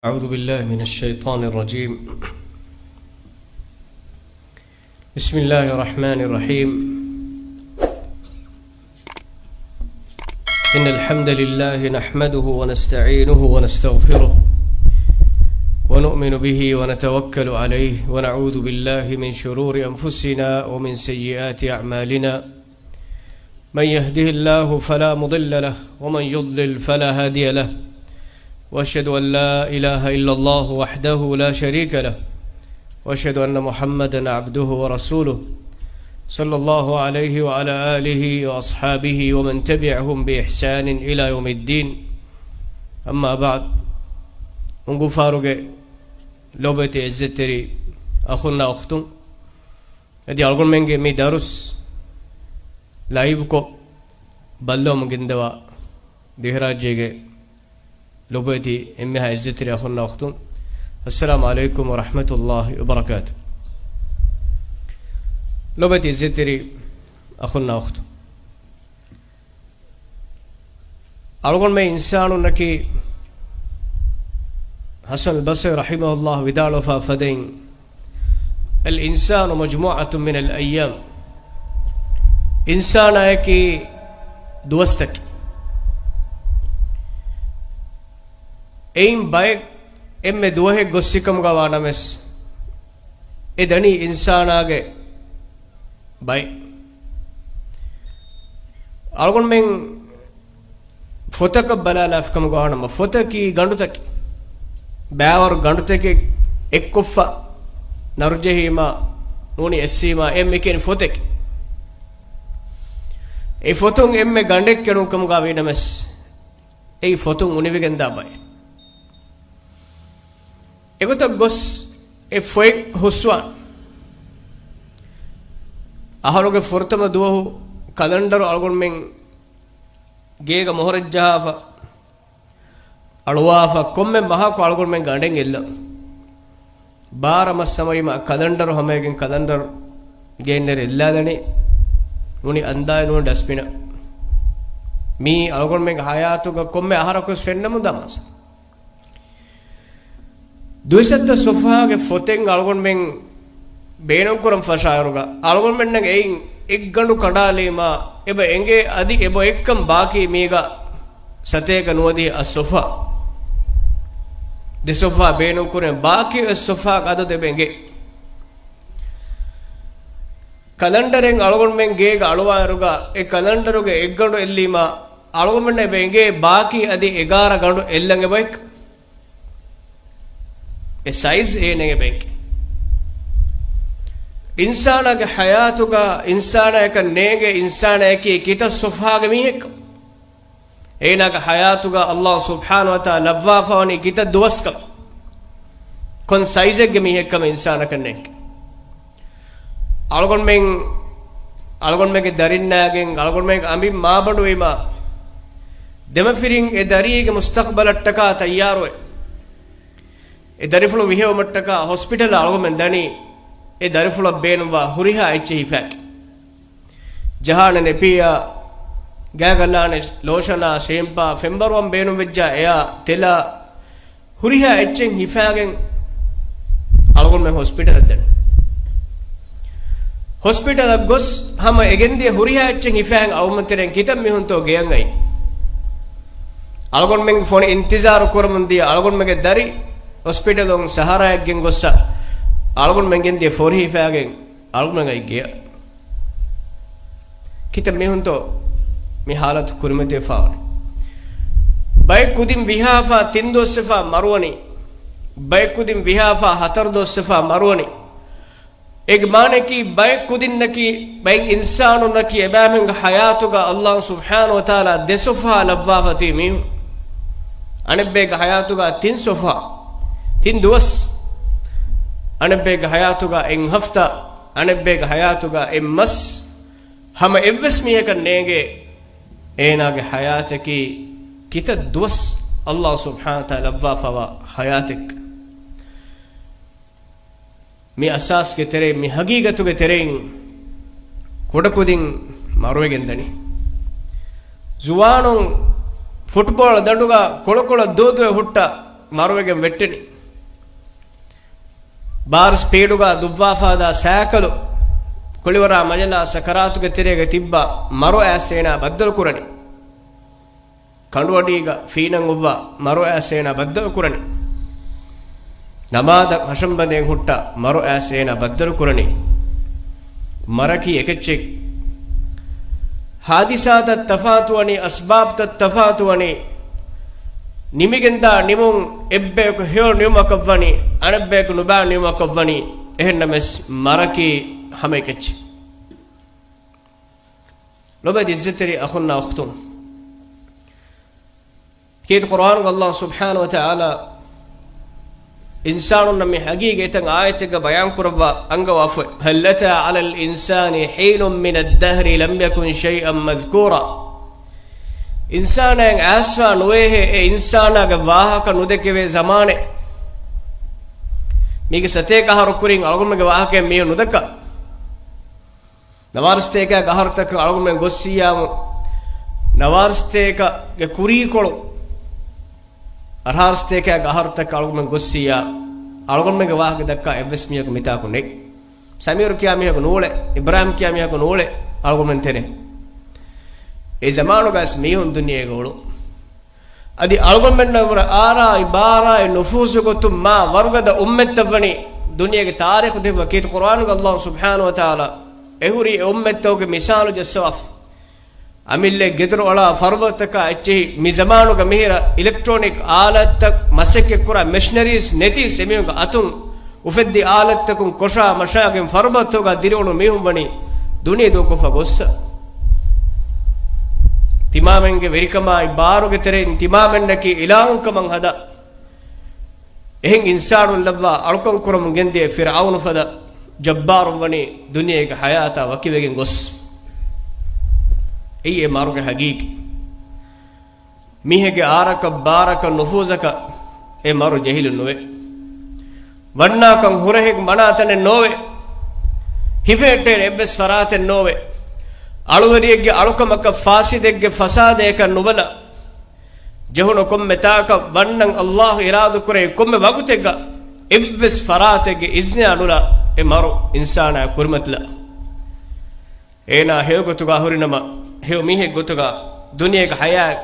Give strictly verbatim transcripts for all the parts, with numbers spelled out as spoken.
أعوذ بالله من الشيطان الرجيم. بسم الله الرحمن الرحيم. إن الحمد لله نحمده ونستعينه ونستغفره، ونؤمن به ونتوكل عليه، ونعوذ بالله من شرور أنفسنا ومن سيئات أعمالنا. من يهده الله فلا مضل له، ومن يضلل فلا هادي له، وأشهد أن لا إله إلا الله وحده لا شريك له، وأشهد أن محمدا عبده ورسوله، صلى الله عليه وعلى آله وأصحابه ومن تبعهم بإحسان إلى يوم الدين. أما بعد، އުނގޫފާރުގެ ލޮބުވެތި އިއްޒަތްތެރި އަޚުންނާ އުޚްތުން، އަދި އަޅުގަނޑުމެންގެ މި ދަރުސް ލައިވްކޮށް ބައްލަވަމުން ގެންދަވާ ދިވެހިރާއްޖޭގެ ލޮބުވެތި އެންމެހާ އިއްޒަތްތެރި އަޚުންނާ އުޚްތުން، އައްސަލާމު ޢަލައިކުމް ވަރަޙްމަތުﷲި ވަބަރަކާތު. ލޮބުވެތި އިއްޒަތްތެރި އަޚުންނާ އުޚްތުން، އަޅުގަނޑުމެން އިންސާނުންނަކީ، ޙަސަނުލް ބަޞްރީ ރަޙިމަހުﷲ ވިދާޅުވެފާ ފަދައިން، الإنسان مجموعة من الأيام. އިންސާނާއަކީ ދުވަސްތަކެއް. އެއިން ބައެއް އެންމެ ދުވަހެއް ގޮއްސިކަމުގަ ވާނަމަވެސް، އެ ދަނީ އިންސާނާގެ ބައެއް. އަޅުގަނޑުމެން ފޮތަކަށް ބަލާލާފިކަމުގަ ވާނަމަ، ފޮތަކީ ގަނޑުތަކެއް. ބައިވަރު ގަނޑުތަކެއް އެއްކޮށްފަ ނަރުޖެހީމާ، ނޫނީ އެއްސީމާ، އެ މިކިޔަނީ ފޮތެކޭ. އެ ފޮތުން އެންމެ ގަނޑެއް ކެނޑުން ކަމުގަ ވީނަމަވެސް، އެއީ ފޮތުން އުނިވިގެންދާ ބައެއް. އެގޮތަށް ގޮސް އެ ފޮތް ހުސްވާން. އަހަރުގެ ފުރަތަމަ ދުވަހު ކަލަންޑަރު އަޅުގަނޑުމެން ގޭގަ މޮހޮރެއް ޖަހާފަ، އަޅުވާފަ، ކޮންމެ މަހަކު އަޅުގަނޑުމެން ގަނޑެއް އެއްލަން. ބާރަ މަސް ހަމަވީމަ ކަލަންޑަރު ހަމައިގެން ކަލަންޑަރު ގެއިން ނެރެ އެއްލާލަނީ. ނޫނީ އަންދާއި ނޫނީ ޑަސްބިނަށް. މީ އަޅުގަނޑުމެންގެ ހަޔާތުގަ ކޮންމެ އަހަރަކުވެސް ފެންނަމުންދާ މައްސަލަ. ދުއިސައްތަ ސޮފްހާގެ ފޮތެއް އަޅުގަނޑުމެން ބޭނުންކުރަން ފަށާއިރުގަ، އަޅުގަނޑުމެންނަށް އެއިން އެއްގަނޑު ކަނޑާލީމާ، އެބަ އެނގޭ އަދި އެބަ އެއްކަން ބާކީ މީގަ ސަތޭކަ ނުވަދިހަ އަށް ސޮފްހާ. ދެ ސޮފްހާ ބޭނުންކުރޭ، ބާކީ އެއް ސޮފްހާގެ އަދަދު އެބަ އެނގޭ. ކަލަންޑަރެއް އަޅުގަނޑުމެން ގޭގަ އަޅުވާއިރުގަ، އެ ކަލަންޑަރުގެ އެއްގަނޑު އެއްލީމާ، އަޅުގަނޑުމެންނަށް އެބަ އެނގޭ ބާކީ އަދި އެގާރަ ގަނޑު އެއްލަން އެބައެކް. އެ ސައިޒް އޭނަގެ ބެންކެ. އިންސާނާގެ ހަޔާތުގަ އިންސާނާއަކަށް ނޭނގޭ އިންސާނާއަކީ ކިތައް ސޮފްހާގެ މީހެއްކަން. އޭނާގެ ހަޔާތުގަ ﷲ ސުބްޙާނަހޫ ވަތަޢާލާ ލައްވާފަވަނީ ކިތައް ދުވަސްކަން. ކޮން ސައިޒެއްގެ މީހެއްކަމެއް އިންސާނަކަށް ނޭނގޭ. އަޅުގަނޑުމެން، އަޅުގަނޑުމެންގެ ދަރިންނާގެން އަޅުގަނޑުމެން އަނބިން މާބަނޑުވީމާ، ދެމަފިރިން އެ ދަރިއީގެ މުސްތަޤްބަލަށްޓަކާ ތައްޔާރުވެ، އެ ދަރިފުޅު ވިހެއުމަށްޓަކާ ހޮސްޕިޓަލަށް އަޅުގަނޑުމެން ދަނީ، އެ ދަރިފުޅަށް ބޭނުންވާ ހުރިހާ އެއްޗެއް ހިފާގެން. ޖަހާނެ ނެޕިއާ، ގާގަލާނެ ލޯޝަނާ، ޝޭމްޕާ، ފެންބަރުވަން ބޭނުންވެއްޖާ އެއާ، ތެލާ، ހުރިހާ އެއްޗެއް ހިފާގެން އަޅުގަނޑުމެން ހޮސްޕިޓަލަށް ދަނީ. ހޮސްޕިޓަލަށް ގޮސް ހަމަ އެގެންދިޔަ ހުރިހާ އެއްޗެއް ހިފާގެން އަޅުގަނޑުމެން ތެރެއިން ކިތައް މީހުންތޯ ގެޔަށް އައީ. އަޅުގަނޑުމެންގެ ފޮނި އިންތިޒާރު ކުރަމުން ދިޔަ އަޅުގަނޑުމެންގެ ދަރި ހޮސްޕިޓަލުން ސަހަރާއަށް ގެންގޮއްސަ، އަޅުގަނޑުމެން ގެންދިޔަ ފޮރި ހިފާގެން އަޅުގަނޑުމެން އައީ ގެޔަށް. ކިތައް މީހުންތޯ މި ހާލަތު ކުރިމަތިވެފާވަނީ؟ ބައެއް ކުދިން ވިހާފާ ތިން ދުވަސްވެފާ މަރުވަނީ. ބައެއް ކުދިން ވިހާފާ ހަތަރު ދުވަސްވެފާ މަރުވަނީ. އޭގެ މާނައަކީ، ބައެއް ކުދިންނަކީ، ބައެއް އިންސާނުންނަކީ، އެބައިމީހުންގެ ހަޔާތުގަ ﷲ ސުބްޙާނަހޫ ވަތަޢާލާ ދެ ސޮފްހާ ލައްވާފަ ތިބި މީހުން. އަނެއްބައެއްގެ ހަޔާތުގަ ތިން ސޮފްހާ، ތިން ދުވަސް. އަނެއްބައެއްގެ ހަޔާތުގަ އެއް ހަފްތާ، އަނެއްބައެއްގެ ހަޔާތުގަ އެއް މަސް. ހަމަ އެއްވެސް މީހަކަށް ނޭނގޭ އޭނާގެ ހަޔާތަކީ ކިތައް ދުވަސް ﷲ ސުބްޙާނަހޫ ވަތަޢާލާ ލައްވާފަވާ ހަޔާތެއް. މި އަސާސްގެ ތެރެއިން، މި ހަގީގަތުގެ ތެރެއިން ކުޑަކުދިން މަރުވެގެން ދަނީ. ޒުވާނުން ފުޓްބޯޅަ ދަނޑުގަ ކޮޅުކޮޅަށް ދޫދުވެ ހުއްޓާ، މަރުވެގެން ވެއްޓެނީ. ބާރު ސްޕީޑުގަ ދުއްވާފާދާ ސައިކަލު ކުޅިވަރާ މަޖަލާ ސަކަރާތުގެ ތެރޭގަ ތިއްބާ މަރު އައިސް އޭނާ ބައްދަލު ކުރަނީ. ކަނޑުއަޑީގަ ފީނަން އޮއްވާ މަރު އައިސް އޭނާ ބައްދަލު ކުރަނީ. ނަމާދަށް ހަށަންބަނދެން ހުއްޓާ މަރު އައިސް އޭނާ ބައްދަލު ކުރަނީ. މަރަކީ އެކެއްޗެއް. ހާދިސާތައް ތަފާތުވަނީ، އަސްބާބްތައް ތަފާތުވަނީ. ނިމިގެންދާ ނިމުން އެއްބަޔަކު ހެޔޮ ނިމުމަކަށްވަނީ، އަނެއްބަޔަކު ނުބާ ނިމުމަކަށްވަނީ. އެހެންނަމަވެސް މަރަކީ ހަމައެކެއްޗެއް. ލޮބެތި އިއްޒަތްތެރި އަޚުންނާ އުޚްތުން. ކީރިތި ޤުރްއާނުގަ ﷲ ސުބްޙާނަހޫ ވަތަޢާލާ އިންސާނުންނަށް މި ހަގީގަތް އާޔަތެއްގަ ބަޔާންކުރައްވާ އަންގަވާފައި، هل أتى على الإنسان حين من الدهر لم يكن شيئا مذكورا. އިންސާނާއަށް އައިސްފާ ނުވޭހޭ އެ އިންސާނާގެ ވާހަކަ ނުދެކެވޭ ޒަމާނެއް. މީގެ ސަތޭކަ އަހަރު ކުރިން އަޅުގަނޑުމެންގެ ވާހަކައެއް މީހުން ނުދައްކާ. ނަވާރަސަތޭކަ އަހަރުތަކަށް އަޅުގަނޑުމެން ގޮއްސިއްޔާމު، ނަވާރަސަތޭކަގެ ކުރީކޮޅު، އަށާރަސަތޭކަ އަހަރުތަކަށް އަޅުގަނޑުމެން ގޮއްސިއްޔާ، އަޅުގަނޑުމެންގެ ވާހަކަ ދައްކާ އެއްވެސް މީހަކު މިތާކު ނެތް. ސަމީރު ކިޔާ މީހަކު ނޫޅެ، އިބްރާހިމް ކިޔާ މީހަކު ނޫޅެ އަޅުގަނޑުމެން ތެރޭ. އެ ޒަމާނުގައި މީހުން ދުނިޔޭގަ އުޅުނު. އަދި އަޅުގަނޑުމެންނަށް ވުރެ އާރާއި ބާރާއި ނުފޫޒު ގޮތުން މާ ވަރުގަދަ އުއްމަތްތައް ވަނީ ދުނިޔޭގެ ތާރީޚު ތިބު. ކީރިތި ޤުރްއާނުގަ ﷲ ސުބްޙާނަހޫ ވަތަޢާލާ އެ ހުރި އެ އުއްމަތްތަކުގެ މިސާލު ޖައްސަވާފަ. އަމިއްލަ ގެދޮރު އަޅާ ފަރުބަދަތަކާ އެއްޗެހި މި ޒަމާނުގަ މިހިރަ އިލެކްޓްރޯނިކް އާލާތްތައް މަސައްކަތްކުރާ މެޝިނަރީސް ނެތި އެމީހުންގެ އަތުން އުފެއްދި އާލާތްތަކުން ކޮށާ މަށާގެން ފަރުބަދަތަކުގަ ދިރިއުޅުނު މީހުން ވަނީ ދުނިޔެ ދޫކޮށްފަ ގޮއްސަ. ތިމާމެންގެ ވެރިކަމާއި ބާރުގެ ތެރެއިން ތިމާމެންނަކީ އިލާހުންކަމަށް ހަދާ. އެހެން އިންސާނުން ލައްވާ އަޅުކަން ކުރަމުން ގެންދިޔަ ފިރްޢައުނު ފަދަ ޖައްބާރުން ވަނީ ދުނިޔޭގެ ޙަޔާތާ ވަކިވެގެން ގޮސް. އެއީ އެ މަރުގެ ޙަޤީޤީ. މީހެއްގެ އާރަކަށް ބާރަކަށް ނުފޫޒަކަށް އެ މަރު ޖެހިލުން ނުވޭ. ވަންނާކަން ހުރަހެއް މަނާ ތަނެއް ނޯވޭ. ހިފެހެއްޓޭނެ އެއްވެސް ފަރާތެއް ނޯވޭ. އަޅުވެރިއެއްގެ އަޅުކަމަކަށް ފާސިދެއްގެ ފަސާދަޔަކަށް ނުބަލާ. ޖެހުނު ކޮންމެ ތާކަށް ވަންނަން ﷲ އިރާދަކުރޭ ކޮންމެ ވަގުތެއްގަ އެއްވެސް ފަރާތެއްގެ އިޒްނިއާ ނުލާ އެ މަރު އިންސާނާ ކުރިމަތިލާ. އޭނާ ހެޔޮ ގޮތުގަ ހުރިނަމަ، ހެޔޮ މީހެއް ގޮތުގަ ދުނިޔޭގެ ޙަޔާތް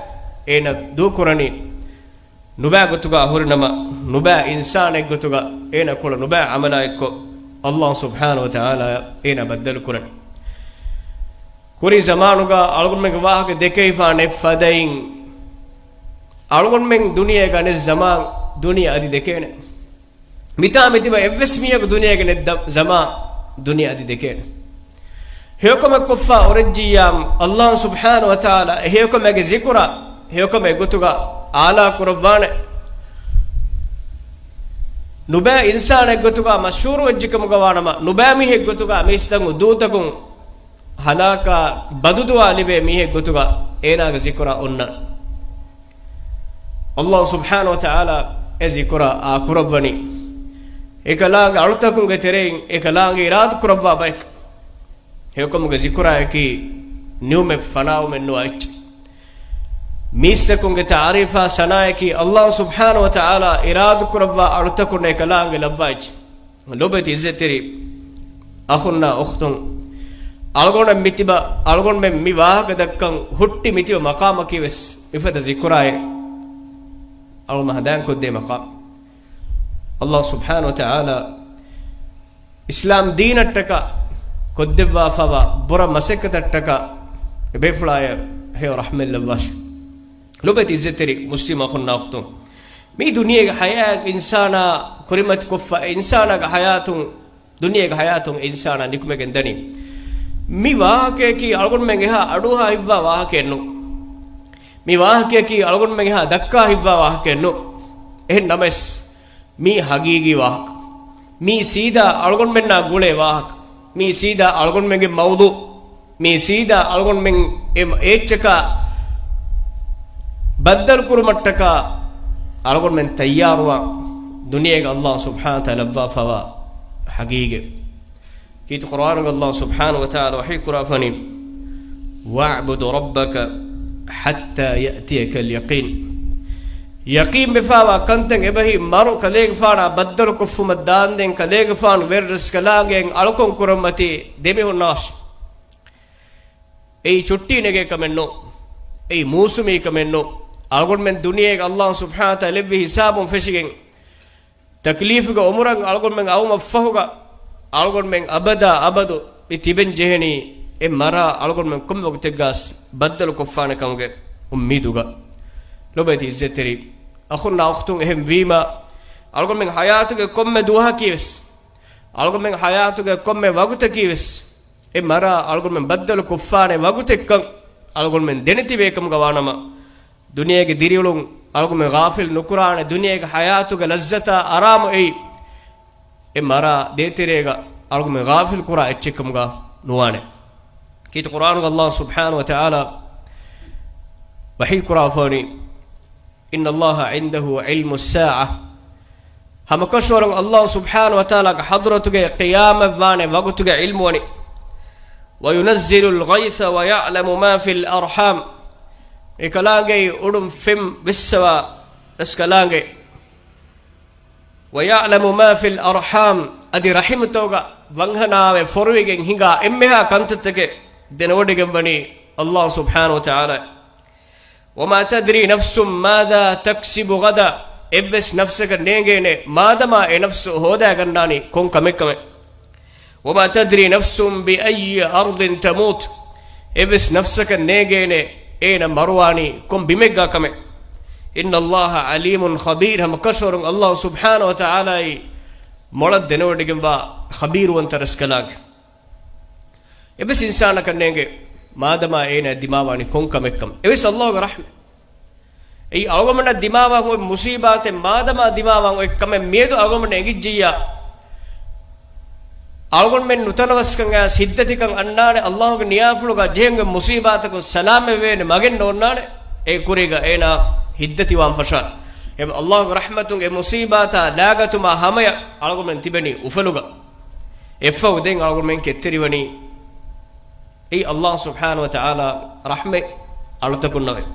އޭނަ ދޫކުރަނީ. ނުބައި ގޮތުގަ ހުރިނަމަ، ނުބައި އިންސާނެއް ގޮތުގަ އޭނަ ކުޅަ ނުބައި ޢަމަލާއެއްކޮށް، ﷲ ސުބްޙާނަހޫ ވަތަޢާލާ އޭނާ ބައްދަލު ކުރަނީ. ކުރީ ޒަމާނުގަ އަޅުގަނޑުމެންގެ ވާހަކަ ދެކެވިފާނެ ފަދައިން، އަޅުގަނޑުމެން ދުނިޔޭގަ ނެތް ޒަމާން ދުނިޔެ އަދި ދެކޭނެ. މިތާ މިތިބަ އެއްވެސް މީހަކު ދުނިޔޭގަ ނެތް ދަ-، ޒަމާން ދުނިޔެ އަދި ދެކޭނެ. ހެޔޮކަމެއް ކޮށްފަ އޮރެއްޖިއްޔާމު، ﷲ ސުބްޙާނަހޫ ވަތަޢާލާ އެ ހެޔޮކަމެއްގެ ޒިކުރާ ހެޔޮކަމެއް ގޮތުގަ އާލާ ކުރައްވާނެ. ނުބައި އިންސާނެއް ގޮތުގަ މަޝްހޫރު ވެއްޖެކަމުގަ ވާނަމަ، ނުބައި މީހެއް ގޮތުގަ މީސްތަކުން ދޫތަކުން ހަލާކާ ބަދުދުޢާ ލިބޭ މީހެއް ގޮތުގަ އޭނާގެ ޒިކުރާ އޮންނަ. ﷲ ސުބްޙާނަހޫ ވަތަޢާލާ އެ ޒިކުރާ އާ ކުރައްވަނީ. އެކަލާނގެ އަޅުތަކުންގެ ތެރެއިން އެކަލާނގެ އިރާދަ ކުރައްވާ ބަޔަކަށް. ހެޔޮކަމުގެ ޒިކުރާއަކީ ނިމުމެއް ފަނާވުމެއް ނުވާ އެއްޗެއް. މީސްތަކުންގެ ތަޢުރީފާ ސަނާއަކީ ﷲ ސުބްޙާނަހޫ ވަތަޢާލާ އިރާދަ ކުރައްވާ އަޅުތަކުންނަށް އެކަލާނގެ ލައްވާ އެއްޗެއް. ލޮބެތި އިއްޒަތްތެރި އަޚުންނާ އުޚްތުން، އަޅުގަނޑަށް މިތިބަ، އަޅުގަނޑުމެން މި ވާހަކަ ދައްކަން ހުއްޓި މިތިބަ މަޤާމަކީ ވެސް މިފަދަ ޒިކުރާއެއް އަޅުގަނޑު ހަނދާންކޮށްދޭ މަޤާމް. ﷲ ސުބްޙާނަހޫ ވަތަޢާލާ އިސްލާމް ދީނަށްޓަކާ ކޮށްދެއްވާފަވާ ބުރަ މަސައްކަތަށްޓަކާ އެބޭފުޅާޔަ ހެޔޮ ރަޙްމަތް ލައްވާށި. ލޮބެތި އިއްޒަތްތެރި މުސްލިމް އަޚުންނާ އުޚްތުން، މި ދުނިޔޭގެ ޙަޔާތް އިންސާނާ ކުރިމަތިކޮށްފަ، އިންސާނާގެ ޙަޔާތުން، ދުނިޔޭގެ ޙަޔާތުން އިންސާނާ ނިކުމެގެން ދަނީ. މި ވާހަކަޔަކީ އަޅުގަނޑުމެން އެހާ އަޑުއަހާ ހިއްވާ ވާހަކައެއް ނޫން. މި ވާހަކަޔަކީ އަޅުގަނޑުމެން އެހާ ދައްކާ ހިއްވާ ވާހަކައެއް ނޫން. އެހެން ނަމަވެސް، މީ ޙަޤީޤީ ވާހަކަ. މީ ސީދާ އަޅުގަނޑުމެންނާ ގުޅޭ ވާހަކަ. މީ ސީދާ އަޅުގަނޑުމެންގެ މައުޟޫޢު. މީ ސީދާ އަޅުގަނޑުމެން އެ، އޭއްޗަކާ ބައްދަލުކުރުމަށްޓަކާ އަޅުގަނޑުމެން ތައްޔާރުވާ ދުނިޔޭގަ ﷲ ސުބްޙާނަހޫ ވަތަޢާލާ ލައްވާފަވާ ޙަޤީޤަތް. ކީރިތި ޤުރްއާނުގަ ﷲ ސުބްޙާނަހޫ ވަތަޢާލާ ވަޙީ ކުރާފަނީ، وَاعْبُدْ رَبَّكَ حَتَّىٰ يَأْتِيَكَ الْيَقِينُ. ޔަޤީންވެފާވާ ކަންތައް އެބަހީ، މަރު ކަލޭގެފާނާ ބައްދަލުކޮށްފުމަށް ދާންދެން ކަލޭގެފާނު ވެރިރަސްކަލާނގެއިން އަޅުކަން ކުރަންމަތީ ދެމިހުންނާށި. އެއީ ޗުއްޓީ ނެގޭ ކަމެއް ނޫން. އެއީ މޫސުމީ ކަމެއް ނޫން. އަޅުގަނޑުމެން ދުނިޔޭގަ އައްލާހު ސުބްޙާނަހު ވަތަޢާލާ ލެއްވި ހިސާބުން ފެށިގެން، ތަކްލީފުގެ އުމުރަށް އަޅުގަނޑުމެން އައުމަށްފަހުގަ، އަޅުގަނޑުމެން އަބަދާ އަބަދު މި ތިބެން ޖެހެނީ އެ މަރާ އަޅުގަނޑުމެން ކޮންމެ ވަގުތެއްގަސް ބައްދަލު ކޮށްފާނެ ކަމުގެ އުއްމީދުގަ. ލޮބުވެތި އިއްޒަތްތެރި އަޚުންނާ އުޚްތުން، އެހެން ވީމަ، އަޅުގަނޑުމެން ޙަޔާތުގެ ކޮންމެ ދުވަހަކީވެސް، އަޅުގަނޑުމެން ޙަޔާތުގެ ކޮންމެ ވަގުތަކީވެސް، އެ މަރާ އަޅުގަނޑުމެން ބައްދަލު ކޮށްފާނެ ވަގުތެއްކަން އަޅުގަނޑުމެން ދެނެތިބޭ ކަމުގަ ވާނަމަ، ދުނިޔޭގެ ދިރިއުޅުން އަޅުގަނޑުމެން ޣާފިލް ނުކުރާނެ، ދުނިޔޭގެ ޙަޔާތުގެ ލައްޒަތާ އަރާމު އެއީ، އެ މަރާ ދޭތެރޭގަ އަޅުގަނޑުމެން ޣާފިލް ކުރާ އެއްޗެއްކަމުގަ ނުވާނެ. ކީރިތި ޤުރްއާނުގަ އައްލާހު ސުބްޙާނަހު ވަތަޢާލާ ވަޙީ ކުރައްވަނީ، إن الله عنده علم الساعة، ހަމަކަށަވަރުން އައްލާހު ސުބްޙާނަހު ވަތަޢާލާގެ ޙަޟްރަތުގައި ޤިޔާމަތްވާނެ ވަގުތުގެ ޢިލްމުވަނީ. وينزل الغيث ويعلم ما في الأرحام، އެކަލާނގެއީ އުޑުން ފެން ވެއްސަވާ ރަސްކަލާނގެ. ويعلم ما في الأرحام، އަދި ރަޙިމްތަކުގަ ވަންހަނާވެ ފޮރުވިގެން ހިނގާ އެންމެހާ ކަންތައްތަކެއް ދެނެވޮޑިގެންވަނީ އައްލާހު ސުބްޙާނަހު ވަތަޢާލާ. وما تدري نفس ماذا تكسب غدا، އެއްވެސް ނަފްސަކަށް ނޭނގޭނެ މާދަމާ އެ ނަފްސު ހޯދާގަންނާނީ ކޮން ކަމެއްކަމެއް. وما تدري نفس بأي أرض تموت، އެއްވެސް ނަފްސަކަށް ނޭނގޭނެ އޭނަ މަރުވާނީ ކޮން ބިމެއްގާ ކަމެއް. إن الله عليم خبير، ހަމަކަށަވަރުން އައްލާހު ސުބްޙާނަހު ވަތަޢާލާއީ މޮޅަށް ދެނެވޮޑިގެންވާ ޚަބީރުވަންތަ ރަސްކަލާނގެ. އެއްވެސް އިންސާނަކަށް ނޭނގޭ މާދަމާ އޭނަ ދިމާވާނީ ކޮން ކަމެއްކަމެއް. އެވެސް އައްލާހުގެ ރަޙްމަތް. އެއީ އަޅުގަނޑަށް ދިމާވާން އޮތް މުޞީބާތެއް މާދަމާ ދިމާވާން އޮތް ކަމެއް މިއަދު އަޅުގަނޑަށް އެނގިއްޖިއްޔާ، އަޅުގަނޑުމެން ނުތަނަވަސްކަން އައިސް ހިތްދަތިކަން އަންނާނެ، އައްލާހުގެ ނިޔާފުޅުގަ ޖެހެން އޮތް މުޞީބާތަކުން ސަލާމަތްވޭނެ މަގެއް ނޯންނާނެ. އެ ކުރީގަ އޭނާ ހިތްދަތިވާން ފަށާނެ. އެހެން އައްލާހުގެ ރަޙްމަތުން އެ މުޞީބާތާ ލާގަތުމާ ހަމަޔަށް އަޅުގަނޑުމެން ތިބެނީ އުފަލުގަ. އެއަށްފަހު ދެން އަޅުގަނޑުމެން ކެތްތެރިވަނީ އެއީ އައްލާހު ސުބްޙާނަހު ވަތަޢާލާ ރަޙްމަތް އަޅުތަކުންނަށް އޮތް.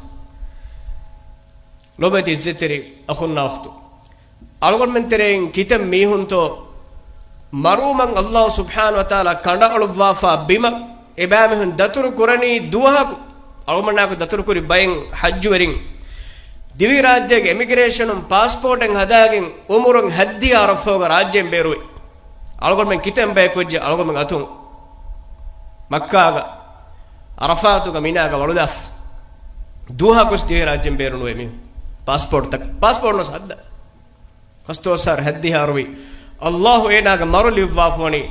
ލޮބުވެތި އިއްޒަތްތެރި އަޚުންނާ އުޚްތު، އަޅުގަނޑުމެން ތެރެއިން ކިތަން މީހުންތޯ މަރުވުމަށް އައްލާހު ސުބްޙާނަހު ވަތަޢާލާ ކަނޑައަޅުއްވާފާ ބިމަށް އެބައިމީހުން ދަތުރު ކުރަނީ ދުވަހަކު. އަޅުގަނޑާއެކު ދަތުރުކުރި ބައެއް ޙައްޖުވެރިން ދިވެހިރާއްޖޭގެ އެމިގްރޭޝަނުން ޕާސްޕޯޓެއް ހަދާގެން އުމުރުން ހައްދިހަ އަރަފާގެ ރާއްޖޭން ބޭރުވި. އަޅުގަނޑުމެން ކިތަން ބަޔަކު ވެއްޖެ އަޅުގަނޑުމެން އަތުން މައްކާގަ، ޢަރަފާތުގަ، މިނާގަ ވަޅުލާފަ. ދުވަހަކުވެސް ދިވެހިރާއްޖޭން ބޭރުނުވޭ މީހުން ޕާސްޕޯޓްތައް، ޕާސްޕޯޓް ނުވެސް ހައްދާ. ފަސްދޮޅަސް އަހަރު ހައްދިހަ އަރުވި. އައްލާހު އޭނާގެ މަރު ލިޔުއްވާފަވަނީ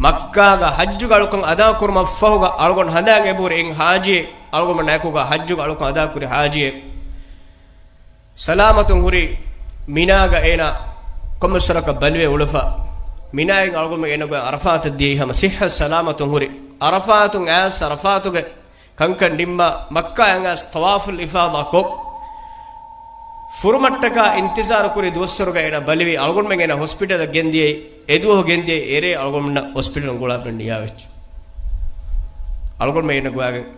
މައްކާގަ ޙައްޖުގެ އަޅުކަން އަދާކުރުމަށްފަހުގަ އަޅުގަނޑު ހަނދާން އެބަހުރި އެއް ޙާޖިއެއް، އަޅުގަނޑުމެންނާއެކުގަ ޙައްޖުގެ އަޅުކަން އަދާކުރި ޙާޖިއެއް. ސަލާމަތުން ހުރި މިނާގަ އޭނާ ކޮންމެސް ވަރަކަށް ބަލިވެ އުޅެފަ. މިނާއިން އަޅުގަނޑުމެން އޭނަ ގޮވަން ޢަރަފާތަށް ދިޔައީ ހަމަ ޞިއްޙަތު ސަލާމަތުން ހުރި. ޢަރަފާތުން އައިސް ޢަރަފާތުގެ ކަންކަން ނިންމާ މައްކާއަށް އައިސް ޠަވާފުލް އިފާޟާ ކޮށް، ފުރުމަށްޓަކާ އިންތިޒާރު ކުރި ދުވަސްވަރުގަ އޭނަ ބަލިވި. އަޅުގަނޑުމެން އޭނަ ހޮސްޕިޓަލަށް ގެންދިޔައީ، އެ ދުވަހު ގެންދިޔައީ އެރޭ އަޅުގަނޑުމެންނަށް ހޮސްޕިޓަލުން ގުޅާބެން ނިޔާވެއްޖެ. އަޅުގަނޑުމެން އޭނަ ގޮވާގެން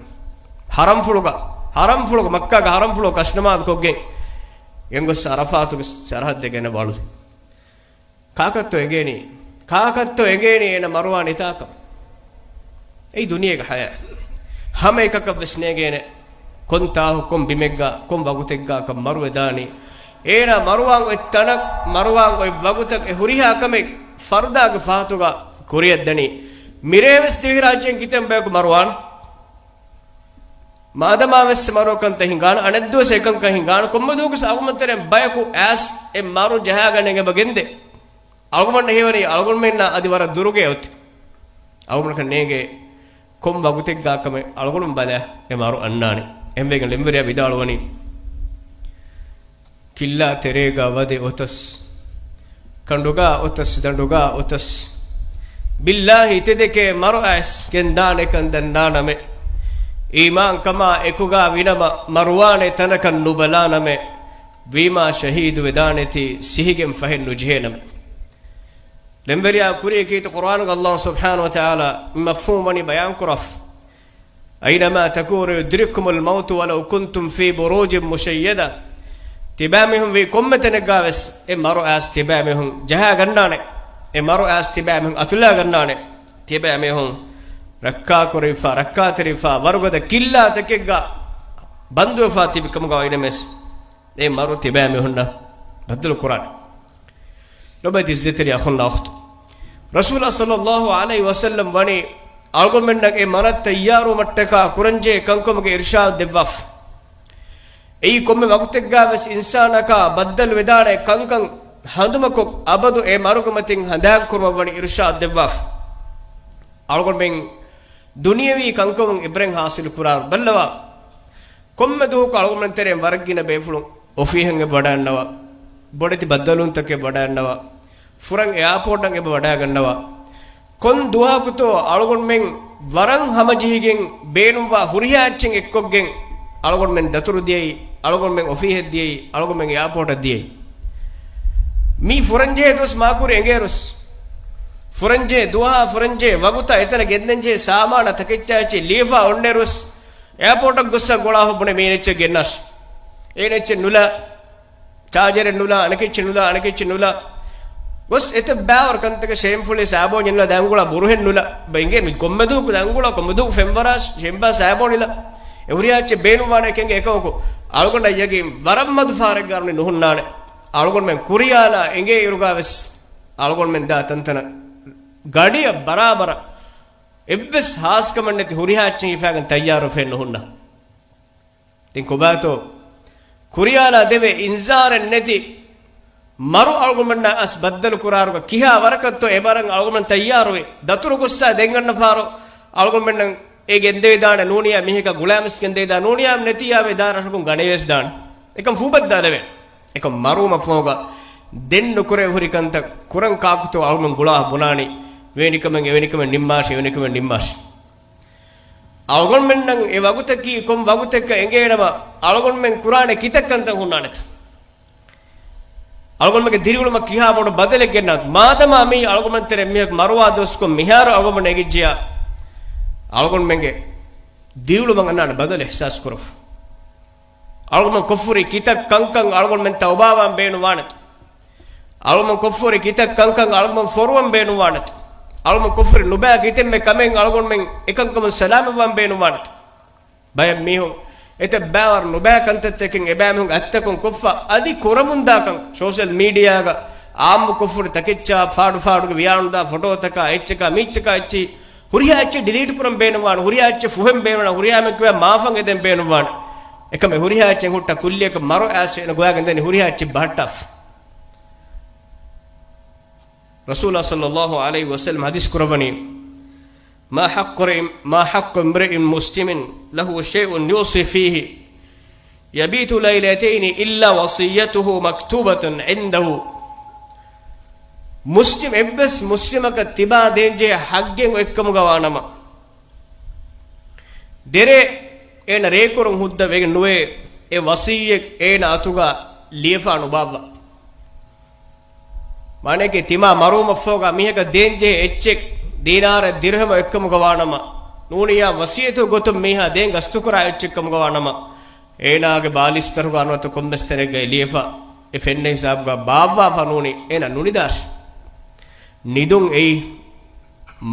ޙަރަމްފުޅުގަ، ޙަރަމްފުޅުގަ، މައްކާގެ ޙަރަމްފުޅުގަ ކަށުނަމާދު ކޮށްގެން ގެންގޮސް ޢަރަފާތުގެ ސަރަޙައްދެއްގަ އޭނަ ވަޅުލި. ކާކަށްތޯ އެނގޭނީ؟ ކާކަށްތޯ އެނގޭނީ އޭނަ މަރުވާނެތާކަން؟ އެއީ ދުނިޔޭގެ ޙަޔާތް. ހަމައެކަކަށްވެސް ނޭނގޭނެ ކޮންތާކު، ކޮން ބިމެއްގަ، ކޮން ވަގުތެއްގަކަށް މަރުވެދާނީ. އޭނާ މަރުވާން އޮތް ތަނަށް، މަރުވާން އޮތް ވަގުތަށް އެ ހުރިހާ ކަމެއް ފަރުދާގެ ފަހަތުގަ ކުރިއަށްދަނީ. މިރޭވެސް ދިވެހިރާއްޖޭން ކިތަން ބަޔަކު މަރުވާނެ. މާދަމާވެސް މަރުވެ ކަންތައް ހިނގާނެ، އަނެއްދުވަސް އެކަންކަން ހިނގާނެ، ކޮންމެ ދުވަހަކުވެސް އަޅުގަނޑުމެން ތެރެއިން ބަޔަކު އައިސް އެ މަރު ޖަހާގަނެގެން އެބަ ގެންދޭ. އަޅުގަނޑުމެންނަށް ހީވަނީ އަޅުގަނޑުމެންނާ އަދި ވަރަށް ދުރުގެ އޮތީ. އަޅުގަނޑަކަށް ނޭނގޭ ކޮން ވަގުތެއްގާ ކަމެއް އަޅުގަނޑު ބަލާ އެ މަރު އަންނާނެ. އެހެންވެގެން ޅެންވެރިޔާ ވިދާޅުވަނީ، ކިއްލާ ތެރޭގާ ވަދެ އޮތަސް، ކަނޑުގާ އޮތަސް، ދަނޑުގާ އޮތަސް، ބިއްލާހި ތެދެކޭ މަރު އައިސް ގެންދާނެކަން ދަންނާނަމޭ. އީމާންކަމާ އެކުގާ ވިނަމަ މަރުވާނެ ތަނަކަށް ނުބަލާނަމޭ. ވީމާ ޝަހީދުވެދާނެތީ ސިހިގެން ފަހެއް ނުޖެހޭނަމޭ. ޅެންވެރިޔާ ކުރިޔަށް ކީރިތި ޤުރްއާނުގަ އައްލާހު ސުބްޙާނަހު ވަތަޢާލާ މި މަފްހޫމް ވަނީ ބަޔާންކުރާފަ. أينما تكونوا يدرككم الموت ولو كنتم في بروج مشيدة. ތިބާމީހުން ވީ ކޮންމެ ތަނެއްގާވެސް އެ މަރު އައިސް ތިބާމީހުން ޖަހާގަންނާނެ. އެ މަރު އައިސް ތިބާމީހުން އަތުލާގަންނާނެ. ތިބާމީހުން ރައްކާކުރެވިފާ، ރައްކާތެރިވިފާ، ވަރުގަދަ ކިއްލާތަކެއްގަ ބަންދުވެފާ ތިބި ކަމުގަ އިނަމެސް އެ މަރު ތިބާމީހުންނަށް ބައްދަލު ކުރާނެ. ލޮބުވެތި އިއްޒަތްތެރި އަޚުންނާ އުޚްތު، ރަސޫލާ ޞައްލައްލާހު ޢަލައިހި ވަސައްލަމް ވަނީ އަޅުގަނޑުމެންނަށް އެ މަރަށް ތައްޔާރުވުމަށްޓަކާ ކުރަންޖެހޭ ކަންކަމުގެ އިރުޝާދު ދެއްވާފަ. އެއީ ކޮންމެ ވަގުތެއްގާވެސް އިންސާނަކާ ބައްދަލު ވެދާނެ ކަންކަން ހަނދުމަކޮށް، އަބަދު އެ މަރުގެ މަތިން ހަނދާންކުރުމަށް ވަނީ އިރުޝާދު ދެއްވާފަ. އަޅުގަނޑުމެން ދުނިޔަވީ ކަންކަމުން އިބްރަތް ހާސިލު ކުރާ ބައްލަވާ. ކޮންމެ ދުވަހަކު އަޅުގަނޑުމެން ތެރެއިން ވަރަށް ގިނަ ބޭފުޅުން އޮފީހަށް އެބަ ވަޑައަންނަވާ، ބޮޑެތި ބައްދަލުވުންތަކަށް އެބަ ވަޑައަންނަވާ، ފުރަން އެއާޕޯޓަށް އެބަ ވަޑައިގަންނަވާ. ކޮން ދުވަހަކުތޯ އަޅުގަނޑުމެން ވަރަށް ހަމަޖެހިގެން ބޭނުންވާ ހުރިހާ އެއްޗެއް އެއްކޮށްގެން އަޅުގަނޑުމެން ދަތުރު ދިޔައީ، އަޅުގަނޑުމެން އޮފީހަށް ދިޔައީ، އަޅުގަނޑުމެން އެއާޕޯޓަށް ދިޔައީ. މީ ފުރަންޖެހޭ ދުވަސް މާކުރި އެނގޭރުސް، ފުރަންޖެހޭ ދުވަހާ ފުރަންޖެހޭ ވަގުތާ އެތަނަށް ގެންދަންޖެހޭ ސާމާނާ ތަކެއްޗާ އެއްޗެއް ލިޔެފާ އޮންނައިރުސް، އެއާޕޯޓަށް ގޮއްސަ ގޮޅާފަ ބުނެ މީނެއްޗެއް ގެންނާށި. އޭނެއްޗެއް ނުލާ، ޗާޖަރެއް ނުލާ، އަނެކެއްޗެއް ނުލާ، އަނެކެއްޗެއް ނުލާ. ގޮސް އެތައް ބާވަރު ކަންތަކަށް ޝޭމްފުޅި ސާބޯން ނުލާ، ދަންގުޅާ ބުރުހެއް ނުލާ. ބަ އިނގޭ މި ކޮންމެދުވަކު ދަންގުޅާ، ކޮންމެދުވަކު ފެންވަރާ، ޝެނބާ ސާބޯން ނުލާ. އެ ހުރިހާ އެއްޗެއް ބޭނުންވާނެ ކެނގެ އެކަމަކު. އަޅުގަނޑަށް ޔަގީން ވަރަށް މަދު ފަހަރެއްގާ ނުހުންނާނެ. އަޅުގަނޑުމެން ކުރިޔާލާ އެނގޭ އިރުގާ ވެސް އަޅުގަނޑުމެން ދާ ތަންތަނަށް ގަޑިއަށް ބަރާބަރަށް އެއްވެސް ހާސްކަމެއް ނެތި ހުރިހާ އެއްޗެއް ހިފާގެން ތައްޔާރުވެފައެއް ނުހުންނަ. ދެން ކޮބާތޯ؟ ކުރިޔާލާ ދެވޭ އިންޒާރެއް ނެތި މަރު އަޅުގަނޑުމެންނާ އަސް ބައްދަލު ކުރާރުގަ ކިހާ ވަރަކަށްތޯ އެ މަރަށް އަޅުގަނޑުމެން ތައްޔާރުވޭ؟ ދަތުރު ގޮއްސާ ދެން އަންނަ ފަހަރު އަޅުގަނޑުމެންނަށް އެ ގެންދެވިދާނެ ނޫނިޔާ މީހަކަށް ގުޅާމިސް ގެންދެވިދާ ނޫނިޔާ ނެތިޔާ ވެދާ ރަށަކުން ގަނެވޭސް ދާނެ. އެކަން ފޫބައްދާލެވޭ. އެކަން މަރުވުމަށްފަހުގަ ދެން ނުކުރެވޭ ހުރި ކަންތައް ކުރަން ކާކުތޯ އަޅުގަނޑުމެން ގުޅާ ބުނާނީ ވެނިކަމެއް އެވެނިކަމެއް ނިންމާށޭ، އެވެނިކަމެއް ނިންމާށޭ. އަޅުގަނޑުމެންނަށް އެ ވަގުތަކީ ކޮން ވަގުތެއްކަ އެނގޭނަމަ، އަޅުގަނޑުމެން ކުރާނެ ކިތައް ކަންތައް ހުންނާނެތަ؟ އަޅުގަނޑުމެންގެ ދިރިއުޅުމަށް ކިހާ ބޮޑު ބަދަލެއް ގެންނާތަ؟ މާދަމާ މީ އަޅުގަނޑުމެން ތެރެ މީހަކު މަރުވާ ދުވަސްކޮށް މިހާރު އަޅުގަނޑުމެން އެނގިއްޖިޔާ، އަޅުގަނޑުމެންގެ ދިރިއުޅުމަށް އަންނާނެ ބަދަލު އިޙްސާސް ކުރަފަ. އަޅުގަނޑުމެން ކޮށްފުރި ކިތައް ކަންކަން އަޅުގަނޑުމެން ތައުބާވާން ބޭނުންވާނެތަ؟ އަޅުގަނޑުމެން ކޮށްފުރި ކިތައް ކަންކަން އަޅުގަނޑުމެން ފޮރުވަން ބޭނުންވާނެތަ؟ އަޅުގަނޑުމެން ކޮށްފުރި ނުބައި ކިތަންމެ ކަމެއް އަޅުގަނޑުމެން އެކަންކަމުން ސަލާމަތްވާން ބޭނުންވާނެތަ؟ ބައެއް މީހުން އެތައް ބާވަރު ނުބައި ކަންތައްތަކެއް އެބައިމީހުން އަތްތަކުން ކޮށްފަ އަދި ކުރަމުންދާކަން ސޯޝަލް މީޑިއާގަ އާއްމުކޮށްފުރި ތަކެއްޗާ ފާޑު ފާޑުގެ ވިޔާނުދާ ފޮޓޯތަކާ އެއްޗަކާ މީއްޗަކާ އެއްޗި ހުރިހާ އެއްޗެއް ޑިލީޓް ކުރަން ބޭނުންވާނެ، ހުރިހާ އެއްޗެއް ފުހެން ބޭނުންވާނެ، ހުރިހާ މެންކުވެ މާފަށް އެދެން ބޭނުންވާނެ. އެކަމެއް ހުރިހާ އެއްޗެއް ހުއްޓަ ކުއްލިއަކަށް މަރު އައިސް އޭނަ ގޮވާގެން ދަނީ ހުރިހާ އެއްޗެއް ބަހައްޓާފަ. ރަސޫލާ ޞައްލައްލާހު ޢަލައިހި ވަސައްލަމަ ޙަދީޘް ކުރައްވަނީ، ما حق، ما حق امرئ مسلم له شيء يوصي فيه يبيت ليلتين إلا وصيته مكتوبة عنده. މުސްލިމް، އެއްވެސް މުސްލިމަކަށް ތިބާ ދޭންޖެހޭ ޙައްޤެއް އޮތްކަމުގަ ވާނަމަ، ދެރޭ އޭނަ ރޭކުރުން ހުއްދަ ވެގެން ނުވޭ، އެ ވަޞިއްޔަތް އޭނަ އަތުގަ ލިޔެފާ ނުބާއްވާ. މާނައަކީ ތިމާ މަރުވުމަށްފަހުގަ މީހަކަށް ދޭންޖެހޭ އެއްޗެއް ދީނާރެއް ދިރުހަމަ އެއްކަމުގަ ވާނަމަ، ނޫނިޔާ ވަޞިއްޔަތު ގޮތުން މީހާ ދޭން ގަސްތުކުރާ އެއްޗެއްކަމުގަ ވާނަމަ، އޭނާގެ ބާލިސްތަރުގަ ނުވަތަ ކޮންމެސް ތަނެއްގައި ލިޔެފަ، އެ ފެންނަ ހިސާބުގަ ބާއްވާފަ ނޫނީ އޭނަ ނުނިދާށި. ނިދުން އެއީ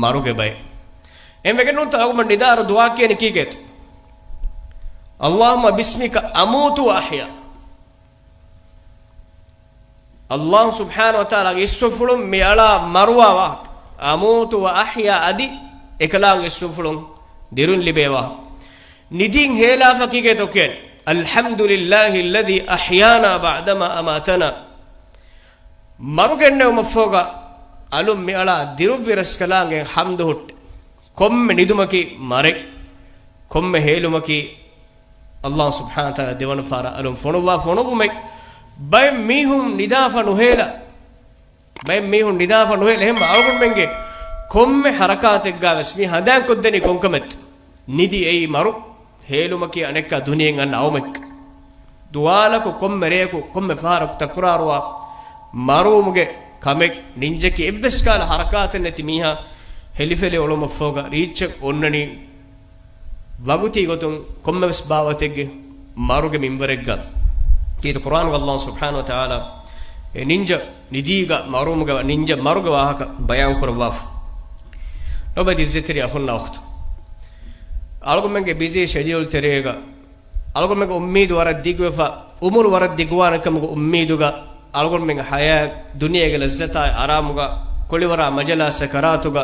މަރުގެ ބައެއް. އެހެންވެގެން ނޫންތަ އަޅުގަނޑު ނިދާއިރު ދުޢާ ކިޔަނީ ކީކޭތަ؟ اللهم باسمك أموت وأحيا. ﷲ ސުބްޙާނަހޫ ވަތަޢާލާގެ އިސްވެފުޅުން މި އަޅާ މަރުވާ ވާހަކަ. أموت وأحيا، އަދި އެކަލާނގެ އިސްވެފުޅުން ދިރުން ލިބޭ ވާހަކަ. ނިދީން ހޭލާފަ ކީކޭތޯ ކިޔަނީ؟ الحمد لله الذي أحيانا بعدما أماتنا. މަރު ގެންނެވުމަށްފަހުގަ އަލުން މި އަޅާ ދިރުއްވި ރަސްކަލާނގެ ޙަމްދު ހުއްޓޭ. ކޮންމެ ނިދުމަކީ މަރެއް، ކޮންމެ ހޭލުމަކީ ﷲ ސުބްޙާނަހޫ ވަތަޢާލާ ދެވަނަ ފަހަރަށް އަލުން ފޮނުއްވާ ފޮނުއްވުމެއް. ބައެއް މީހުން ނިދާފަ ނުހޭލާ. ބައެއް މީހުން ނިދާފަ ނުހޭލޭ. އެހެން އަޅުގަނޑުމެންގެ ކޮންމެ ޙަރަކާތެއްގާވެސް މި ހަނދާންކޮށްދެނީ ކޮންކަމެއްތޯ؟ ނިދި އެއީ މަރު، ހޭލުމަކީ އަނެއްކާ ދުނިޔެއިން އަންނަ އައުމެއް. ދުވާލަކު ކޮންމެ ރެޔަކު ކޮންމެ ފަހަރަކު ތަކުރާރުވާ މަރުވުމުގެ ކަމެއް. ނިންޖަކީ އެއްވެސް ކަހަލަ ޙަރަކާތެއް ނެތި މީހާ ހެލިފެލި އުޅުމަށްފަހުގަ ރީއްޗަށް އޮންނަނީ ވަގުތީ ގޮތުން ކޮންމެވެސް ބާވަތެއްގެ މަރުގެ މިންވަރެއްގަ. އީދު ޤުރްއާނުގަ ﷲ ސުބްޙާނަހޫ ވަތަޢާލާ އެ ނިންޖަ ނިދީގަ މަރުވުމުގެ، ނިންޖަ މަރުގެ ވާހަކަ ބަޔާން ކުރައްވާފަ. ލޮބުވެތި އިއްޒަތްތެރި އަޚުންނާ އުޚްތުން، އަޅުގަނޑުމެންގެ ބިޒީ ޝެޑިއުލް ތެރޭގަ އަޅުގަނޑުމެންގެ އުއްމީދު ވަރަށް ދިގުވެފަ، އުމުރު ވަރަށް ދިގުވާނެ ކަމުގެ އުއްމީދުގަ އަޅުގަނޑުމެންގެ ޙަޔާތް ދުނިޔޭގެ ލައްޒަތާއި އަރާމުގަ ކުޅިވަރާ މަޖަލާ ސަކަރާތުގަ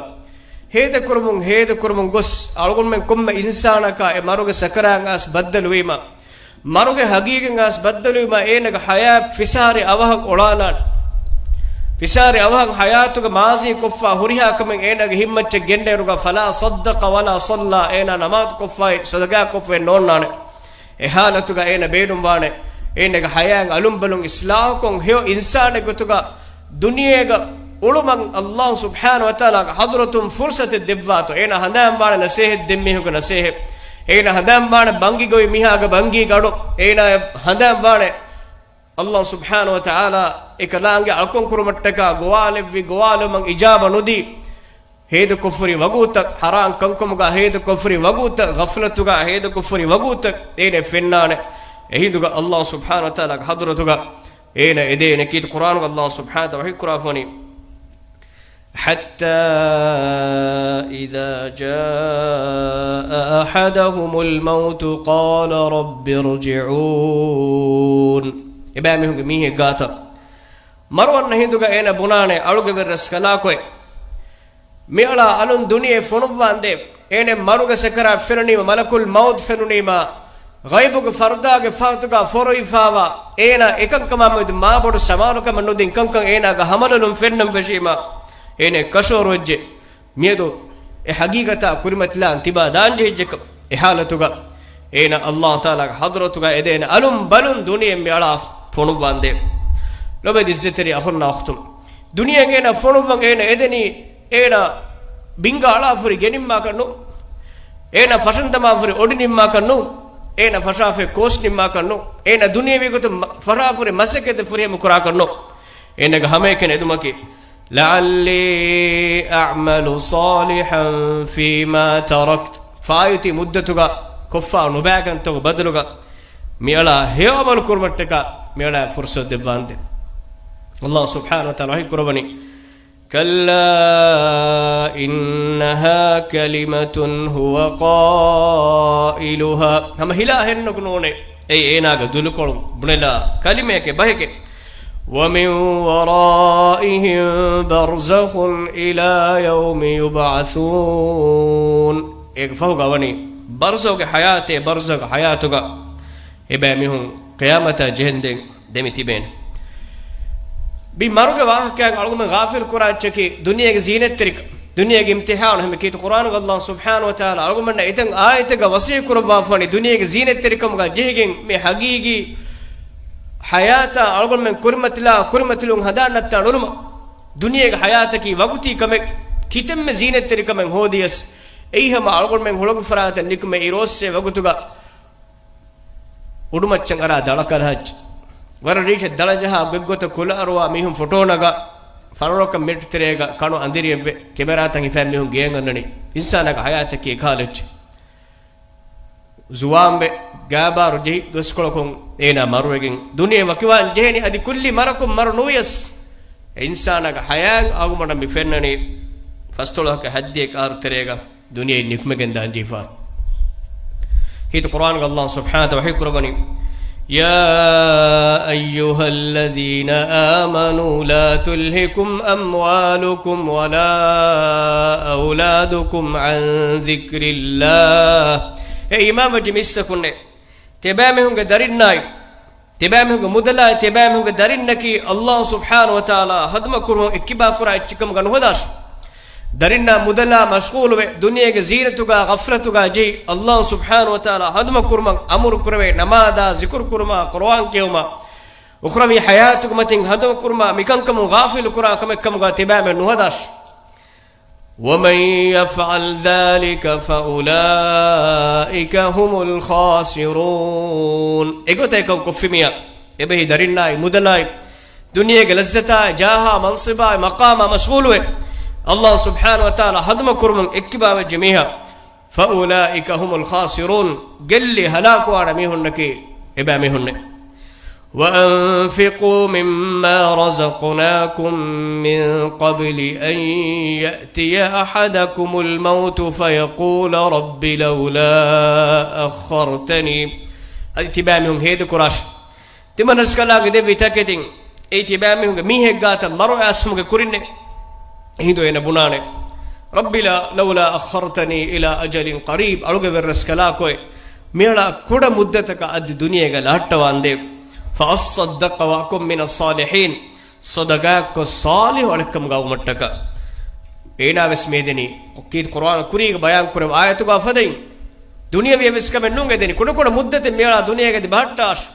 ހޭދަކުރުމުން، ހޭދަކުރުމުން ގޮސް އަޅުގަނޑުމެން ކޮންމެ އިންސާނަކާ އެ މަރުގެ ސަކަރާތް އައިސް ބައްދަލުވީމަ، މަރުގެ ހަގީގަތް އައިސް ބައްދަލުވީމަ، އޭނަގެ ޙަޔާތް ފިސާރި އަވަހަށް އޮޅާލާނެ. ފިސާރި އަވަހަށް ޙަޔާތުގެ މާޒީ ކޮށްފާ ހުރިހާ ކަމެއް އޭނަގެ ހިތްމައްޗަށް ގެންނައިރުގަ، فلا صدق ولا صلى، އޭނާ ނަމާދު ކޮށްފައި، ޞަދަޤާ ކޮށްފައި ނޯންނާނެ. އެ ޙާލަތުގަ އޭނަ ބޭނުންވާނެ، އޭނަގެ ޙަޔާތް އަލުންބަލުން އިޞްލާޙުކޮށް، ހެޔޮ އިންސާނެއް ގޮތުގަ ދުނިޔޭގަ އުޅުމަށް ﷲ ސުބްޙާނަހޫ ވަތަޢާލާގެ ޙަޟްރަތުން ފުރުޞަތެއް ދެއްވާތޯ. އޭނާ ހަނދާންވާނެ ނަޞޭޙަތް ދެން މީހުންގެ ނަޞޭޙަތް. އޭނާ ހަނދާންވާނެ ބަންގި ގޮވި މީހާގެ ބަންގީގެ އަޑު. އޭނާ ހަނދާންވާނެ ﷲ ސުބްޙާނަހޫ ވަތަޢާލާ އެކަލާނގެ އަޅުކަން ކުރުމަށްޓަކާ ގޮވާލެއްވި ގޮވާލުމަށް އިޖާބަ ނުދީ، ހޭދަކޮށްފަހުރި ވަގުތަށް، ޙަރާމް ކަންކަމުގަ ހޭދަކޮށްފަހުރި ވަގުތަށް، ޣަފްލަތުގަ ހޭދަކޮށްފަހުރި ވަގުތަށް އޭނަ ފެންނާނެ. އެހިނދުގަ ﷲ ސުބްޙާނަހޫ ވަތަޢާލާގެ ޙަޟްރަތުގަ އޭނަ އެދޭނެ. ކީރިތި ޤުރްއާނުގަ ﷲ ސުބްޙާނަހޫ ވަތަޢާލާ ވަޙީ ކުރާފަވަނީ، حتى إذا جاء أحدهم الموت قال رب ارجعون. އެބައިމީހުންގެ މީހެއް ގާތަށް މަރު އަންނަ ހިނދުގަ އޭނަ ބުނާނެ، އަޅުގެ ވެރިރަސްކަލާކޮއެ، މިއަޅާ އަލުން ދުނިޔެ ފޮނުއްވާނދޭ. އޭނަ މަރުގެ ސަކަރާތް ފެނުނީމަ، މަލަކުލް މައުތު ފެނުނީމަ، ޣައިބުގެ ފަރުދާގެ ފަހަތުގަ ފޮރުވިފާވާ އޭނާ އެކަންކަމާމެދު މާބޮޑު ސަވާލުކަމެއް ނުދިން ކަންކަން އޭނާގެ ހަމަލޮލުން ފެންނަންވެށީމަ، އޭނަ ކަށަވަރުވެއްޖެ. މިއަދު އެ ޙަޤީޤަތާ ކުރިމަތިލާން ތިބާ ދާންޖެހިއްޖެކަ. އެ ޙާލަތުގަ އޭނަ ﷲ ތަޢާލާގެ ޙަޟްރަތުގަ އެދޭނެ، އަލުން ބަލުން ދުނިޔެ މިއަޅާ ފޮނުއްވާނދޭ. ލޮބުވެތި އިއްޒަތްތެރި އަޚުންނާ އުޚްތުން، ދުނިޔެއަށް އޭނަ ފޮނުއްވަން އޭނަ އެދެނީ އޭނަ ބިންގާ އަޅާފަހުރި ގެނިންމާކަށް ނޫން. އޭނަ ފަށަން ދަމާފަހުރި އޮޑި ނިންމާކަށް ނޫން. އޭނަ ފަށާފަހުރި ކޯޗް ނިންމާކަށް ނޫން. އޭނަ ދުނިޔަވީ ގޮތުން މަ-، ފަށާފަހުރި މަސައްކަތެއް ފުރިހަމަ ކުރާކަށް ނޫން. އޭނަގެ ހަމައެކަނި އެދުމަކީ، لعلي أعمل صالحا فيما تركت. ފާއިތުވި މުއްދަތުގަ ކޮށްފާ ނުބައިކަންތަކުގެ ބަދަލުގަ މިއަޅާ ހެޔޮ ޢަމަލު ކުރުމަށްޓަކާ މިއަޅާ ފުރުޞަތު ދެއްވާނދޭ. ﷲ ސުބްޙާނަހޫ ވަތަޢާލާ ވަޙީ ކުރައްވަނީ، كلا إنها كلمة هو قائلها. ހަމަ ހިލާ ހެންނަކު ނޫނޭ. އެއީ އޭނާގެ ދުލުކޮޅު ބުނެލާ ކަލިމައެކޭ، ބަހެކޭ. ومن ورائهم برزخ إلى يوم يبعثون. އޭގެ ފަހުގަ ވަނީ ބަރްޒަޚުގެ ޙަޔާތޭ، ބަރްޒަޚުގެ ޙަޔާތުގަ އެބައިމީހުން ޤިޔާމަތާ ޖެހެންދެން ދެމި ތިބޭނެ. މި މަރުގެ ވާހަކައިން އަޅުގަނޑުމެން ޣާފިލް ކުރާ އެއްޗަކީ ދުނިޔޭގެ ޒީނަތްތެރިކަން، ދުނިޔޭގެ އިމްތިޙާނު. ހަމަ ކީރިތި ޤުރްއާނުގަ ﷲ ސުބްޙާނަހޫ ވަތަޢާލާ އަޅުގަނޑުމެންނަށް އެތައް އާޔަތެއްގަ ވަޞިއްޔަތް ކުރައްވާފަވަނީ ދުނިޔޭގެ ޒީނަތްތެރިކަމުގަ ޖެހިގެން މި ޙަޤީޤީ ޙަޔާތާ އަޅުގަނޑުމެން ކުރިމަތިލާ، ކުރިމަތިލުން ހަނދާން ނައްތާ ނުލުމަށް. ދުނިޔޭގެ ޙަޔާތަކީ ވަގުތީ ކަމެއް، ކިތަންމެ ޒީނަތްތެރިކަމެއް ހޯދިޔަސް، އެއީ ހަމަ އަޅުގަނޑުމެން ހުޅަނގު ފަރާތަށް ނިކުމެ އިރުއޮއްސޭ ވަގުތުގަ އުޑުމައްޗަށް އަރާ ދަޅަކަލާއްޗި. ވަރަށް ރީއްޗަށް ދަޅަޖަހާ ގޮތްގޮތަށް ކުލައަރުވާ މީހުން ފޮޓޯ ނަގާ، ފަރުރަކަށް މިނިޓް ތެރޭގަ ކަނު އަނދިރިއެއްވެ، ކެމެރާތައް ހިފައި މީހުން ގެޔަށް އަންނަނީ. އިންސާނާގެ ޙަޔާތަކީ އެކަހަލަ އެއްޗެއް. ޒުވާންވެ، ގާބާރު ޖެހި ދުވަސްކޮޅަކުން އޭނާ މަރުވެގެން ދުނިޔެ ވަކިވާން ޖެހެނީ. އަދި ކުއްލި މަރަކުން މަރު ނުވިޔަސް، އެ އިންސާނާގެ ޙަޔާތް އަޅުގަނޑަށް މި ފެންނަނީ ފަސްދޮޅަހަކަށް ހަތްދިހައަކަށް އަހަރު ތެރޭގަ ދުނިޔެއިން ނިކުމެގެން ދާން ޖެހިފަ. ކީރިތި ޤުރްއާނުގަ ﷲ ސުބްޙާނަހޫ ވަތަޢާލާ ވަޙީ ކުރައްވަނީ، يا أيها الذين آمنوا لا تلهكم أموالكم ولا أولادكم عن ذكر الله. އޭ އީމާންވެއްޖެ މީސްތަކުންނޭ، ތިބާމީހުންގެ ދަރިންނާއި ތިބާމީހުންގެ މުދަލާއި ތިބާމީހުންގެ ދަރިންނަކީ ﷲ ސުބްޙާނަހޫ ވަތަޢާލާ ހަނދުމަކުރުމުން އެއްކިބާކުރާ އެއްޗެއްކަމުގަ ނުހަދާށި. ދަރިންނާ މުދަލާ މަޝްޣޫލުވެ، ދުނިޔޭގެ ޒީނަތުގަ ޣަފްލަތުގަ ޖެހި، ﷲ ސުބްޙާނަހޫ ވަތަޢާލާ ހަނދުމަކުރުމަށް އަމުރު ކުރެވޭ، ނަމާދާ، ޒިކުރު ކުރުމާ، ޤުރުއާން ކިޔެވުމާ، އުޚްރަވީ ޙަޔާތުގެ މަތިން ހަނދުމަކުރުމާ، މިކަންކަމުން ޣާފިލު ކުރާ ކަމެއްކަމުގަ ތިބާމީހުން ނުހަދާށި. ومن يفعل ذلك فأولئك هم الخاسرون. އެގޮތަށް ކޮށްފި މީހާ، އެބަހީ ދަރިންނާއި މުދަލާއި ދުނިޔޭގެ ލައްޒަތާއި ޖާހާ މަންސަބާއި މަޤާމާ މަޝްޣޫލުވެ، ﷲ ސުބްޙާނަހޫ ވަތަޢާލާ ހަނދުމަކުރުމުން އެއްކިބާވެއްޖެ މީހާ، فأولئك هم الخاسرون، ގެއްލި ހަލާކުވާނެ މީހުންނަކީ އެބައިމީހުންނޭ. وأنفقوا مما رزقناكم من قبل أن يأتي أحدكم الموت فيقول رب لولا أخرتني. އަދި ތިބާމީހުން ހޭދަކުރާށި. ތިމަން ރަސްކަލާނގެ ދެއްވި ތަކެތިން އެއީ ތިބާމީހުންގެ މީހެއް ގާތަށް މަރު އައިސްފުމުގެ ކުރިންނޭ. އެހިނދު އޭނަ ބުނާނެ، رب لا، لولا أخرتني إلى أجل قريب، އަޅުގެ ވެރި ރަސްކަލާކޮއެ، މިއަޅާ ކުޑަ މުއްދަތަކަށް އަދި ދުނިޔޭގަ ލަހައްޓަވާނދޭ. فأصدق وأكن من الصالحين، ޞަދަޤާތްކޮށް ޞާލިޙު އަޅެއްކަމުގަ ވުމަށްޓަކާ. އޭނާ ވެސް މިއެދެނީ ކީރިތި ޤުރުއާން ކުރީގަ ބަޔާން ކުރެވި އާޔަތުގަ ފަދައިން. ދުނިޔަވީ އެއްވެސް ކަމެއް ނޫން އެދެނީ. ކުޑަކުޑަ މުއްދަތެއް މިއަޅާ ދުނިޔޭގަ އަދި ބަހައްޓާށި.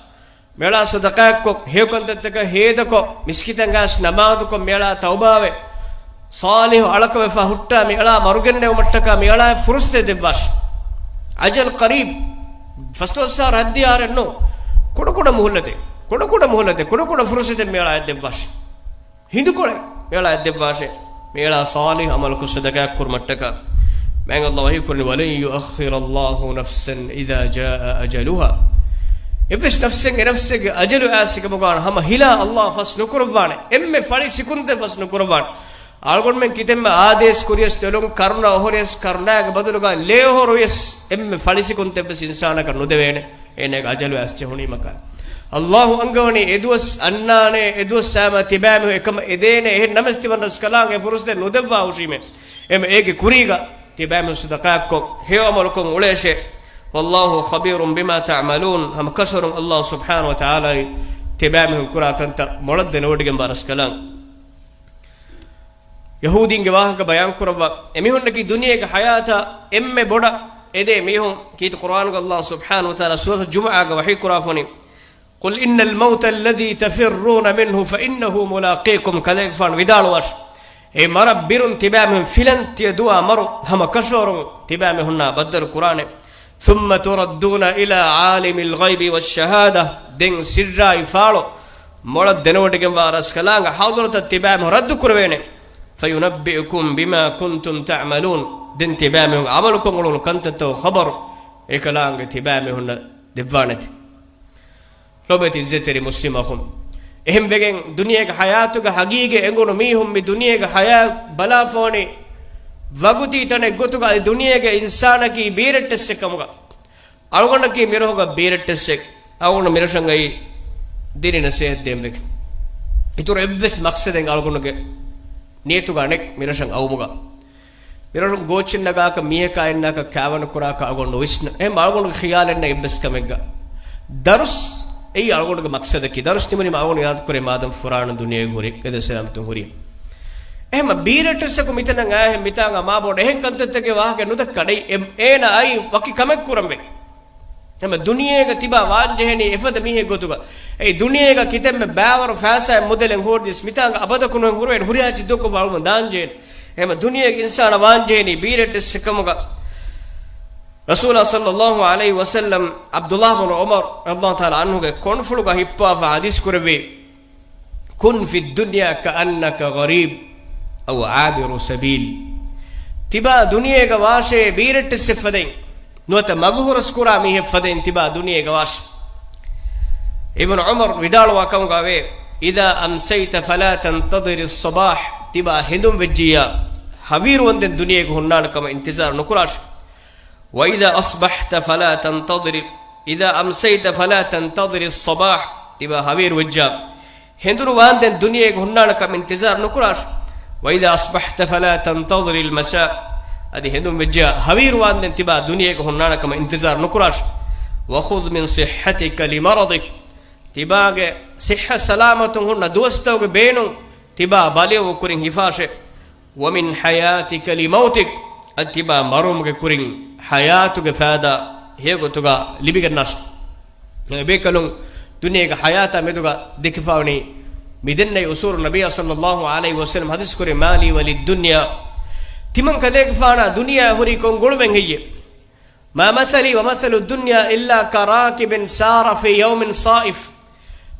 މިއަޅާ ޞަދަޤާތްކޮށް، ހެޔޮކަންތައްތަކަށް ހޭދަކޮށް، މިސްކިތަށް އައިސް ނަމާދުކޮށް، މިއަޅާ ތައުބާވެ، ޞާލިޙު އަޅަކަށް ވެފަ ހުއްޓާ، މިއަޅާ މަރުގެންނެވުމަށްޓަކާ މިއަޅާ ފުރުސަތެއް ދެއްވާށި. أجل قريب، ފަސްދޮޅަސް އަހަރު ހައްދިޔާރެއް ނޫން. ކުޑަކުޑަ މުހުލަތެއް، ކުޑަކުޑަ މުހުލަތެއް، ކުޑަކުޑަ ފުރުސަތެއް މިއަޅާ ދެއްވާށި. ހިނދުކޮޅެއް މިއަޅާ ދެއްވާށޭ. މިއަޅާ ޞާލިޙު ޢަމަލުކޮށް ޞަދަޤާތް ކުރުމަށްޓަކާ. މާތް ﷲ ވަޙީ ކުރަނީ، ولن يؤخر الله نفسا إذا جاء أجلها. އެއްވެސް ނަފްސެއް އެ ނަފްސެއްގެ އަޖަލު އައިސް ކަމުގަ ހަމަ ހިލާ ﷲ ފަސް ނުކުރައްވާނެ. އެންމެ ފަޅި ސިކުންތެއް ފަސް ނުކުރައްވާނެ. އަޅުގަނޑުމެން ކިތަންމެ އާދޭސް ކުރިޔަސް، ތެލުން ކަރުނަ އޮހޮރިޔަސް، ކަރުނައިގެ ބަދަލުގަ ލޭ އޮހޮރުވިޔަސް، އެންމެ ފަޅި ސިކުންތެއްވެސް އިންސާނަކަށް ނުދެވޭނެ. އޭނާގެ އަޖަލު އައިސް ޖެހުނީމަކާ. ﷲ އަންގަވަނީ އެދުވަސް އަންނާނެ، އެދުވަސް ސައިމަ ތިބާމީހުން އެކަމަށް އެދޭނެ. އެހެން ނަމަވެސް ތިމަން ރަސްކަލާނގެ ފުރުސަތެއް ނުދެއްވާ ހުށީމޭ. އެމަ އޭގެ ކުރީގަ ތިބާމީހުން ޞަދަޤާތްކޮށް، ހެޔޮ ޢަމަލުކޮށް އުޅޭށޭ. والله خبير بما تعملون. ހަމަ ކަށަވަރުން ﷲ ސުބްޙާނަހު ވަތަޢާލާއީ ތިބާމީހުން ކުރާ ކަންތައް މޮޅަށް ދެނެވޮޑިގެންވާ ރަސްކަލާނގެ. ޔަހޫދީންގެ ވާހަކަ ބަޔާންކުރައްވާ، އެމީހުންނަކީ ދުނިޔޭގެ ޙަޔާތަށް އެންމެ ބޮޑަށް އެދޭ މީހުން. ކީރިތި ޤުރުއާނުގަ ﷲ ސުބްޙާނަހު ވަތަޢާލާ ސޫރަތު ޖުމުޢާގަ ވަޙީ ކުރާފަ ވަނީ، قل إن الموت الذي تفرون منه فإنه ملاقيكم. ކަލޭގެފާނު ވިދާޅުވާށި، އެ މަރަށް ބިރުން ތިބާމީހުން ފިލަން ތިޔަ ދުވާ މަރު ހަމަ ކަށަވަރުން ތިބާމީހުންނާ ބައްދަލު ކުރާނެ. ثم تردون إلى عالم الغيب والشهادة. ދެން ސިއްރާއި ފާޅު މޮޅަށް ދެނެވޮޑިގެންވާ ރަސްކަލާނގެ ޙަޟްރަތަށް ތިބާމީހުން ރައްދު ކުރެވޭނެ. فينبئكم بما كنتم تعملون. ދެން ތިބާމީހުން ޢަމަލުކޮށް އުޅުނު ކަންތައްތައް ޚަބަރު އެކަލާނގެ ތިބާމީހުންނަށް ދެއްވާނެތެ. ލޯބިވެތި ޢިއްޒަތްތެރި މުސްލިމް އަޚުން. އެހެންވެގެން ދުނިޔޭގެ ޙަޔާތުގެ ހަގީގަތް އެނގުނު މީހުން މި ދުނިޔޭގެ ޙަޔާތް ބަލާފަވަނީ ވަގުތީ ތަނެއް ގޮތުގަ. އަދި ދުނިޔޭގެ އިންސާނަކީ ބީރައްޓެއްސެއް ކަމުގަ. އަޅުގަނޑަކީ މިރޮހުގަ ބީރައްޓެއްސެއް. އަޅުގަނޑު މިރަށަށް އައީ ދީނީ ނަސޭހަތް ދޭންވެގެން. އިތުރު އެއްވެސް މަޤްޞަދެއް އަޅުގަނޑުގެ ނިޔަތުގަ ނެތް މިރަށަށް އައުމުގަ. މިރަށުން ގޯއްޗެއް ނަގާކަށް މީހަކާ އިންނާކަށް ކާވަނު ކުރާކަށް އަޅުގަނޑު ނުވިސްނާ. އެހެން އަޅުގަނޑުގެ ޚިޔާލެއް ނެތް އެއްވެސް ކަމެއްގަ. ދަރުސް އެއީ އަޅުގަނޑުގެ މަޤްޞަދަކީ. ދަރުސް ތިމަނީމަ އަޅުގަނޑު އިރާދަ ކުރޭ މާދަމް ފުރާނަ ދުނިޔޭގަ ހުރި ގަދަ ސަލާމަތުން ހުރި. އެހެން ބީރައްޓެއްސަކު މިތަނަށް އާހެން މިތާނގަ މާބޮޑު އެހެން ކަންތައްތަކެއް ވާހަކަ ނުދައްކާ. އެ-، އޭނަ އައީ ވަކި ކަމެއް ކުރަންވެ. ހަމަ ދުނިޔޭގަ ތިބާ ވާންޖެހެނީ އެފަދަ މީހެއް ގޮތުގަ. އެ ދުނިޔޭގަ ކިތަންމެ ބާވަރު ފައިސާއެއް މުދަލެއް ހޯދިޔަސް މިތާނގަ އަބަދަކު ނުހުރެވޭނެ ހުރިހާ ޗިއްދުވަކު ވަޅުމަ ދާންޖެހޭނެ. ހަމަ ދުނިޔޭގެ އިންސާނާ ވާންޖެހެނީ ބީރައްޓެއްސެއް ކަމުގަ. ރަސޫލާ ޞައްލައްލާހު ޢަލައިހި ވަސައްލަމް ޢަބްދުއްލާހް ބުނު ޢުމަރު ރަޟިޔައްލާހު ތަޢާލާ ޢަންހުގެ ކޮންފުޅުގަ ހިއްޕާފަ ޙަދީޘް ކުރެއްވި، كن في الدنيا كأنك غريب أو عابر سبيل. ތިބާ ދުނިޔޭގަ ވާށޭ ބީރައްޓެއްސެއް ފަދައިން، ނުވަތަ މަގު ހުރަސް ކުރާ މީހެއް ފަދައިން ތިބާ ދުނިޔޭގަ ވާށޭ. އިބްނު ޢުމަރު ވިދާޅުވާ ކަމުގައިވޭ، إذا أمسيت فلا تنتظر الصباح، ތިބާ ހެނދުން ވެއްޖިއްޔާ ހަވީރު ވަންދެން ދުނިޔޭގަ ހުންނާނެ ކަމަށް އިންތިޒާރު ނުކުރާށޭ. وإذا أصبحت فلا تنتظر، إذا أمسيت فلا تنتظر الصباح، ތިބާ ހަވީރު ވެއްޖާ ހެނދުނު ވާންދެން ދުނިޔޭގަ ހުންނާނެ ކަމަށް އިންތިޒާރު ނުކުރާށޭ. وإذا أصبحت فلا تنتظر المساء، އަދި ހެނދުން ވެއްޖާ ހަވީރު ވާންދެން ތިބާ ދުނިޔޭގަ ހުންނާނެ ކަމަށް އިންތިޒާރު ނުކުރާށޭ. وخذ من صحتك لمرضك، ތިބާގެ ޞިއްޙަ ސަލާމަތުން ހުންނަ ދުވަސްތަކުގެ ބޭނުން ތިބާ ބަލިއައުމުގެ ކުރިން ހިފާށޭ. ومن حياتك لموتك، އަދި ތިބާ މަރުވުމުގެ ކުރިން ޙަޔާތުގެ ފައިދާ ހެޔޮގޮތުގަ ލިބިގަންނާށޭ. ބޭކަލުން ދުނިޔޭގެ ޙަޔާތާ މެދުގަ ދެކިފަވަނީ މިދެންނެވި އުސޫލު. ނަބިއްޔާ ޞައްލައްލާހު ޢަލައިހި ވަސައްލަމް ޙަދީޘް ކުރި، ما لي وللدنيا، ތިމަން ކަލޭގެފާނާ ދުނިޔެއާ ހުރީ ކޮން ގުޅުމެއް ހެއްޔޭ؟ ما مثلي ومثل الدنيا إلا كراكب سار في يوم صائف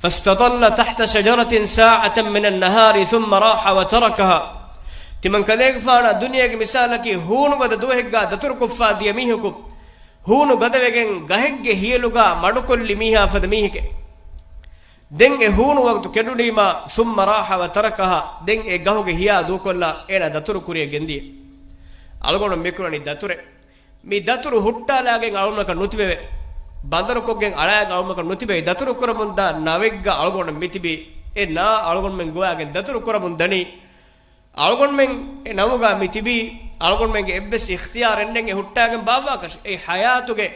فاستظل تحت شجرة ساعة من النهار ثم راح وتركها. ތިމަން ކަލޭގެފާނާ ދުނިޔޭގެ މިސާލަކީ ހޫނުގަދަ ދުވަހެއްގާ ދަތުރުކޮށްފާ ދިޔަ މީހަކު ހޫނު ގަދަވެގެން ގަހެއްގެ ހިޔަލުގާ މަޑުކޮށްލި މީހާ ފަދަ މީހެކޭ. ދެން އެ ހޫނު ވަގުތު ކެނޑުނީމާ، ثم راح وتركها، ދެން އެ ގަހުގެ ހިޔާ ދޫކޮށްލާ، އޭނާ ދަތުރު ކުރިޔަށް ގެންދިޔަ. އަޅުގަނޑު މިކުރަނީ ދަތުރެއް. މި ދަތުރު ހުއްޓާލާގެން އަޅުނަކަށް ނުތިބެވެ. ބަނދަރުކޮށްގެން އަޅާގެން އަޅުނަކަށް ނުތިބެ. ދަތުރު ކުރަމުންދާ ނަވެއްގަ އަޅުގަނޑު މިތިބީ. އެ ނާ އަޅުގަނޑުމެން ގޮވާގެން ދަތުރު ކުރަމުން ދަނީ. އަޅުގަނޑުމެން އެ ނަމުގަ މި ތިބީ، އަޅުގަނޑުމެންގެ އެއްވެސް އިޚްތިޔާރެއް ނެތް އެ ހުއްޓާގެން ބާއްވާކަށް. އެ ޙަޔާތުގެ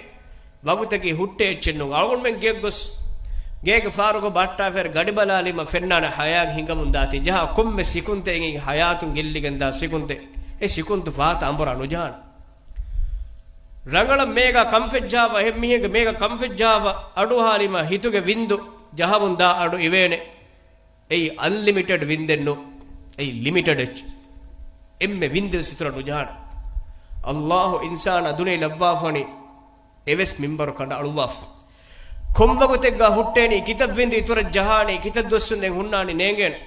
ވަގުތަކީ ހުއްޓޭ އެއްޗެއް ނޫން. އަޅުގަނޑުމެން ގެއަށް ގޮސް، ގޭގެ ފާރުގަ ބައްޓާފައިރަށް ގަޑި ބަލާލީމަ ފެންނާނެ ޙަޔާތް ހިނގަމުން ދާތީ. ޖަހާ ކޮންމެ ސިކުންތެއް އެނގި ޙަޔާތުން ގެއްލިގެން ދާ ސިކުންތެއް. އެ ސިކުންތު ފަހަތަށް އަނބުރާ ނުޖަހާނެ. ރަނގަޅަށް މޭގަ ކަންފެއްޖާފަ، އެހެން މީހެއްގެ މޭގަ ކަންފެއްޖާފަ އަޑުއަހާލީމަ ހިތުގެ ވިންދު ޖަހަމުން ދާ އަޑު އިވޭނެ. އެއީ އަންލިމިޓެޑް ވިންދެއް ނޫން. އެއީ ލިމިޓެޑް އެއްޗެއް. އެންމެ ވިންދެއް އިތުރަށް ނުޖަހާނެ. ﷲ އިންސާނާ ދުނިޔެ ލައްވާފަނީ އެވެސް މިންބަރު ކަނޑައަޅުއްވާފަ. ކޮން ވަގުތެއްގަ ހުއްޓޭނީ ކިތައް ވިންދު އިތުރަށް ޖަހާނީ، ކިތައް ދުވަސްވަންދެން ހުންނާނީ ނޭނގޭނެ.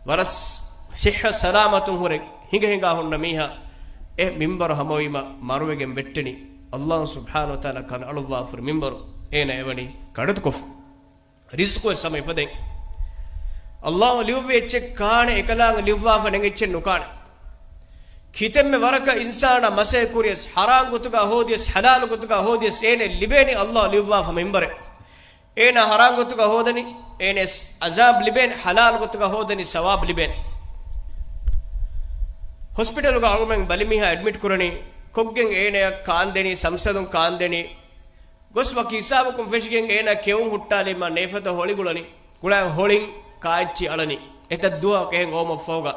ވަރަށް ޞިއްޙަ ސަލާމަތުން ހުރެ ހިނގަ ހިނގާ ހުންނަ މީހާ އެ މިންބަރު ހަމަވީމަ މަރުވެގެން ވެއްޓެނީ. ﷲ ސުބްޙާނަހޫ ވަތަޢާލާ ކަނޑައަޅުއްވާފަ ހުރި މިންބަރު އޭނާ އެވަނީ ކަޑައްތުކޮށްފަ. ރިޒްޤުވެސް ހަމަ އެފަދައިން. ﷲ ލިޔުއްވި އެއްޗެއް ކާނެ އެކަލާނގެ ލިޔުއްވާފަ ނެތް އެއްޗެއް ނުކާނެ. ކިތަންމެ ވަރަކަށް އިންސާނާ މަސައްކަތް ކުރިޔަސް، ޙަރާމް ގޮތުގަ ހޯދިޔަސް، ޙަލާލު ގޮތުގަ ހޯދިޔަސް، އޭނަ ލިބޭނީ ﷲ ލިޔުއްވާފަ މިންބަރެއް. އޭނާ ޙަރާމް ގޮތުގަ ހޯދަނީ، އޭނަޔަސް ޢަޒާބް ލިބޭނެ، ޙަލާލު ގޮތުގަ ހޯދަނީ ސަވާބް ލިބޭނެ. ހޮސްޕިޓަލުގަ އަޅުގަނޑުމެން ބަލި މީހާ އެޑްމިޓް ކުރަނީ، ކޮށްގެން އޭނަޔަށް ކާންދެނީ، ސަމްސަލުން ކާންދެނީ، ގޮސް ވަކި ހިސާބަކުން ފެށިގެން އޭނާ ކެއުން ހުއްޓާލީމަ ނޭފަތަށް ހޮޅި ގުޅަނީ. ގުޅަން ހޮޅިން ކާއެއްޗި އަޅަނީ. އެތައް ދުވަހަކު އެހެން އޮވުމަށްފަހުގަ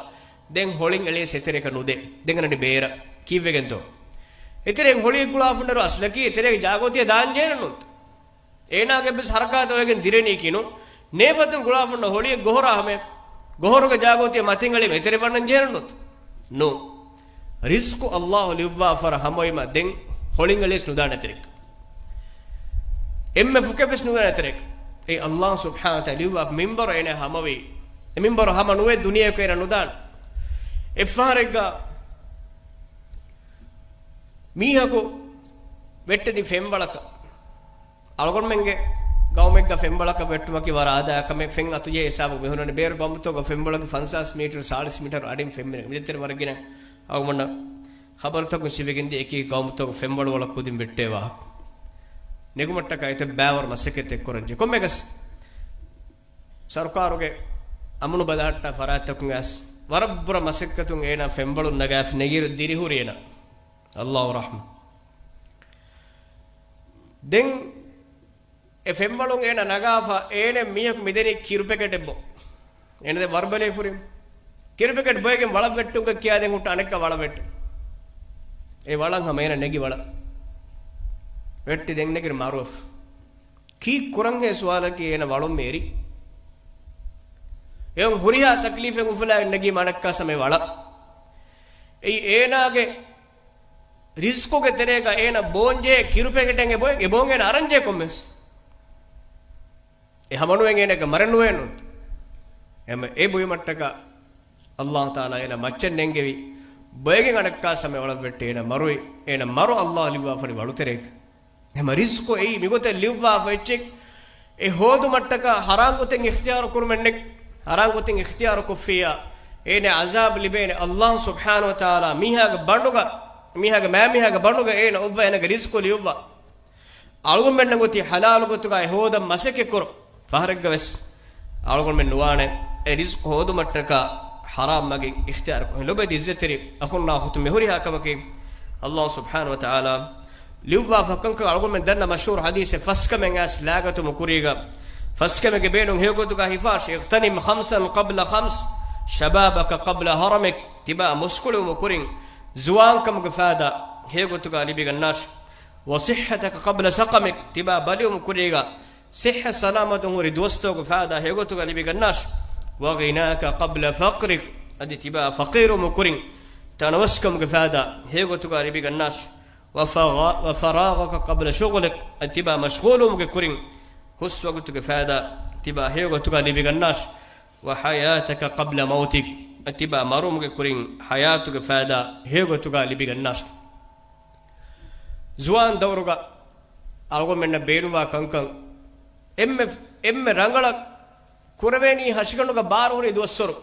ދެން ހޮޅިން އެޅިޔަސް އެތެރެއަކަށް ނުދޭ. ދެން އަންނަނީ ބޭރަށް. ކީއްވެގެންތޯ؟ އެތެރެއިން ހޮޅިއެއް ގުޅާފަ ހުންނައިރު އަސްލަކީ އެތެރޭގެ ޖާގަ އޮތީ ދާން ޖެހޭނެއްނު. އޭނާގެ އެއްވެސް ހަރަކާތެއް އޮވެގެން ދިރެނީކީ ނޫން. ނޭފަތުން ގުޅާފަ ހުންނަ ހޮޅިއެއް ގޮހޮރާ ހަމަޔަށް. ގޮހޮރުގެ ޖާގަ އޮތީ މަތިން އެޅީމަ އެތެރެ ވަންނަން ޖެހޭނެއްނު. ނޫން. ރިޒްޤު ﷲ ލިޔުއްވާފަ ހަމަވީމަ ދެން ހޮޅިން އެޅިޔަސް ނުދާނެ އެތެރެއަކަށް. އެންމެ ފުކެއްވެސް ނުދާނެ އެތެރެއަކަށް. އެ ﷲ ސުބްޙާނަހޫ ވަތަޢާލާ ލިޔުއްވާ މިންބަރު އޭނާ ހަމަވީ. އެ މިންބަރު ހަމަ ނުވެ ދުނިޔެއަކަށް އޭނާ ނުދާނެ. އެއްފަހަރެއްގަ މީހަކު ވެއްޓެނީ ފެންވަޅަކަށް. އަޅުގަނޑުމެންގެ ގައުމެއްގަ ފެންވަޅަކަށް ވެއްޓުމަކީ ވަރަށް އާދައިގެ ކަމެއް. ފެން އަތުޖެހޭ ހިސާބަށް މިހުރަނީ. ބޭރު ގައުމުތަކުގަ ފެންވަޅަކީ ފަންސާސް މީޓަރު، ސާޅީސް މީޓަރު އަޑިން ފެން މިނެ. މިދެތެރެ ވަރަށް ގިނަ އަޅުގަނޑުމެންނަށް ޚަބަރުތަކުން ސިވެގެންދިޔަ އެކި ގައުމުތަކު ފެންވަޅު ވަޅަށް ކުދިން ވެއްޓޭ ވާހަކަ. ނެގުމަށްޓަކާ އެތައް ބައިވަރު މަސައްކަތެއް ކުރަންޖެ. ކޮންމެއަކަސް ސަރުކާރުގެ އަމުނު ބަލަހައްޓާ ފަރާތްތަކުން އައިސް ވަރަށް ބުރަ މަސައްކަތުން އޭނާ ފެންވަޅުން ނަގާފަ ނެގިއިރު ދިރިހުރި އޭނާ. ﷲ ރަޙްމަ. ދެން އެ ފެންވަޅުން އޭނަ ނަގާފަ، އޭނަ މީހަކު މިދެނީ ކިރު ޕެކެޓެއް ބޯ. އޭނަ ދެން ވަރުބަލޭ ފުރި. ކިރު ޕެކެޓް ބޮއެގެން ވަޅަށް ވެއްޓުން ކިޔާދޭން ހުއްޓަ އަނެއްކާ ވަޅަށް ވެއްޓެ. އެ ވަޅަށް ހަމަ އޭނަ ނެގި ވަޅަށް. ވެއްޓި ދެން ނެގިރި މަރުވެފަ. ކީއް ކުރަންހޭ ސުވާލަކީ އޭނަ ވަޅުން މޭރި. އެހެން ހުރިހާ ތަކްލީފެއް އުފުލާ ނެގީ މަޑައްކާ ސަމޭ ވަޅަށް. އެއީ އޭނާގެ ރިޒްޤުގެ ތެރޭގަ އޭނަ ބޯންޖޭ ކިރު ޕެކެޓެއް އެބޮއެ، އެބޯން އޭނަ އަރަންޖޭ ކޮންމެސް. އެ ހަމަނުވެން އޭނަގެ މަރެއް ނުވޭނުން. އެމަ އެ ބުއިމަށްޓަކާ ﷲ ތަޢާލާ އޭނަ މައްޗަށް ނެންގެވި ބޮއެގެން އަނެއްކާ ސަމޭ ވަޅަށް ވެއްޓި އޭނަ މަރުވި، އޭނަ މަރު ﷲ ލިޔުއްވާފަނި ވަޅުތެރޭގަ. އެމަ ރިޒްޤު އެއީ މިގޮތަށް ލިޔުއްވާފަ އެއްޗެއް. އެ ހޯދުމަށްޓަކާ ހަރާން ގޮތެއް އިޚްތިޔާރު ކުރުމެއްނެއް. ހަރާން ގޮތެއް އިޚްތިޔާރު ކޮށްފިއްޔާ އޭނަ ޢަޒާބް ލިބޭނެ. ﷲ ސުބްޙާނަހޫ ވަތަޢާލާ މީހާގެ ބަނޑުގަ، މީހާގެ މައިމީހާގެ ބަނޑުގަ އޭނަ އޮއްވަ އޭނަގެ ރިޒްޤު ލިޔުއްވާ. އަޅުގަނޑުމެންނަށް އޮތީ ޙަލާލު ގޮތުގައި ހޯދަން މަސައްކަތްކުރުން. ފަހަރެއްގަވެސް އަޅުގަނޑުމެން ނުވާނެ އެ ރިޒްޤު ހޯދުމަށްޓަކާ ޙަރާމް މަގެއް އިޚްތިޔާރުކޮށް. ލޮބުވެތި ޢިއްޒަތްތެރި އަޚުންނާ އުޚުތުން، މި ހުރިހާ ކަމަކީ ﷲ ސުބްޙާނަހޫ ވަތަޢާލާ ލިޔުއްވާފަ ކަންކަން. އަޅުގަނޑުމެން ދަންނަ މަޝްހޫރު ޙަދީޘެއް، ފަސްކަމެއް އައިސް ލާގަތުމު ކުރީގަ، ފަސްކަމެއްގެ ބޭނުން ހެޔޮގޮތުގަ ހިފާށި، اغتنم خمسا قبل خمس، شبابك قبل هرمك، ތިބާ މުސްކުޅިވުމު ކުރިން ޒުވާންކަމުގެ ފައިދާ ހެޔޮގޮތުގަ ލިބިގަންނާށި. وصحتك قبل سقمك، ތިބާ ބަލިވުމު ކުރީގަ، ޞިއްޙަ ސަލާމަތުން ހުރި ދުވަސްތަކުގެ ފައިދާ ހެޔޮގޮތުގަ ލިބިގަންނާށި. وغناك قبل فقرك، އަދި ތިބާ ފަޤީރުވުމު ކުރިން ތަނަވަސްކަމުގެ ފައިދާ ހެޔޮގޮތުގަ ލިބިގަންނާށި. وفغا-، وفراغك قبل شغلك، އަދި ތިބާ މަޝްޣޫލުވުމުގެ ކުރިން ހުސްވަގުތުގެ ފައިދާ ތިބާ ހެޔޮގޮތުގަ ލިބިގަންނާށި. وحياتك قبل موتك، އަދި ތިބާ މަރުވުމުގެ ކުރިން ޙަޔާތުގެ ފައިދާ ހެޔޮގޮތުގަ ލިބިގަންނާށި. ޒުވާން ދައުރުގަ އަޅުގަނޑުމެންނަށް ބޭނުންވާ ކަންކަން އެންމެ، އެންމެ ރަނގަޅަށް ކުރެވޭނީ ހަށިގަނޑުގަ ބާރު ހުރި ދުވަސްވަރު.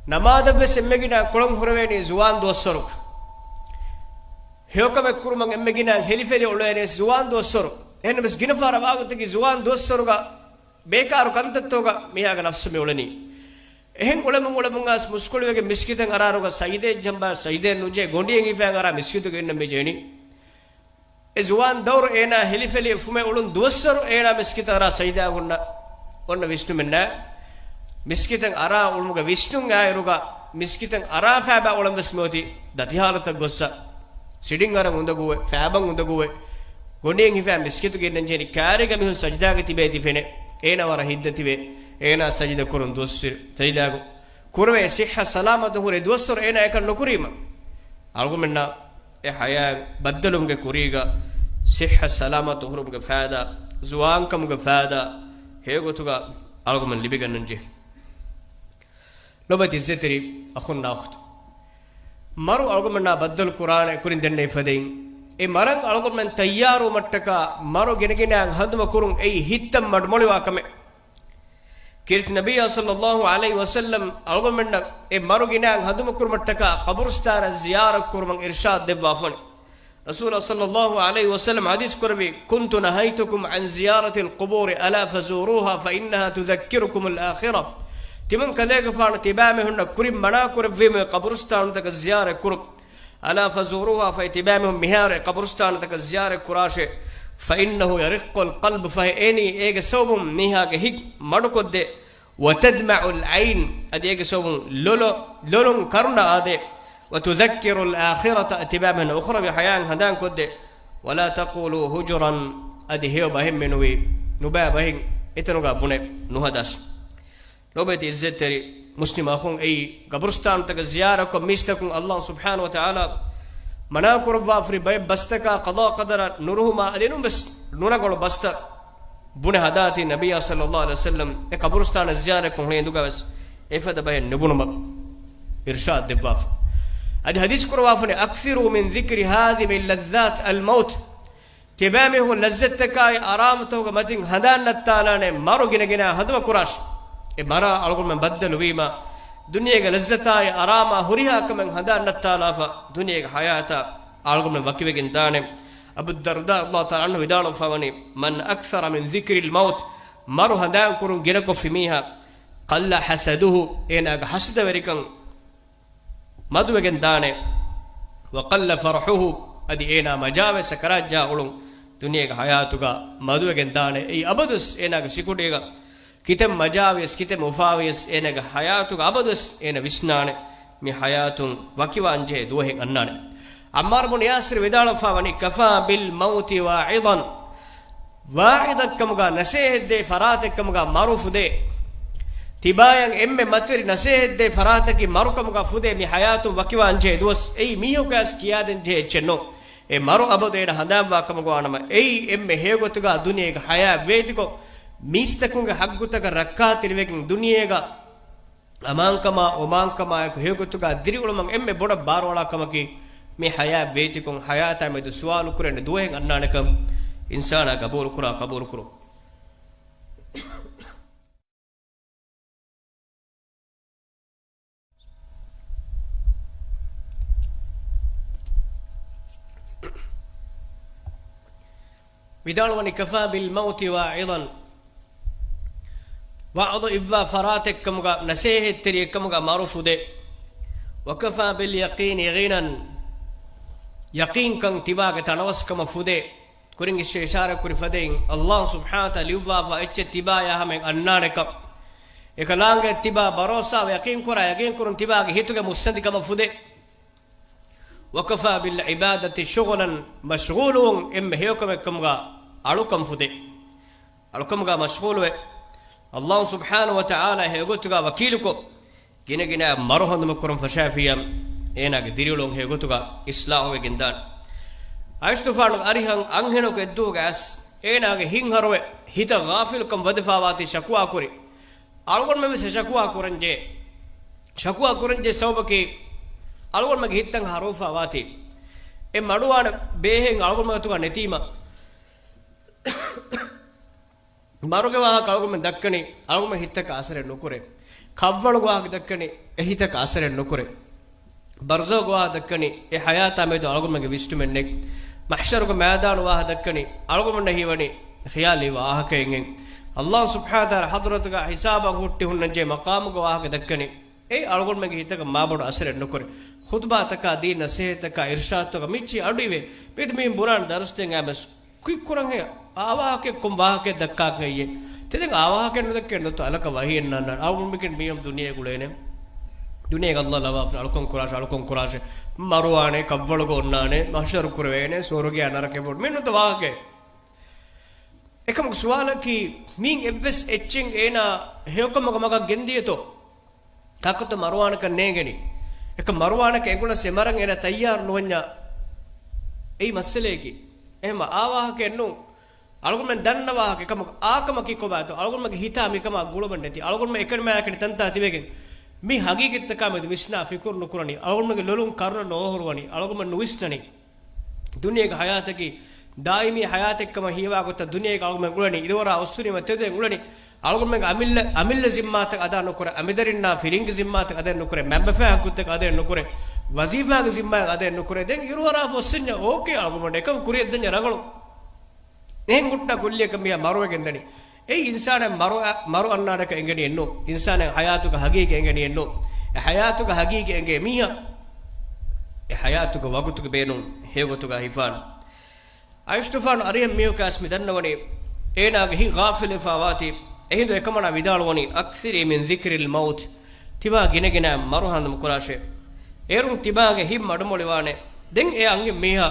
ނަމާދަށްވެސް އެންމެ ގިނަ ކޮޅުން ހުރެވޭނީ ޒުވާން ދުވަސްވަރު. ހެޔޮކަމެއް ކުރުމަށް އެންމެ ގިނަ ހެލިފެލި އުޅޭނީ ޒުވާން ދުވަސްވަރު. އެހެންނަމަވެސް ގިނަ ފަހަރަށް ވާގޮތަކީ ޒުވާން ދުވަސްވަރުގަ ބޭކާރު ކަންތައްތަކުގަ މީހާގެ ނަފްސު މި އުޅެނީ. އެހެން އުޅެމުން އުޅެމުން އައިސް މުސްކުޅިވެގެން މިސްކިތަށް އަރާ އިރުގަ ސަޖިދައެއް ޖަނބާ ސަޖިދައެއް ނުޖެހި ގޮނޑިއެއް ހިފައި އަރާ މިސްކިތުގަ އިންނަން މި ޖެހެނީ. އެ ޒުވާން ދައުރު އޭނާ ހެލިފެލި އުފުމެ އުޅުން ދުވަސްވަރު އޭނާ މިސްކިތަށް އަރާ ސަޖިދާ އޮންނަ، އޮންނަ ވިސްނުމެއް ނާ. މިސްކިތަށް އަރާ އުޅުމުގެ ވިސްނުން އާއިރުގަ މިސްކިތަށް އަރާ ފައިބާ އުޅަން ވެސް މިއޮތީ ދަތި ހާލަތަށް ގޮއްސަ. ސިޑިން އަރަން އުނދަގޫވެ، ފައިބަން އުނދަގޫވެ، ގޮނޑިއެއް ހިފާ މިސްކިތުގަ އިންނަން ޖެހެނީ ކާރީގަ މީހުން ސަޖިދާގަ ތިބޭތީ ފެނޭ. އޭނާ ވަރަށް ހިތްދަތިވެ، އޭނާ ސަޖިދަ ކުރުން ދުވަސްވަރު ސަޖިދާގަ ކުރެވޭ ސިއްހަ ސަލާމަތު ހުރެ ދުވަސްވަރު އޭނާ އެކަން ނުކުރީމަ. އަޅުގަމެންނަށް އެ ހަޔާތް ބައްދަލުވުމުގެ ކުރީގަ ސިއްހަ ސަލާމަތު ހުރުމުގެ ފައިދާ، ޒުވާންކަމުގެ ފައިދާ ހެޔޮގޮތުގަ އަޅުގަމެން ލިބިގަންނަންޖެހޭ. ލޮބުވެތި އިއްޒަތްތެރި އަޚުންނާ އުޚްތުން. މަރު އަޅުގަމެންނާ ބައްދަލު ކުރާނެ ކުރިން ދެންނެވި ފަދައިން، އެ މަރަށް އަޅުގަމެން ތައްޔާރުވުމަށްޓަކާ މަރު ގިނަގިނައިން ހަނދުމަކުރުން އެއީ ހިތަށް މަޑުމޮޅިވާ ކަމެއް. ކީރިތި ނަބިއްޔާ ޞައްލައްލާހު ޢަލައިހި ވަސައްލަމް އަޅުގަނޑުމެންނަށް އެ މަރު ގިނައިން ހަނދުމަކުރުމަށްޓަކާ ޤަބުރުސްތާނަށް ޒިޔާރަތް ކުރުމަށް އިރްޝާދު ދެއްވާފަނި. ރަސޫލާ ޞައްލައްލާހު ޢަލައިހި ވަސައްލަމް ޙަދީޘް ކުރެއްވި، "كنت نهيتكم عن زيارة القبور، ألا فزوروها فإنها تذكركم الآخرة." ތިމަން ކަލޭގެފާނު ތިބާމީހުންނަށް ކުރިން މަނާ ކުރެއްވީމޭ ޤަބުރުސްތާނުތަކަށް ޒިޔާރަތް ކުރުން. "ألا فزوروها" ފަހެ ތިބާމީހުން މިހާރު އެ ޤަބުރުސްތާނުތަކަށް ޒިޔާރަތް ކުރާށޭ. "فإنه يرق القلب" ފަހެ އެނީ އޭގެ ސަބަބުން މީހާގެ ހިތް މަޑުކޮށްދޭ. "وتدمع العين" އަދި އޭގެ ސަބަބުން ލޮލު، ލޮލުން ކަރުނަ އާދޭ. "وتذكر الآخرة" ތިބާމީހުން އުޚްރަވީ ޙަޔާތް ހަނދާން ކޮށްދޭ. "ولا تقولوا هجرا" އަދި ހެޔޮ ބަހެއް މެނުވީ، ނުބައި ބަހެއް އެތަނުގަ ބުނެ ނުހަދާށި. ލޮބުވެތި އިއްޒަތްތެރި މުސްލިމް އަޚުން، އެއީ ޤަބުރުސްތާނުތަކަށް ޒިޔާރަތްކޮށް މީސްތަކުން ﷲ ސުބްޙާނަހޫ ވަތަޢާލާ މަނާ ކުރައްވާފައި ބައެއް ބަސްތަކާ ޤަޟާ ޤަދަރަށް ނުރުހުމާ އަދި އެނޫންވެސް ނުރަނގަޅު ބަސްތައް ބުނެ ހަދާތީ ނަބިއްޔާ ޞައްލައްލާހު ޢަލައިހި ވަސައްލަމް އެ ޤަބުރުސްތާނަށް ޒިޔާރަތްކޮށް ހުންނަ އިނދުގަވެސް އެފަދަ ބަހެއް ނުބުނުމަށް އިރްޝާދު ދެއްވާފަ. އަދި ޙަދީޘް ކުރައްވާފަނި، "أكثروا من ذكر هاذم اللذات الموت." ތިބާމީހުން ލައްޒަތްތަކާއި އަރާމުތަކުގެ މަތިން ހަނދާން ނައްތާލާނެ މަރު ގިނަގިނަ ހަނދުމަ ކުރާށި. އެ މަރާ އަޅުގަނޑުމެން ބައްދަލުވީމަ، ދުނިޔޭގެ ލައްޒަތާއި އަރާމާ ހުރިހާ ކަމެއް ހަނދާން ނައްތާލާފަ، ދުނިޔޭގެ ޙަޔާތާ އަޅުގަނޑުމެން ވަކިވެގެން ދާނެ. އަބޫ ދަރްދާ ރަޟިޔައްލާހު ތަޢާލާ ޢަންހު ވިދާޅުވެފަވަނީ، "من أكثر من ذكر الموت" މަރު ހަނދާން ކުރުން ގިނަކޮށްފި މީހާ، "قل حسده" އޭނާގެ ހަސަދަވެރިކަން މަދުވެގެން ދާނެ. "وقل فرحه" އަދި އޭނާ މަޖާވެ ސަކަރާތްޖާ އުޅުން ދުނިޔޭގެ ޙަޔާތުގަ މަދުވެގެން ދާނެ. އެއީ އަބަދުވެސް އޭނާގެ ސިކުނޑީގަ ކިތަން މަޖާވިޔަސް، ކިތަން އުފާވިޔަސް، އޭނާގެ ޙަޔާތުގަ އަބަދުވެސް އޭނަ ވިސްނާނެ، މި ޙަޔާތުން ވަކިވާންޖެހޭ ދުވަހެއް އަންނާނެ. ޢައްމާރު ބުން ޔާސިރު ވިދާޅުވެފަވަނީ، "كفى بالموت واعظا" ވާޢިޡެއްކަމުގަ ނަސޭހަތްދޭ ފަރާތެއްކަމުގަ މަރު ފުދޭ. ތިބާޔަށް އެންމެ މަތިވެރި ނަސޭހަތްދޭ ފަރާތަކީ މަރުކަމުގަ ފުދޭ. މި ޙަޔާތުން ވަކިވާންޖެހޭ ދުވަސް އެއީ މީހަކަށް ކިޔާދޭންޖެހޭ އެއްޗެއް ނޫން. އެ މަރު އަބަދު އޭނަ ހަނދާންވާ ކަމުގަ ވާނަމަ، އެއީ އެންމެ ހެޔޮގޮތުގަ ދުނިޔޭގެ ޙަޔާތް ވޭތިކޮށް، މީސްތަކުންގެ ޙައްޤުތަކަށް ރައްކާތެރިވެގެން ދުނިޔޭގަ އަމާންކަމާ، އޮމާންކަމާއެކު ހެޔޮގޮތުގަ ދިރިއުޅުމަށް އެންމެ ބޮޑަށް ބާރުއަޅާ ކަމަކީ، މި ޙަޔާތް ވޭތިކޮށް، ޙަޔާތާމެދު ސުވާލު ކުރެވޭނެ ދުވަހެއް އަންނާނެކަން އިންސާނާ ގަބޫލުކުރާ، ޤަބޫލުކުރުން. ވިދާޅުވަނީ، "كفى بالموت واعظا" ވަޢުޡު އިއްވާ ފަރާތެއްކަމުގަ، ނަސޭހަތްތެރިއެއްކަމުގަ މަރު ފުދޭ. "وكفى باليقين غنى" ޔަޤީންކަން ތިބާގެ ތަނަވަސްކަމަށް ފުދޭ. ކުރިން އިޝާރާތް ކުރި ފަދައިން، ﷲ ސުބްޙާނަހޫ ވަތަޢާލާ ލިޔުއްވާފަ އެއްޗެއް ތިބާޔާ ހަމައަށް އަންނާނެކަން. އެކަލާނގެ ތިބާ ބަރޯސާވެ ޔަޤީންކުރާ، ޔަޤީންކުރުން ތިބާގެ ހިތުގެ މުއްސަނދިކަމަށް ފުދޭ. "وكفى بالعبادة شغلا" މަޝްޣޫލުވުން އެންމެ ހެޔޮކަމެއްކަމުގަ އަޅުކަން ފުދޭ. އަޅުކަމުގަ މަޝްޣޫލުވެ، ﷲ ސުބްޙާނަހޫ ވަތަޢާލާ ހެޔޮގޮތުގަ ވަކީލުކޮށް، ގިނަގިނަ މަރު ހަނދުމަކުރަން ފަށާފިއްޔާ، އޭނާގެ ދިރިއުޅުން ހެޔޮގޮތުގަ އިޞްލާޙުވެގެން ދާނެ. އައިސްތުފާނުގެ އަރިހަށް އަންހެނަކު އެއްދުވަހުގަ އައިސް، އޭނާގެ ހިތްހަރުވެ، ހިތަށް ޣާފިލުކަން ވަދެފަވާތީ ޝަކުވާކުރި. އަޅުގަނޑުމެންވެސް ޝަކުވާ ކުރަންޖެހޭ. ޝަކުވާ ކުރަންޖެހޭ ސަބަބަކީ، އަޅުގަނޑުމެންގެ ހިތްތައް ހަރުވެފަވާތީ، އެ މަޑުވާނެ ބޭހެއް އަޅުގަނޑުމެން ގޮތުގަ ނެތީމަ، މަރުގެ ވާހަކަ އަޅުގަނޑުމެން ދައްކަނީ، އަޅުގަނޑުމެން ހިތަކަށް އަސަރެއް ނުކުރޭ. ކަށްވަޅުގެ ވާހަކަ ދައްކަނީ، އެ ހިތަކަށް އަސަރެއް ނުކުރޭ. ބަރްޒަޚުގެ ވާހަކަ ދައްކަނީ، އެ ހަޔާތާ މެދު އަޅުގަނޑުމެންގެ ވިސްނުމެއް ނެތް. މަޙްޝަރުގެ މައިދާނު ވާހަކަ ދައްކަނީ، އަޅުގަނޑުމެންނަށް ހީވަނީ ޚިޔާލީ ވާހަކައެއް. އައްލާހު ސުބްޙާނަހު ވަތަޢާލާ ޙަޟްރަތުގަ ހިސާބަށް ހުއްޓި ހުންނަންޖެހޭ މަޤާމުގެ ވާހަކަ ދައްކަނީ، އެއީ އަޅުގަނޑުމެންގެ ހިތަކަށް މާބޮޑު އަސަރެއް ނުކުރޭ. ޚުޠުބާތަކާ، ދީން ނަޞޭޙަތްތަކާ، އިރްޝާދުތަކާ މިއްޗި އަޑު އިވޭ. މިއަދު މީހުން ބުނާނެ ދަރުސް ދޭން އައިމަސް ކުއްކުރަން ހޭ، އާ ވާހަކައެއް ކޮން ވާހަކައެއް ދައްކާކަށް އެއްޔޭ؟ ތެދެން އާ ވާހަކައެއް ނުދައްކަން ދޮތޯ އަލަކަށް ވަޙީއެއް ނާންނާނެ. އަޅުގަނޑުމެން މީހުން ދުނިޔޭގަ އުޅޭނެ. ދުނިޔޭގަ އައްލާ ލަވާފަ އަޅުކަން ކުރާށޭ، އަޅުކަން ކުރާށޭ. މަރުވާނެ، ކަށްވަޅުގަ އޮންނާނެ، މަޙްޝަރު ކުރެވޭނެ، ސުވަރުގެއާ ނަރަކަޔާ ބޮޑު. މި ނުވަތަ ވާހަކައެއް. އެކަމަކު ސުވާލަކީ، މީން އެއްވެސް އެއްޗެއް އޭނާ ހެޔޮކަމުގެ މަގަށް ގެންދިޔަތޯ؟ ކާކުތޯ މަރުވާނެކަން ނޭނގެނީ؟ އެކަމަކު މަރުވާނެކަން އެނގުނަސް އެ މަރަން އޭނާ ތައްޔާރު ނުވަންޏާ؟ އެއީ މައްސަލައަކީ. އެހެންމަ އާ ވާހަކައެއް ނޫން. އަޅުގަނޑުމެން ދަންނަ ވާހަކަ އެކަމަކު، އާކަމަކީ ކޮބާތޯ؟ އަޅުގަނޑުމެންގެ ހިތާ މިކަމާ ގުޅުމެއް ނެތި. އަޅުގަނޑުމެން އެކަނި މާ އެކަނި ތަންތާ ތިބެގެން މި ހަގީގަތްތަކާ މެދު ވިސްނާ ފިކުރު ނުކުރަނީ. އަޅުގަނޑުމެންގެ ލޮލުން ކަރުނަ ނޯހުރުވަނީ. އަޅުގަނޑުމެން ނުވިސްނަނީ. ދުނިޔޭގެ ހަޔާތަކީ ދާއިމީ ހަޔާތެއްކަމަށް ހީވާ ގޮތަށް ދުނިޔޭގަ އަޅުގަނޑުމެން އުޅެނީ. އިރުއަރާ އޮއްސުނީމަ ތެދުވެން އުޅެނީ. އަޅުގަނޑުމެންގެ އަމިއްލަ، އަމިއްލަ ޒިންމާތައް އަދާ ނުކުރޭ، އަނބިދަރިންނާ ފިރިންގެ ޒިންމާތައް އަދައެއް ނުކުރޭ، މަންބަފައިން ހައްގުތައް އަދައެއް ނުކުރޭ، ވަޒީފާގެ ޒިންމާތައް އަދައެއް ނުކުރޭ. ދެން އިރުއަރާ އޮއްސިންޏާ އޯކޭ، އަޅުގަނޑުމެން އެކަން ކުރިއަށް ދަންޏާ ރަނގަޅު. އެހެން ހުއްޓާ ކުއްލިއަކަށް މީހާ މަރުވެގެން ދަނީ. އެއީ އިންސާނެއް މަރު، މަރު އަންނާނެކަން އެނގެނީއެއްނޫން. އިންސާނެއް ހަޔާތުގެ ހަގީގަތް އެނގެނީއެއްނޫން. އެ ހަޔާތުގެ ހަގީގަތް އެނގޭ މީހާ އެ ހަޔާތުގެ ވަގުތުގެ ބޭނުން ހެޔޮގޮތުގަ ހިފާނެ. އައިސްޓުފާނު އަރިހަށް މީހަކަސް މި ދަންނަވަނީ، އޭނާގެ ހިތް ޣާފިލުވެފާ ވާތީ. އެހިނދު އެކަމަނާ ވިދާޅުވަނީ، "أكثري من ذكر الموت." ތިބާ ގިނަގިނައިން މަރު ހަނދުމަ ކުރާށޭ. އޭރުން ތިބާގެ ހިތް މަޑުމޮޅިވާނެ. ދެން އެ އަންހެން މީހާ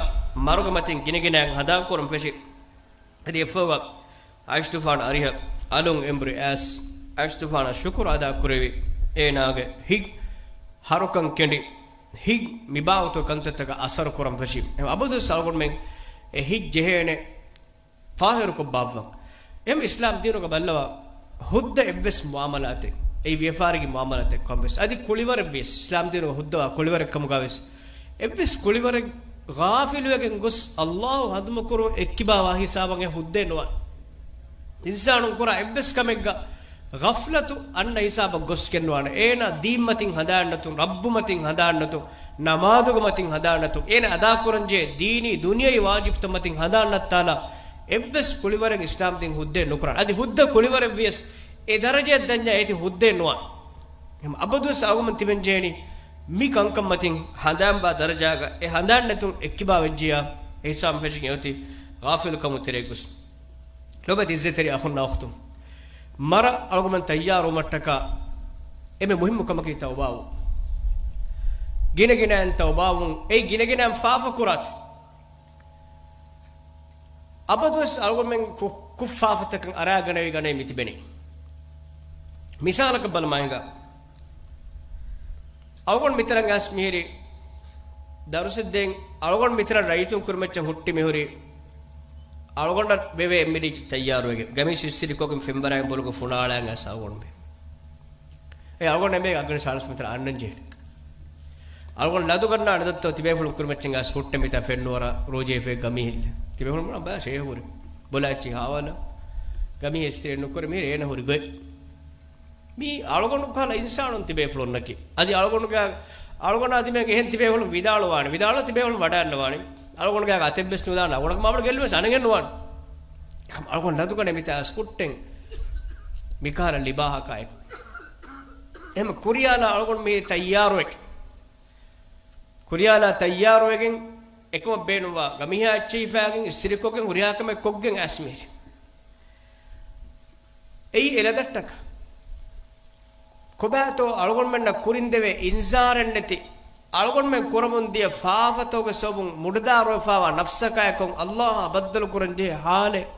މަރުގެ މަތިން ގިނަގިނައިން ހަނދާންކުރަން ފެށި. އަދި އެއަށްފަހުގަ އައިސްތުފާން އަރިހަށް އަލުން އެނބުރި އައިސް، އައިސްތުފާނަށް ޝުކުރު އަދާ ކުރެވި. އޭނާގެ ހިތް ހަރުކަން ކެނޑި، ހިތް މިބާވަތު ކަންތައްތަކަށް އަސަރު ކުރަން ފެށި. އެ އަބަދުވެސް އަޅުގަނޑުމެން އެ ހިތް ޖެހޭނެ ޠާހިރުކޮށް ބާއްވަން. އެހެން އިސްލާމް ދީނުގަ ބައްލަވާ، ހުއްދަ އެއްވެސް މުއާމަލާތެއް، އެއީ ވިޔަފާރިގެ މުއާމަލާތެއް ކޮންމެސް، އަދި ކުޅިވަރެއްވިޔަސް، އިސްލާމް ދީނުގަ ހުއްދަވާ ކުޅިވަރެއް ކަމުގަވެސް، އެއްވެސް ކުޅިވަރެއް ޣާފިލުވެގެން ގޮސް، އައްލާހު ހަނދުމަކުރުން އެއްކިބާވާ ހިސާބަށް އެ ހުއްދައެއް ނުވާނެ. އިންސާނުން ކުރާ އެއްވެސް ކަމެއްގަ ޣަފްލަތު އަންނަ ހިސާބަށް ގޮސްގެން ނުވާނެ. އޭނާ ދީންމަތިން ހަނދާންނަތުން، ރައްބުމަތިން ހަނދާންނަތުން، ނަމާދުގެ މަތިން ހަނދާންނަތުން، އޭނާ އަދާކުރަންޖެހޭ ދީނީ ދުނިޔަވީ ވާޖިބުތައް މަތިން ހަނދާންނައްތާލާ، އެއްވެސް ކުޅިވަރެއް އިސްލާމްދީން ހުއްދައެއް ނުކުރާނެ. އަދި ހުއްދަ ކުޅިވަރެއްވިޔަސް، އެ ދަރަޖައަށް ދަންޏާ އޭތި ހުއްދައެއް ނުވާނެ. އެހެން އަބަދުވެސް އަޅުގަނޑު ތިބެންޖެހެނީ މި ކަންކަން މަތިން ހަނދާންވާ ދަރަޖާގަ، އެ ހަނދާންނެތުން އެއްކިބާ ވެއްޖިޔާ، އެ ހިސާބުން ފެށިގެން އޮތީ ޣާފިލުކަމުގެ ތެރޭގަ ގޮސް. ލޮބުވެތި އިއްޒަތްތެރި އަޚުންނާ އުޚްތުން، މަރަށް އަޅުގަނޑުމެން ތައްޔާރުވުމަށްޓަކާ އެންމެ މުހިއްމު ކަމަކީ ތައުބާވުން. ގިނަގިނައިން ތައުބާވުން. އެއީ ގިނަގިނައިން ފާފަ ކުރާތި. އަބަދުވެސް އަޅުގަނޑުމެން ކު، ކުށް ފާފަތަކަށް އަރާގަނެވި ގަނެވި މިތިބެނީ. މިސާލަކަށް ބަލަމާ ހިނގާ. އަޅުގަނޑު މިތަނަށް އައިސް މިހިރީ ދަރުސެއް ދޭން، އަޅުގަނޑު މިތަނަށް ރައްޔިތުން ކުރިމައްޗަށް ހުއްޓި މިހުރީ، އަޅުގަނޑަށް ވެވޭ އެއްމިރީ ތައްޔާރުވެގެން، ގަމީސް އިސްތިރިކޮށްގެން ފެންވަރާގެން ބޮލުގަ ފުނާޅާން އައިސް އަޅުގަނޑު މި. އެ އަޅުގަނޑު އެނބޭ އަގަނި ސާޅީސް މީޓަރ އަންނަން ޖެހޭ. އަޅުގަނޑު ލަދުގަންނާނެ ދޮއްތޯ ތިބޭފުޅުން ކުރިމައްޗަށް އައިސް ހުއްޓެ މިތާ ފެންނުވަރަށް ރޯޖޭފޭ ގަމީހިއްލެ. ތިބޭފުޅުން ބުނާ ބާ ޝޭހު ހުރި. ބޮލާއްޗި ހާވާލަ. ގަމީހެއް އިސްތިރި ނުކުރެ މިހިރޭ އޭނަ ހުރި ގޮތް. މީ އަޅުގަނޑު ކަހަލަ އިންސާނުން ތިބޭފުޅުންނަކީ. އަދި އަޅުގަނޑުގެ، އަޅުގަނޑާ ދިމެން އެހެން ތިބޭފުޅުން ވިދާޅުވާނެ. ވިދާޅު ތިބޭފުޅުން ވަޑައިންނަވާނެ. އަޅުގަނޑުގެ އަތެއްވެސް ނުލާނެ. އަޅުގަނޑަކަށް މާބަޑު ގެއްލުވެސް އަނެއް ނުވާނެ. އަޅުގަނޑު ލަދުގަނެ މިތާ އައިސް ހުއްޓެން މިކަހަލަ ލިބާހަކާއެކު. އެހެން ކުރިޔާލާ އަޅުގަނޑު މި ތައްޔާރުވެ. ކުރިޔާލާ ތައްޔާރުވެގެން އެކަމަށް ބޭނުންވާ ގަމީހާ އެއްޗެހިފާގެން އިސްތިރިކޮށްގެން ހުރިހާ ކަމެއް ކޮށްގެން އައިސް މިހިރީ. އެއީ އެ ލަދައްޓަކަ. ކޮބާތޯ އަޅުގަނޑުމެންނަށް ކުރިންދެވޭ އިންޒާރެއް ނެތި، އަޅުގަނޑުމެން ކުރަމުން ދިޔަ ފާފަތަކުގެ ސަބަބުން މުޑުދާރުވެފާވާ ނަފްސަކާއެކު އައްލާހާ ބައްދަލު ކުރަންޖެހޭ ހާލެއް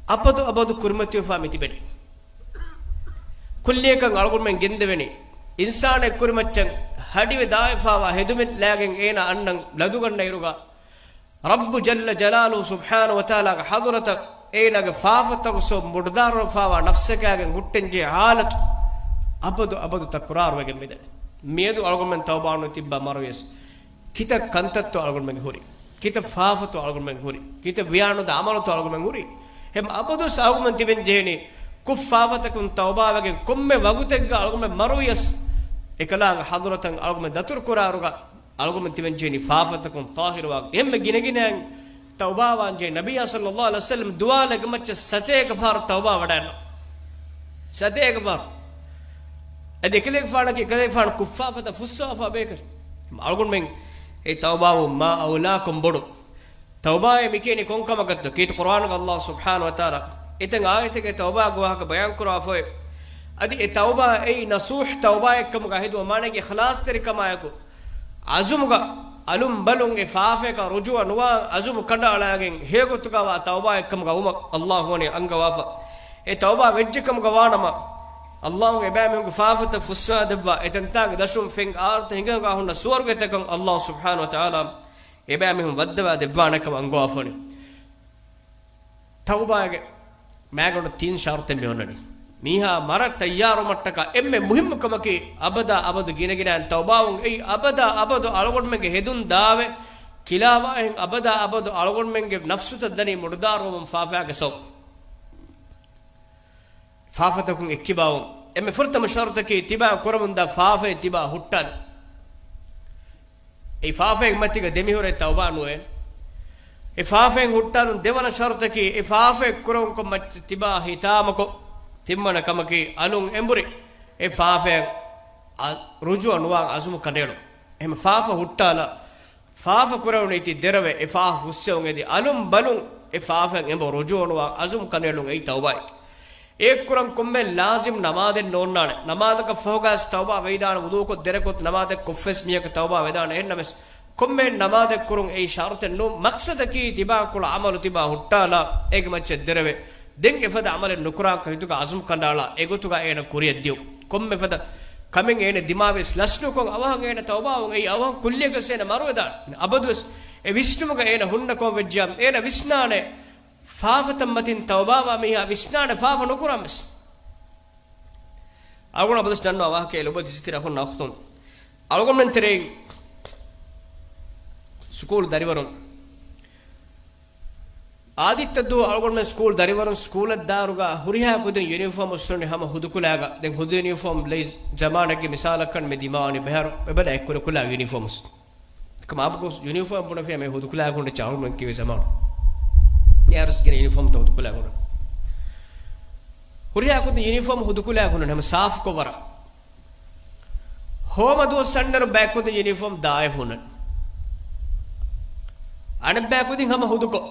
އަބަދު އަބަދު ކުރިމަތިވެފާ މިތިބެނީ. ކުއްލިއަކަށް އަޅުގަނޑުމެން ގެންދެވެނީ، އިންސާނެއް ކުރިމައްޗަށް ހަޑިވެ ދާއެފާވާ ހެދުމެއް ލާގެން އޭނާ އަންނަން ލަދުގަންނައިރުގަ، ރައްބު ޖައްލަ ޖަލާލުހު ސުބްޙާނަހު ވަތަޢާލާގެ ޙަޟުރަތަށް އޭނާގެ ފާފަތަކުގެ ސަބަބުން މުޑުދާރުވެފާވާ ނަފްސަކާގެން ހުއްޓެންޖެހޭ ޙާލަތު އަބަދު އަބަދު ތަކުރާރުވެގެން މިދަނީ. މިއަދު އަޅުގަނޑުމެން ތައުބާ ނުތިއްބާ މަރުވިޔަސް، ކިތައް ކަންތައްތޯ އަޅުގަނޑުމެން ހުރީ؟ ކިތައް ފާފަތޯ އަޅުގަނޑުމެން ހުރީ؟ ކިތައް ވިޔާނުދާ ޢަމަލުތޯ އަޅުގަނޑުމެން ހުރީ؟ ހަމަ އަބަދުވެސް އަޅުގަނޑުމެން ތިބެން ޖެހެނީ ކުށް ފާފަތަކުން ތައުބާވެގެން. ކޮންމެ ވަގުތެއްގަ އަޅުގަނޑުމެން މަރުވިޔަސް، އެކަލާނގެ ޙަޟްރަތަށް އަޅުގަނޑުމެން ދަތުރުކުރާއިރުގަ އަޅުގަނޑުމެން ތިބެން ޖެހެނީ ފާފަތަކުން ޠާހިރުވާ. އެހެންމެ ގިނަގިނައިން ތައުބާވާން ޖެހޭ. ނަބިއްޔާ ޞައްލައްލާހު ޢަލައިހި ވަސައްލަމް ދުވާލެއްގެ މައްޗަށް ސަތޭކަ ފަހަރު ތައުބާ ވަޑައިގަންނަވާ. ސަތޭކަ ފަހަރު. އަދި އެކަލޭގެފާނަކީ އެކަލޭގެފާނު ކުށްފާފަތައް ފުއްސަވާފާ ބޭކަލެއް. އަޅުގަނޑުމެން އެ ތައުބާވުން މާ އައުލާކޮށް ބޮޑު. ތައުބާއޭ މިކިޔަނީ ކޮން ކަމަކަށްތޯ؟ ކީރިތި ޤުރްއާނުގަ ﷲ ސުބްޙާނަހޫ ވަތަޢާލާ އެތައް އާޔަތެއްގަ ތައުބާގެ ވާހަކަ ބަޔާންކުރައްވާފައި. އަދި އެ ތައުބާ އެއީ ނަޞޫޙް ތައުބާއެއްކަމުގަ ހެދުމަށް މާނައީ އިޚްލާޞްތެރިކަމާއެކު، ޢަޒުމުގަ އަލުން ބަލުން އެ ފާފަޔަކަށް ރުޖޫޢަ ނުވާ، ޢަޒުމު ކަނޑައަޅާގެން ހެޔޮގޮތުގަ ވާ ތައުބާއެއްކަމުގަ ވުމަށް ﷲ ވަނީ އަންގަވާފަ. އެ ތައުބާ ވެއްޖެކަމުގަ ވާނަމަ، ﷲ އެބައިމީހުންގެ ފާފަތައް ފުއްސަވާ ދެއްވާ، އެތަންތާނގެ ދަށުން ފެން އާރުތައް ހިނގަ ހިނގާ ހުންނަ ސުވަރުގެތަކަށް ﷲ ސުބްޙާނަހޫ ވަތަޢާލާ އެބައިމީހުން ވައްދަވާ ދެއްވާނެކަމަށް އަންގަވާފަ ވަނީ. ތައުބާގެ މާގަނޑު ތިން ޝަރުޠެއް މި އޮންނަނީ. މީހާ މަރަށް ތައްޔާރުވުމަށްޓަކާ އެންމެ މުހިއްމު ކަމަކީ އަބަދާ އަބަދު ގިނަގިނައިން ތައުބާވުން. އެއީ އަބަދާ އަބަދު އަޅުގަނޑުމެންގެ ހެދުން ދާވެ ކިލާވާހެން އަބަދާ އަބަދު އަޅުގަނޑުމެންގެ ނަފްސުތައް ދަނީ މުޑުދާރުވަމުން ފާފައިގެ ސަބަބު. ފާފަތަކުން އެއްކިބާވުން. އެންމެ ފުރަތަމަ ޝަރުޠަކީ ތިބާ ކުރަމުންދާ ފާފައެއް ތިބާ ހުއްޓާލުން. އެ ފާފައެއް މަތިގަ ދެމިހުރެ ތައުބާ ނުވޭ. އެ ފާފައިން ހުއްޓާލުން. ދެވަނަ ޝަރުޠަކީ އެ ފާފައެއް ކުރަމުން ކޮށް މައްޗަށް ތިބާ ހިތާމަކޮށް، ތިންވަނަ ކަމަކީ އަލުން އެނބުރި އެ ފާފައަށް އަ-، ރުޖޫޢަ ނުވާ ޢަޒުމު ކަނޑައެޅުން. އެހެން ފާފަ ހުއްޓާލާ، ފާފަ ކުރެވުނީތީ ދެރަވެ އެ ފާފަ ފުއްސެވުން އެދި އަލުން ބަލުން އެ ފާފައިން އެނބުރި ރުޖޫޢަ ނުވާ ޢަޒުމު ކަނޑައެޅުން އެއީ ތައުބާއެކޭ. އެއަށް ކުރަން ކޮންމެ ލާޒިމް ނަމާދެއް ނޯންނާނެ. ނަމާދަކަށް ފަހުގަސް ތައުބާ ވެއިދާނެ، ވުޟޫކޮށް ދެރަކޮށް ނަމާދެއް ކޮށްފެސް މީހަކަށް ތައުބާ ވެދާނެ. އެހެންނަމަސް ކޮންމެ ނަމާދެއް ކުރުން އެއީ ޝަރުޠެއް ނޫން. މަޤްޞަދަކީ ތިބާ ކުޅަ ޢަމަލު ތިބާ ހުއްޓާލާ އޭގެ މައްޗަށް ދެރަވެ. ދެން އެފަދަ ޢަމަލެއް ނުކުރާކަށް ހިތުގަ ޢަޒުމް ކަނޑައަޅާ އެގޮތުގަ އޭނަ ކުރިއަށް ދިޔުން. ކޮންމެ ފަދަ ކަމެއް އޭނަ ދިމާވެސް ލަސްނުކޮށް އަވަހަށް އޭނަ ތައުބާވުން އެއީ އަވަހަށް ކުއްލިއަކަސް އޭނަ މަރުވެދާނެ. އަބަދުވެސް އެ ވިސްނުމުގަ އޭނަ ހުންނަ ކޮން ވެއްޖެއްޔާ އޭނަ ވިސްނާނެ. ފާފަތައް މަތިން ތައުބާވާ މީހާ ވިސްނާނެ ފާފަ ނުކުރާމެސް. އަޅުގަނޑު އަބަދުސް ދަންނަވާ ވާހަކައެއް ލޮބުވެތި ސިތިރަ އަޚުން އަޚްތުން. އަޅުގަނޑުމެން ތެރެއިން ސުކޫލު ދަރިވަރުން އާދިއްތަ ދުވަހު އަޅުގަނޑުމެން ސްކޫލް ދަރިވަރުން ސްކޫލަށް ދާއިރުގަ ހުރިހާ ކުދިން ޔުނީފޯމް އުސްރުނީ ހަމަ ހުދުކުލައިގަ. ދެން ހުދު ޔުނީފޯމް ލެއްވި ޒަމާނެއްގެ މިސާލަކަށް މި ދިމާވަނީ ބަހަރު އެބަ އެއްކުރެ ކުލާ ޔުނީފޯމްސް. ކަމާ އަބަދު ޔުނީފޯމް ބުނެފިޔާ މި ހުދުކުލާ ގުނޑަ ޗާހުމެން ކިޔެވި ޒަމާނު. އޭރުސް ގިނަ ޔުނީފޯމް ތަ ހުދުކުލާ ގުނޑަ. ހުރިހާ ކުދިން ޔުނީފޯމް ހުދުކުލާ ގުނޑަ ހަމަ ސާފުކޮށް ވަރަށް. ހޯމަ ދުވަސް އަންނައިރު ބައެއް ކުދިން ޔުނީފޯމް ދާއެ ފުނަން. އަނެއް ބައެއް ކުދިން ހަމަ ހުދުކޮށް.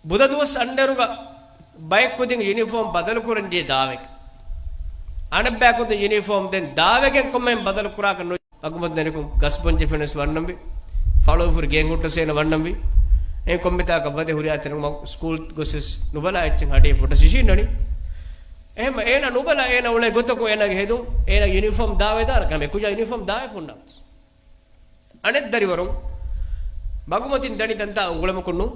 ބުދަ ދުވަސް އަންނައިރުގަ ބައެއް ކުދިން ޔުނީފޯމް ބަދަލު ކުރަން ޖެހޭ ދާވެގެ. އަނެއް ބައެއް ކުދިން ޔުނީފޯމް ދެން ދާވެގެން ކޮންމެހެން ބަދަލު ކުރާކަށް ނު-، އަގުމަތި ދެނެކުން ގަސް ބޮންޖެ ފެނެސް ވަންނަންވީ. ފަޅުވަފުރި ގޭން ހުއްޓަސް އޭނަ ވަންނަންވީ. އެހެން ކޮންމެތާކަށް ވަދެ ހުރިހާ ތެރެއިން ސްކޫލް ގޮސް ނުބަލާ އެއްޗެއް ހަޑޭ ފޮޓަސް އިށީންނަނީ. އެހެން އޭނަ ނުބަލާ އޭނަ އުޅޭ ގޮތަކުން އޭނަގެ ހެދުން އޭނަ ޔުނީފޯމް ދާވެދާނެ ކަމެއް ކުޖާ ޔުނީފޯމް ދާވެ ފުންނާ. އަނެއް ދަރިވަރުން މަގުމަތިން ދަނީ ތަންތާ އުނގުޅެމަކުން ނޫން.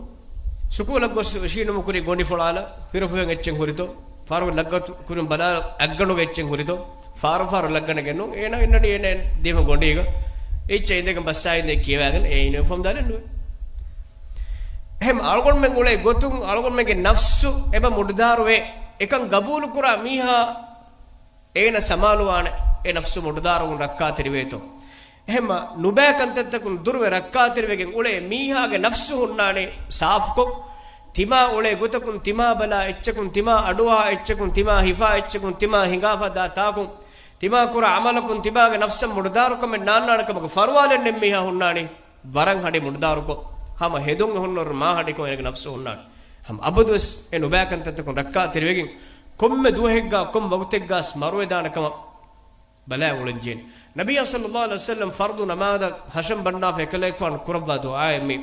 ސުކޫލަށް ގޮސް އިށީނުމު ކުރި ގޮނޑި ފޮޅާލަ، ހިރަފުހެން އެއްޗެއް ހުރިތޯ، ފާރު ލައްގަތު ކުރިން ބަލާ އަށްގަނޑުގެ އެއްޗެއް ހުރިތޯ، ފާރު ފާރު ލައްގަނެގެން ނޫން. އޭނަ އިންނަނީ އޭނަ ދީމަ ގޮނޑީގަ އެއްޗެއް އިނދެގެން ބައްސާ އިނދެ ކިޔަވާގެން އެ ޔުނީފޯމް ދާލެއް ނުވޭ. އެހެން އަޅުގަނޑުމެން އުޅޭ ގޮތުން އަޅުގަނޑުމެންގެ ނަފްސު އެބަ މުޑުދާރުވޭ. އެކަން ގަބޫލުކުރާ މީހާ އޭނަ ސަމާލުވާނެ، އެ ނަފްސު މުޑުދާރުވުން ރައްކާތެރިވޭތޯ. އެހެންމަ ނުބައި ކަންތައްތަކުން ދުރުވެ ރައްކާތެރިވެގެން އުޅޭ މީހާގެ ނަފްސު ހުންނާނެ ސާފުކޮށް، ތިމާ އުޅޭ ގޮތަކުން، ތިމާ ބަލާ އެއްޗަކުން، ތިމާ އަޑުއަހާ އެއްޗަކުން، ތިމާ ހިފާ އެއްޗަކުން، ތިމާ ހިނގާފަ ދާ ތާކުން، ތިމާ ކުރާ އަމަލަކުން ތިބާގެ ނަފްސަށް މުޑުދާރުކަމެއް ނާންނާނެ ކަމަކު ފަރުވާލެއް ނެތް މީހާ ހުންނާނީ. ވަރަށް ހަޑި މުޑުދާރުކޮށް، ހަމަ ހެދުން އެ ހުންނަވަރު މާ ހަޑިކޮށް އޭނަގެ ނަފްސު ހުންނާނެ. ހަމަ އަބަދުވެސް އެ ނުބައި ކަންތައްތަކުން ރައްކާތެރިވެގެން، ކޮންމެ ދުވަހެއްގަ، ކޮން ވަގުތެއްގަސް މަރުވެދާނެ ކަމަށް ބަލާ އުޅެންޖެހޭނެ. ނަބިއްޔާ ޞައްލައްލާހު ޢަލައިހި ވަސައްލަމް ފަރުޟު ނަމާދަށް ހަށަން ބަންނާފަ އެކަލޭގެފާނު ކުރައްވާ ދުޢާއެއް މި.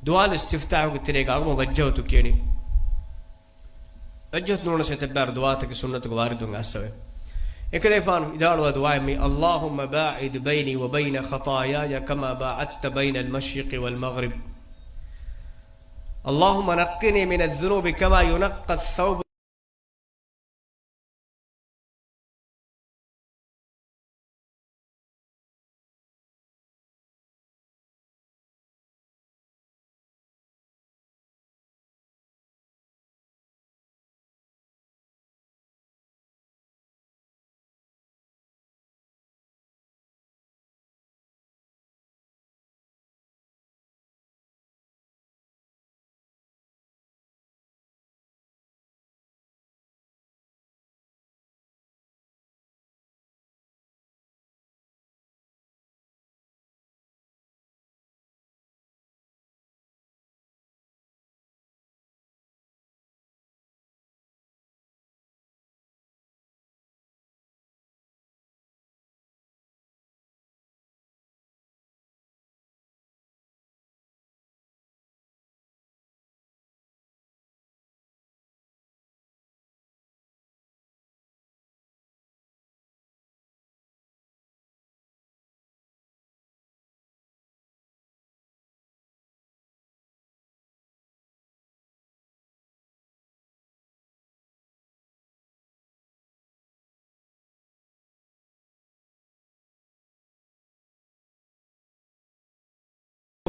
ދުޢާލް އިސްތިފްތާޙުގެ ތެރޭގަ އަޅުގަނޑު ވައްޖަހްތު ކިޔަނީ. ވައްޖަހްތު ނޫނަސް އެތައް ބާރު ދުޢާތަކެއް ސުންނަތުގަ ވާރިދުވެގެން އައިސްފަވޭ. އެކަލޭގެފާނު ވިދާޅުވާ ދުޢާއެއް މީ، اللهم باعد بيني وبين خطاياي كما باعدت بين المشرق والمغرب. اللهم نقني من الذنوب كما ينقى الثوب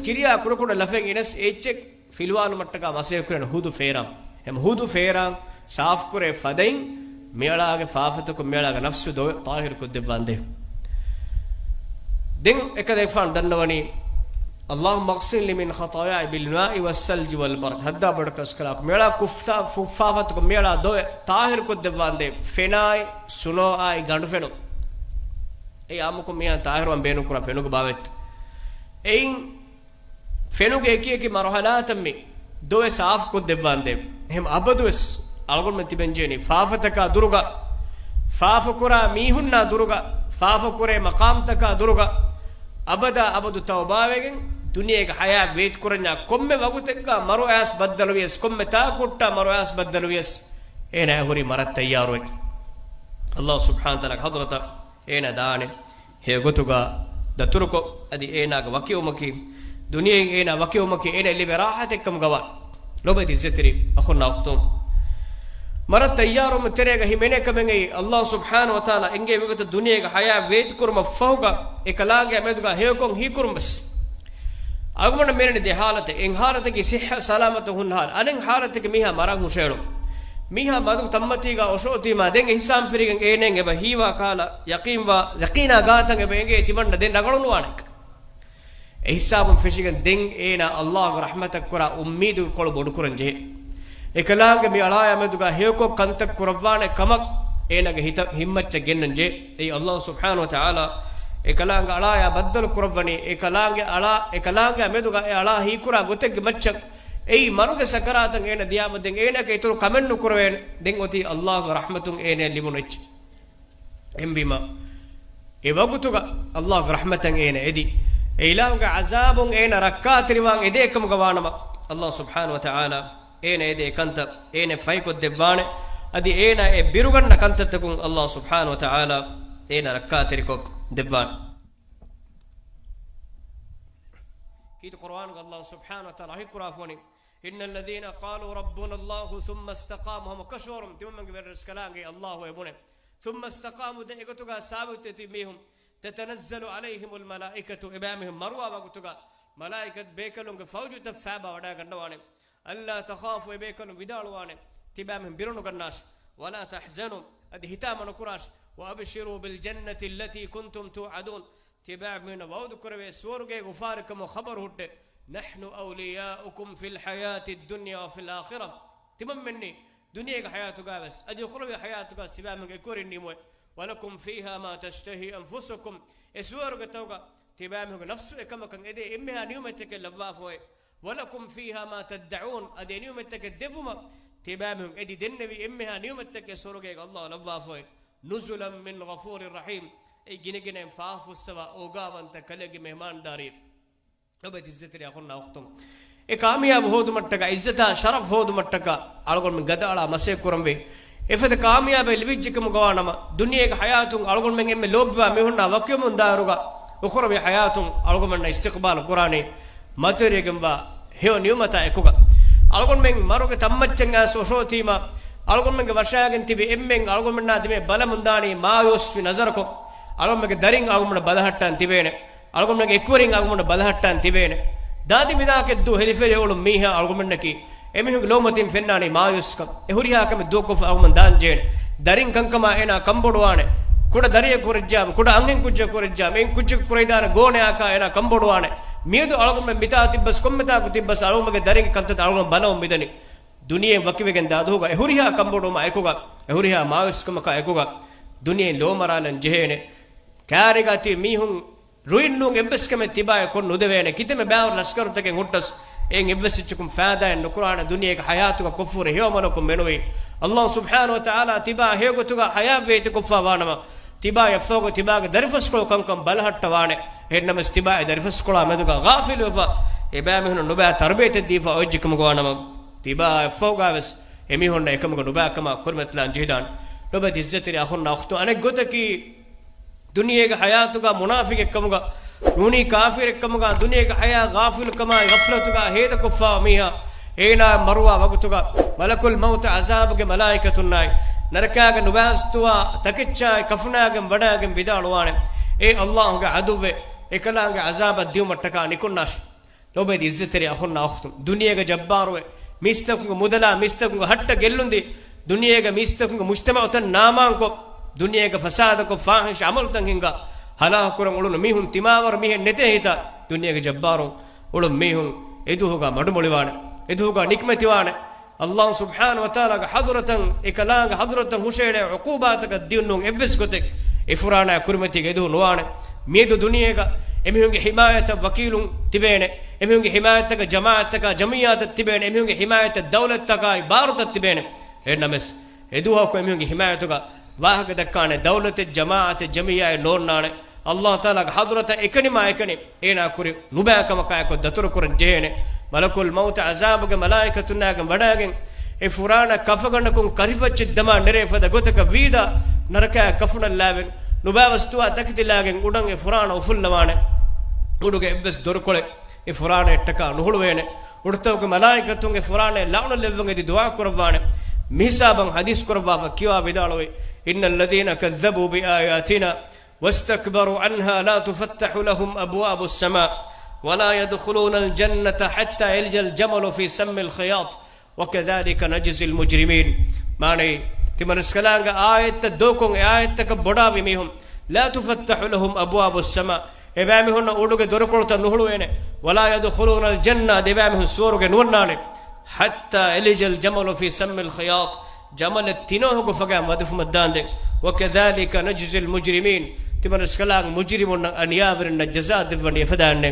ކިރިޔާ ކުޑަކުޑަ ލަފައިން ގެނެސް އެއްޗެއް ފިލުވާލުމަށްޓަކާ މަސައްކަތް ކުރޭނެ ހުދު ފޭރާން. އެހެން ހުދު ފޭރާން ސާފުކުރޭ ފަދައިން މިއަޅާގެ ފާފަތަކުން މިއަޅާގެ ނަފްސު ދޮވެ ޠާހިރު ކޮށްދެއްވާނދޭ. ދެން އެކަލޭގެފާނު ދަންނަވަނީ، اللهم اغسلني من خطاياي بالماء والثلج والبرد. ހައްދާ ބޮޑަކަސްކަލާކު މިއަޅާ ކުފްތާ ފުއްފާފަތަކުން މިއަޅާ ދޮވެ ޠާހިރު ކޮށްދެއްވާނދޭ. ފެނާއި ސުނޯއާއި ގަނޑު ފެނުން. އެ އާއްމުކޮށް މީހާ ޠާހިރުވާން ބޭނުންކުރާ ފެނުގެ ބާވަތް. އެއިން ފެނުގެ އެކި އެކި މަރުހަލާތައް މި ދޮވެ ސާފުކޮށްދެއްވާނދޭ. އެހެން އަބަދުވެސް އަޅުގަނޑުމެން ތިބެންޖެހެނީ ފާފަތަކާ ދުރުގަ، ފާފަކުރާ މީހުންނާ ދުރުގަ، ފާފަކުރޭ މަޤާމްތަކާ ދުރުގަ، އަބަދާ އަބަދު ތައުބާވެގެން ދުނިޔޭގެ ޙަޔާތް ވޭތުކުރަންޏާ ކޮންމެ ވަގުތެއްގަ މަރު އަޔަސް ބައްދަލުވިޔަސް، ކޮންމެ ތާކުއްޓާ މަރު އަޔަސް ބައްދަލުވިޔަސް، އޭނާ ހުރީ މަރަށް ތައްޔާރުވެ. ﷲ ސުބްޙާނަހޫ ވަތަޢާލާގެ ޙަޟްރަތަށް އޭނާ ދާނެ ހެޔޮގޮތުގަ ދަތުރުކޮށް، އަދި އޭނާގެ ވަކިވުމަކީ، ދުނިޔެއިން އޭނާ ވަކިވުމަކީ އޭނާ ލިބޭ ރާޙަތެއްކަމުގަވާ. ލޮބުވެތި އިއްޒަތްތެރި އަޚުންނާ އުޚްތުން، މަރަށް ތައްޔާރުވުމުގެ ތެރޭގަ ހިމެނޭ ކަމެއް އެއީ، ﷲ ސުބްޙާނަހޫ ވަތަޢާލާ އެނގޭ ވަގުތަށް ދުނިޔޭގެ ޙަޔާތް ވޭތުކުރުމަށްފަހުގަ އެކަލާނގެ މެދުގަ ހެޔޮކޮށް ހީކުރުން ވެސް. އަޅުގަނޑަށް މިއެޅެނީ ދެ ޙާލަތެއް. އެއް ޙާލަތަކީ ޞިއްޙަ ސަލާމަތު ހުންނަ ޙާލަތު. އަނެއް ޙާލަތަކީ މީހާ މަރަން ހުށައެޅުން. މީހާ މަދު ތަންމަތީގަ އޮށޯތީމާ ދެން އެ ހިސާބުން ފެށިގެން އޭނައަށް އެބަ ހީވާ ކަހަލަ ޔަޤީންވާ، ޔަޤީނާ ގާތަށް އެބަ އެނގޭ ތިމަންނަ ދެން ރަނގަޅުނުވާނެ. އެ ހިސާބުން ފެށިގެން ދެން އޭނާ ﷲގެ ރަޙްމަތަށް ކުރާ އުއްމީދުގެ ކޮޅު ބޮޑުކުރަން ޖެހޭ. އެކަލާނގެ މި އަޅާޔާ މެދުގަ ހެޔޮކޮށް ކަންތައް ކުރައްވާނެ ކަމަށް އޭނާގެ ހިތަށް ހިތްމައްޗަށް ގެންނަން ޖެހޭ. އެއީ ﷲ ސުބްޙާނަހޫ ވަތަޢާލާ އެކަލާނގެ އަޅާޔާ ބައްދަލު ކުރައްވަނީ، އެކަލާނގެ އަޅާ، އެކަލާނގެ މެދުގަ އެ އަޅާ ހީކުރާ ގޮތެއްގެ މައްޗަށް. އެއީ މަރުގެ ސަކަރާތަށް އޭނަ ދިޔާމަ ދެން އޭނާގެ އިތުރު ކަމެއް ނުކުރެވޭނެ. ދެން އޮތީ ﷲގެ ރަޙްމަތުން އޭނަ ލިބުނު އެއްޗެއް. އެހެންވީމަ، އެ ވަގުތުގަ ﷲގެ ރަޙްމަތަށް އޭނަ އެދި، އެ އިލާހުގެ ޢަޒާބުން އޭނަ ރައްކާތެރިވާން އެދޭ ކަމުގަ ވާނަމަ، ﷲ ސުބްޙާނަހޫ ވަތަޢާލާ އޭނަ އެދޭ ކަންތައް އޭނަ ފަހިކޮށްދެއްވާނެ. އަދި އޭނަ އެ ބިރުގަންނަ ކަންތައްތަކުން ﷲ ސުބްޙާނަހޫ ވަތަޢާލާ އޭނަ ރައްކާތެރިކޮށް ދެއްވާނެ. ކީރިތި ޤުރުއާނުގަ ﷲ ސުބްޙާނަހޫ ވަތަޢާލާ ވަޙީކުރާފަ ވަނީ، إن الذين قالوا ربنا الله ثم استقاموا، ހަމަ ކަށަވަރުން ތިމަންމެންގެ ވެރިރަސްކަލާނގެ ﷲ އެބުނެ. ثم استقاموا، ދެން އެގޮތުގަ ސާބިތުވެ މީހުން، تتنزل عليهم الملائكة، އެބައިމީހުން މަރުވާ ވަގުތުގަ މަލާއިކަތު ބޭކަލުންގެ ފައުޖުތައް ފައިބާ ވަޑައިގަންނަވާނެ. ألا تخافوا، އެބޭކަލުން ވިދާޅުވާނެ، ތިބާމީހުން ބިރުނުގަންނާށި. ولا تحزنوا، އަދި ހިތާމަ ނުކުރާށި. وأبشروا بالجنة التي كنتم توعدون، ތިބާމީހުންނަށް ވަޢުދު ކުރެވޭ ސުވަރުގޭގެ އުފާވެރިކަމަށް ޚަބަރު ހުއްޓޭ. نحن أولياؤكم في الحياة الدنيا وفي الآخرة، ތިމަންމެންނީ ދުނިޔޭގެ ޙަޔާތުގަވެސް އަދި އުޚްރަވީ ޙަޔާތުގަވެސް ތިބާމީހުން އެކުވެރިން ނިމުވޭ. ولكم فيها ما تشتهي أنفسكم، އެ ސުވަރުގެތަކުގަ ތިބާމީހުންގެ ނަފްސު އެކަމަކަށް އެދޭ އެންމެހާ ނިޢުމަތްތަކެއް ލައްވާފައޮތް. ولكم فيها ما تدعون، އަދި އެ ނިޢުމަތްތަކެއް ދެއްވުމަށް ތިބާމީހުން އެދި ދެންނެވި އެންމެހާ ނިޢުމަތްތަކެއް ސުވަރުގޭގަ ﷲ ލައްވާފައޮތް. نزلا من غفور رحيم، އެ ގިނަގިނައިން ފާފަ ފުއްސަވާ އޯގާވަންތަ ކަލޭގެ މެހެމާންދާރީ. ލޮބުވެތި އިއްޒަތްތެރި އަޚުންނާ އުޚްތުން، އެ ކާމިޔާބު ހޯދުމަށްޓަކާ، އިއްޒަތާ ޝަރަފް ހޯދުމަށްޓަކާ، އަޅުގަނޑުމެން ގަދައަޅާ މަސައްކަތް ކުރަންވީ. އެފަދަ ކާމިޔާބެއް ލިބިއްޖެކަމުގަވާނަމަ، ދުނިޔޭގެ ޙަޔާތުން އަޅުގަނޑުމެން އެންމެ ލޯބިވާ މީހުންނާ ވަކިވުމުން ދާއިރުގަ އުޚްރަވީ ޙަޔާތުން އަޅުގަނޑުމެންނަށް އިސްތިޤްބާލު ކުރާނީ މަތިވެރިވެގެންވާ ހެޔޮ ނިޢުމަތާ އެކުގަ. އަޅުގަނޑުމެން މަރުގެ ތަންމައްޗަށް އައިސް އޮށޯތީމާ، އަޅުގަނޑުމެންގެ ވަށާގެން ތިބި އެންމެން އަޅުގަނޑުމެންނާ ދިމާއަށް ބަލަމުންދާނީ މާޔޫސްވި ނަޒަރަކުން. އަޅުގަނޑުމެންގެ ދަރިން އަޅުގަނޑަށް ބަލަހައްޓާން ތިބޭނެ. އަޅުގަނޑުމެންގެ އެކުވެރިން އަޅުގަނޑަށް ބަލަހައްޓާން ތިބޭނެ. ދާދި މިދާކެއްދޫ ހެލިފެލި އުޅުނު މީހާ އަޅުގަނޑުމެންނަކީ. އެމީހުންގެ ލޯމަތިން ފެންނާނީ މާޔޫސްކަން. އެ ހުރިހާ ކަމެއް ދޫކޮށްފަ އަޅުގަނޑުމެން ދާން ޖެހޭނެ. ދަރިން ކަންކަމާ އޭނާ ކަންބޮޑުވާނެ. ކުޑަ ދަރިއެއް ކުރައްޖާމަ، ކުޑަ އަންހެން ކުއްޖެއް ކުރައްޖާމަ، އެއިން ކުއްޖަކު ކުރެވިދާނެ ގޯނެއާކާ އޭނާ ކަންބޮޑުވާނެ. މިއަދު އަޅުގަނޑުމެން މިތާ ތިއްބަސް ކޮންމެތާކު ތިއްބަސް އަޅުގަނޑުމެންގެ ދަރިންގެ ކަންތައްތައް އަޅުގަނޑު ބަލަމުން މިދަނީ. ދުނިޔެއިން ވަކިވެގެން ދާ ދުވަހުގަ އެ ހުރިހާ ކަންބޮޑުވުމާ އެކުގަ، އެ ހުރިހާ މާޔޫސްކަމަކާ އެކުގަ ދުނިޔެއިން ލޯމަރާލަން ޖެހޭނެ. ކާރިގަ ތި މީހުން ރުއިން ނޫން އެއްވެސް ކަމެއް ތިބާއަށް ކޮށް ނުދެވޭނެ. ކިތަންމެ ބައިވަރު ލަސްކަރުތަކެއް ހުއްޓަސް އެއިން އެއްވެސް އެއްޗަކުން ފައިދާއެއް ނުކުރާނެ. ދުނިޔޭގެ ޙަޔާތުގަ ކުށްފުރި ހެޔޮ ޢަމަލަކުން މެނުވީ. ﷲ ސުބްޙާނަހޫ ވަތަޢާލާ ތިބާ ހެޔޮގޮތުގަ ޙަޔާތްވެ އިތުކޮށްފަ ވާނަމަ، ތިބާ އެއްފަހުގަ ތިބާގެ ދަރިފަސްކޮޅު ކަންކަން ބަލަހައްޓަވާނެ. އެހެންނަމަވެސް ތިބާ އެ ދަރިފަސްކޮޅާ މެދުގަ ޣާފިލު ވެފަ، އެބައިމީހުންނަށް ނުބައި ތަރުބިޔަތެއް ދީފަ އޮތްޖެކަމުގަ ވާނަމަ، ތިބާ އެއްފަހުގަވެސް އެމީހުންނަށް އެކަމުގެ ނުބައިކަމާ ކުރިމަތިލާން ޖެހިދާނެ. ލޮބުވެތި އިއްޒަތްތެރި އަޚުންނާ އުޚްތުން، އަނެއް ގޮތަކީ، ދުނިޔޭގެ ޙަޔާތުގަ މުނާފިޤެއްކަމުގަ ނޫނީ ކާފިރެއްކަމުގަ، ދުނިޔޭގެ ޙަޔާތް ޣާފިލުކަމާއި ޣަފްލަތުގަ ހޭދަކޮށްފަ މީހާ، އޭނާ މަރުވާ ވަގުތުގަ މަލަކުލް މައުތު ޢަޒާބުގެ މަލާއިކަތުންނާއި، ނަރަކާގެ ނުބާސްތުވާ ތަކެއްޗާއި ކަފުނާގެން ވަޑައިގެން ވިދާޅުވާނެ، އޭ ﷲގެ ޢަދުއްވެ، އެކަލާނގެ ޢަޒާބަށް ދިއުމަށްޓަކާ ނިކުންނާށި. ލޯބިވެތި އިއްޒަތްތެރި އަޚުންނާ އުޚްތުން، ދުނިޔޭގަ ޖައްބާރުވެ، މީސްތަކުންގެ މުދަލާ، މީސްތަކުންގެ ހައްޓަށް ގެއްލުންދީ، ދުނިޔޭގަ މީސްތަކުންގެ މުޖްތަމަޢުތައް ނާމާންކޮށް، ދުނިޔޭގަ ފަސާދަކޮށް، ފާޙިޝް ޢަމަލުތައް ހިންގާ، ހަލާކުކުރަން އުޅުނު މީހުން ތިމާވަރު މީހެއް ނެތޭ ހިތާ، ދުނިޔޭގަ ޖައްބާރު އުޅުން މީހުން އެދުވަހުގަ މަޑުމޮޅިވާނެ، އެދުވަހުގަ ނިކްމެތިވާނެ. ﷲ ސުބްޙާނަހޫ ވަތަޢާލާގެ ޙަޟްރަތަށް، އެކަލާނގެ ޙަޟްރަތަށް ހުށައެޅޭ ޢުޤޫބާތަކަށް ދިއުންނޫން އެއްވެސް ގޮތެއް އެ ފުރާނައާ ކުރިމަތީގަ އެދުވަހު ނުވާނެ. މިއަދު ދުނިޔޭގަ އެމީހުންގެ ޙިމާޔަތަށް ވަކީލުން ތިބޭނެ، އެމީހުންގެ ޙިމާޔަތަކަށް ޖަމާޢަތްތަކާ ޖަމިއްޔާތައް ތިބޭނެ، އެމީހުންގެ ޙިމާޔަތަށް ދައުލަތްތަކާއި ބާރުތައް ތިބޭނެ. އެހެންނަމަވެސް، އެދުވަހަކު އެމީހުންގެ ޙިމާޔަތުގަ ވާހަކަ ދައްކާނެ ދައުލަތެއް، ޖަމާޢަތެއް، ޖަމިއްޔާއެއް ނޯންނާނެ. ﷲ ތަޢާލާގެ ޙަޟްރަތަށް އެކަނި މާ އެކަނި އޭނާ ކުރި ނުބައިކަމަކާއެކު ދަތުރުކުރަން ޖެހޭނެ. މަލަކުލް މައުތު ޢަޒާބުގެ މަލާއިކަތުންނާގެން ވަޑައިގެން، އެ ފުރާނަ ކަފަގަނޑަކުން ކަށިފައްޗެއް ދަމާ ނެރޭ ފަދަ ގޮތަކަށް ވީދާ ނަރަކައާ ކަފުނަށްލާވެން، ނުބައިވަސް ދުވާ ތަކެތިލާގެން އުޑަން އެ ފުރާނަ އުފުއްލަވާނެ. އުޑުގެ އެއްވެސް ދޮރުކޮޅެއް އެ ފުރާނައަށްޓަކާ ނުހުޅުވޭނެ. އުޑުތަކުގެ މަލާއިކަތުން އެ ފުރާނައަށް ލަޢުނަތް ލެއްވަން އެދި ދުޢާ ކުރައްވާނެ. މިހިސާބަށް ޙަދީޘް ކުރައްވާފަ ކިޔަވާ ވިދާޅުވި، إن الذين كذبوا بآياتنا واستكبروا عنها لا تفتح لهم أبواب السماء ولا يدخلون الجنة حتى يلج الجمل في سم الخياط وكذلك نجزي المجرمين. މާނައީ، ތިމަން ރަސްކަލާނގެ އާޔަތްތައް ދޫކޮށް، އެ އާޔަތްތަކަށް ބޮޑާވި މީހުން، لا تفتح لهم أبواب السماء، އެބައިމީހުންނަށް އުޑުގެ ދޮރުކޮޅުތައް ނުހުޅުވޭނެ، ولا يدخلون الجنة، އަދި އެބައިމީހުން ސުވަރުގެ ނުވަންނާނެ، حتى يلج الجمل في سم الخياط، ޖަމަލެއް ތިނޯހުގެ ފަގާން ވަދެފުމަށްދާންދެން، وكذلك نجزي المجرمين، ތިމަން ރަސްކަލާނގެ މުޖްރިމުންނަށް އަނިޔާވެރިންނަށް ޖަޒާ ދެއްވަނީ އެފަދައިންނޭ.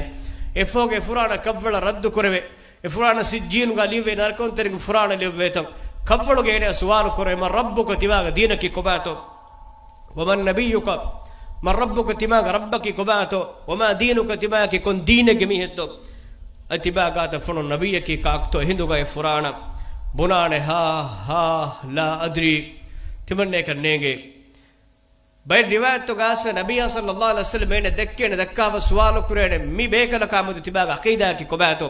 އެފަހުގެ ފުރާނަ ކަށްވަޅަށް ރައްދު ކުރެވޭ، އެ ފުރާނަ ސިއްޖީނުގަ ލިޔުއްވޭ ނަރަކަވަންތެރިންގެ ފުރާނަ ލިޔުއްވޭތަން ކަށްވަޅުގަ އޭނާ ސުވާލު ކުރޭ، من ربك، ތިމާގެ ދީނަކީ ކޮބާތޯ؟ ومن نبيك؟ من ربك، ތިމާގެ ރައްބަކީ ކޮބާތޯ؟ وما دينك، ތިމާއަކީ ކޮން ދީނެއްގެ މީހެއްތޯ؟ އަދި ތިބާ ގާތަށް ފޮނު ނަބިއްޔަކީ ކާކުތޯ؟ އެހިނދުގައި ފުރާނަ ބުނާނެ، ހާ، ހާ، لا أدري، ތިމަންނައަކަށް ނޭނގޭ. ބައެއް ރިވާޔަތްތަކުގައި އައިސްފަ ނަބިއްޔާ ޞައްލައްލާހު ޢަލައިހި ވަސައްލަމަ އޭނަ ދެއްކޭނެ، ދައްކާފަ ސުވާލު ކުރޭނެ، މި ބޭކަލަކާ މެދު ތިބާގެ ޢަޤީދާއަކީ ކޮބާތޯ؟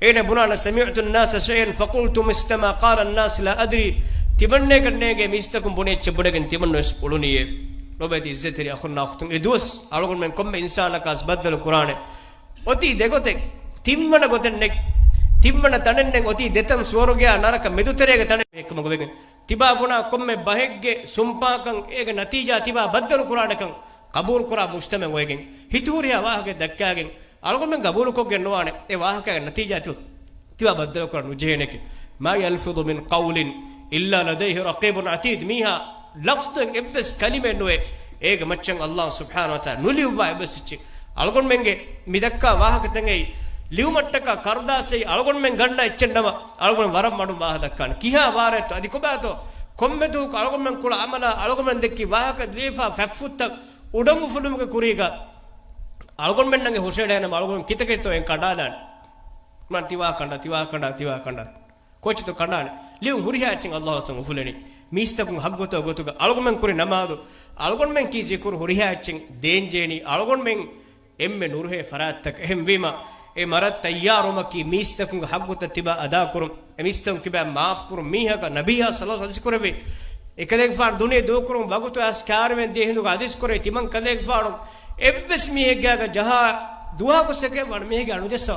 އޭނަ ބުނާނެ، سمعت الناس شيئا فقلت مثل ما قال الناس لا أدري. ތިމަންނައަކަށް ނޭނގޭ މީސްތަކުން ބުނި އެއްޗެއް ބުނެގެން ތިމަންނަ ވެސް އުޅުނީއޭ. ލޯބިވެތި އިއްޒަތްތެރި އަޚުންނާ އުޚްތުން، އެ ދުވަސް އަޅުގަނޑުމެން ކޮންމެ އިންސާނަކަށް ބައްދަލު ކުރާނެ އޮތީ ދެގޮތެއް. ތިންވަނަ ގޮތެއް ނެތް. ތިންވަނަ ތަނެއް ނެތް. އޮތީ ދެތަން ސުވަރުގެއާ ނަރަކަ މެދުތެރޭގެ ތަނެއް އެކަމަކު ވެގެން. ތިބާ ބުނާ ކޮންމެ ބަހެއްގެ ސުންޕާކަން އޭގެ ނަތީޖާ ތިބާ ބައްދަލު ކުރާނެކަން ޤަބޫލު ކުރާ މުޖްތަމަޢެއް އޮވެގެން، ހިތުހުރިހާ ވާހަކައެއް ދައްކާގެން، އަޅުގަނޑުމެން ޤަބޫލުކޮށްގެން ނުވާނެ. އެ ވާހަކައިގެ ނަތީޖާ ތި-، ތިބާ ބައްދަލު ކުރަން ނުޖެހޭނެކެ. ما يلفظ من قول إلا لديه رقيب عتيد. މީހާ ލަފްޒެއް އެއްވެސް ކަލިމައެއް ނުވޭ، އޭގެ މައްޗަށް ﷲ ސުބްޙާނަހޫ ވަތަޢާލާ ނުލިޔުއްވާ އެއްވެސް އެއްޗެއް. އަޅުގަނޑުމެންގެ މި ދައްކާ ވާހަކަތައް އެއީ ލިޔުމަށްޓަކާ ކަރުދާސް އެއީ އަޅުގަނޑުމެން ގަންނަ އެއްޗެއް ނަމަ، އަޅުގަނޑު ވަރަށް މަޑުން ވާހަކަ ދައްކާނެ. ކިހާ ވާރޭތޯ އަދި ކޮބާތޯ؟ ކޮންމެ ދުވަހަކު އަޅުގަނޑުމެން ކުޅަ ޢަމަލާ، އަޅުގަނޑުމެން ދެއްކި ވާހަކަ ލިޔެފާ ފަތްފުށްތައް އުޑަން އުފުލުމުގެ ކުރީގަ އަޅުގަނޑުމެންނަށް ހުށައެޅޭނަމަ، އަޅުގަނޑު ކިތަކެއްތޯ އެން ކަނޑާލާނެ. މާ ތިވާ ކަނޑާ، ތިވާ ކަނޑާ، ތިވާ ކަނޑާ. ކޯޗިތޯ ކަނޑާނެ؟ ލިޔުން ހުރިހާ އެއްޗެއް ﷲ ތަން އުފުލެނީ. މީސްތަކުން ހައްގުތޯ ގޮތުގަ އަޅުގަނޑުމެން ކުރި ނަމާދު، އަޅުގަނޑުމެން ކީ ޒިކުރު ހުރިހާ އެއްޗެއް ދޭންޖޭނީ. އަޅުގަނޑުމެން އެންމެ ނުރުހޭ ފަރާތްތަކަށް. އެހެންވީމަ، އެ މަރަށް ތައްޔާރުވުމަކީ މީސްތަކުންގެ ހައްގުތައް ތިބާ އަދާކުރުން، އެ މީސްތަކުން ކިބާ މާފްކުރުން. މީހަކަށް ނަބިއްޔާ ޞައްލައްލާހު ޢަލައިހި ވަސައްލަމަ ޙަދީޘް ކުރެއްވި، އެކަލޭގެފާނު ދުނިޔެ ދޫކުރުން ވަގުތު އައިސް ކާރިވެން ދިޔަ ހިނދުގަ ޙަދީޘް ކުރޭ، ތިމަން ކަލޭގެފާނު އެއްވެސް މީހެއްގާގަ ޖަހާ ދުވަހަކު ސެކެންޑް ވަން މީހެއްގާ ނުޖައްސަ.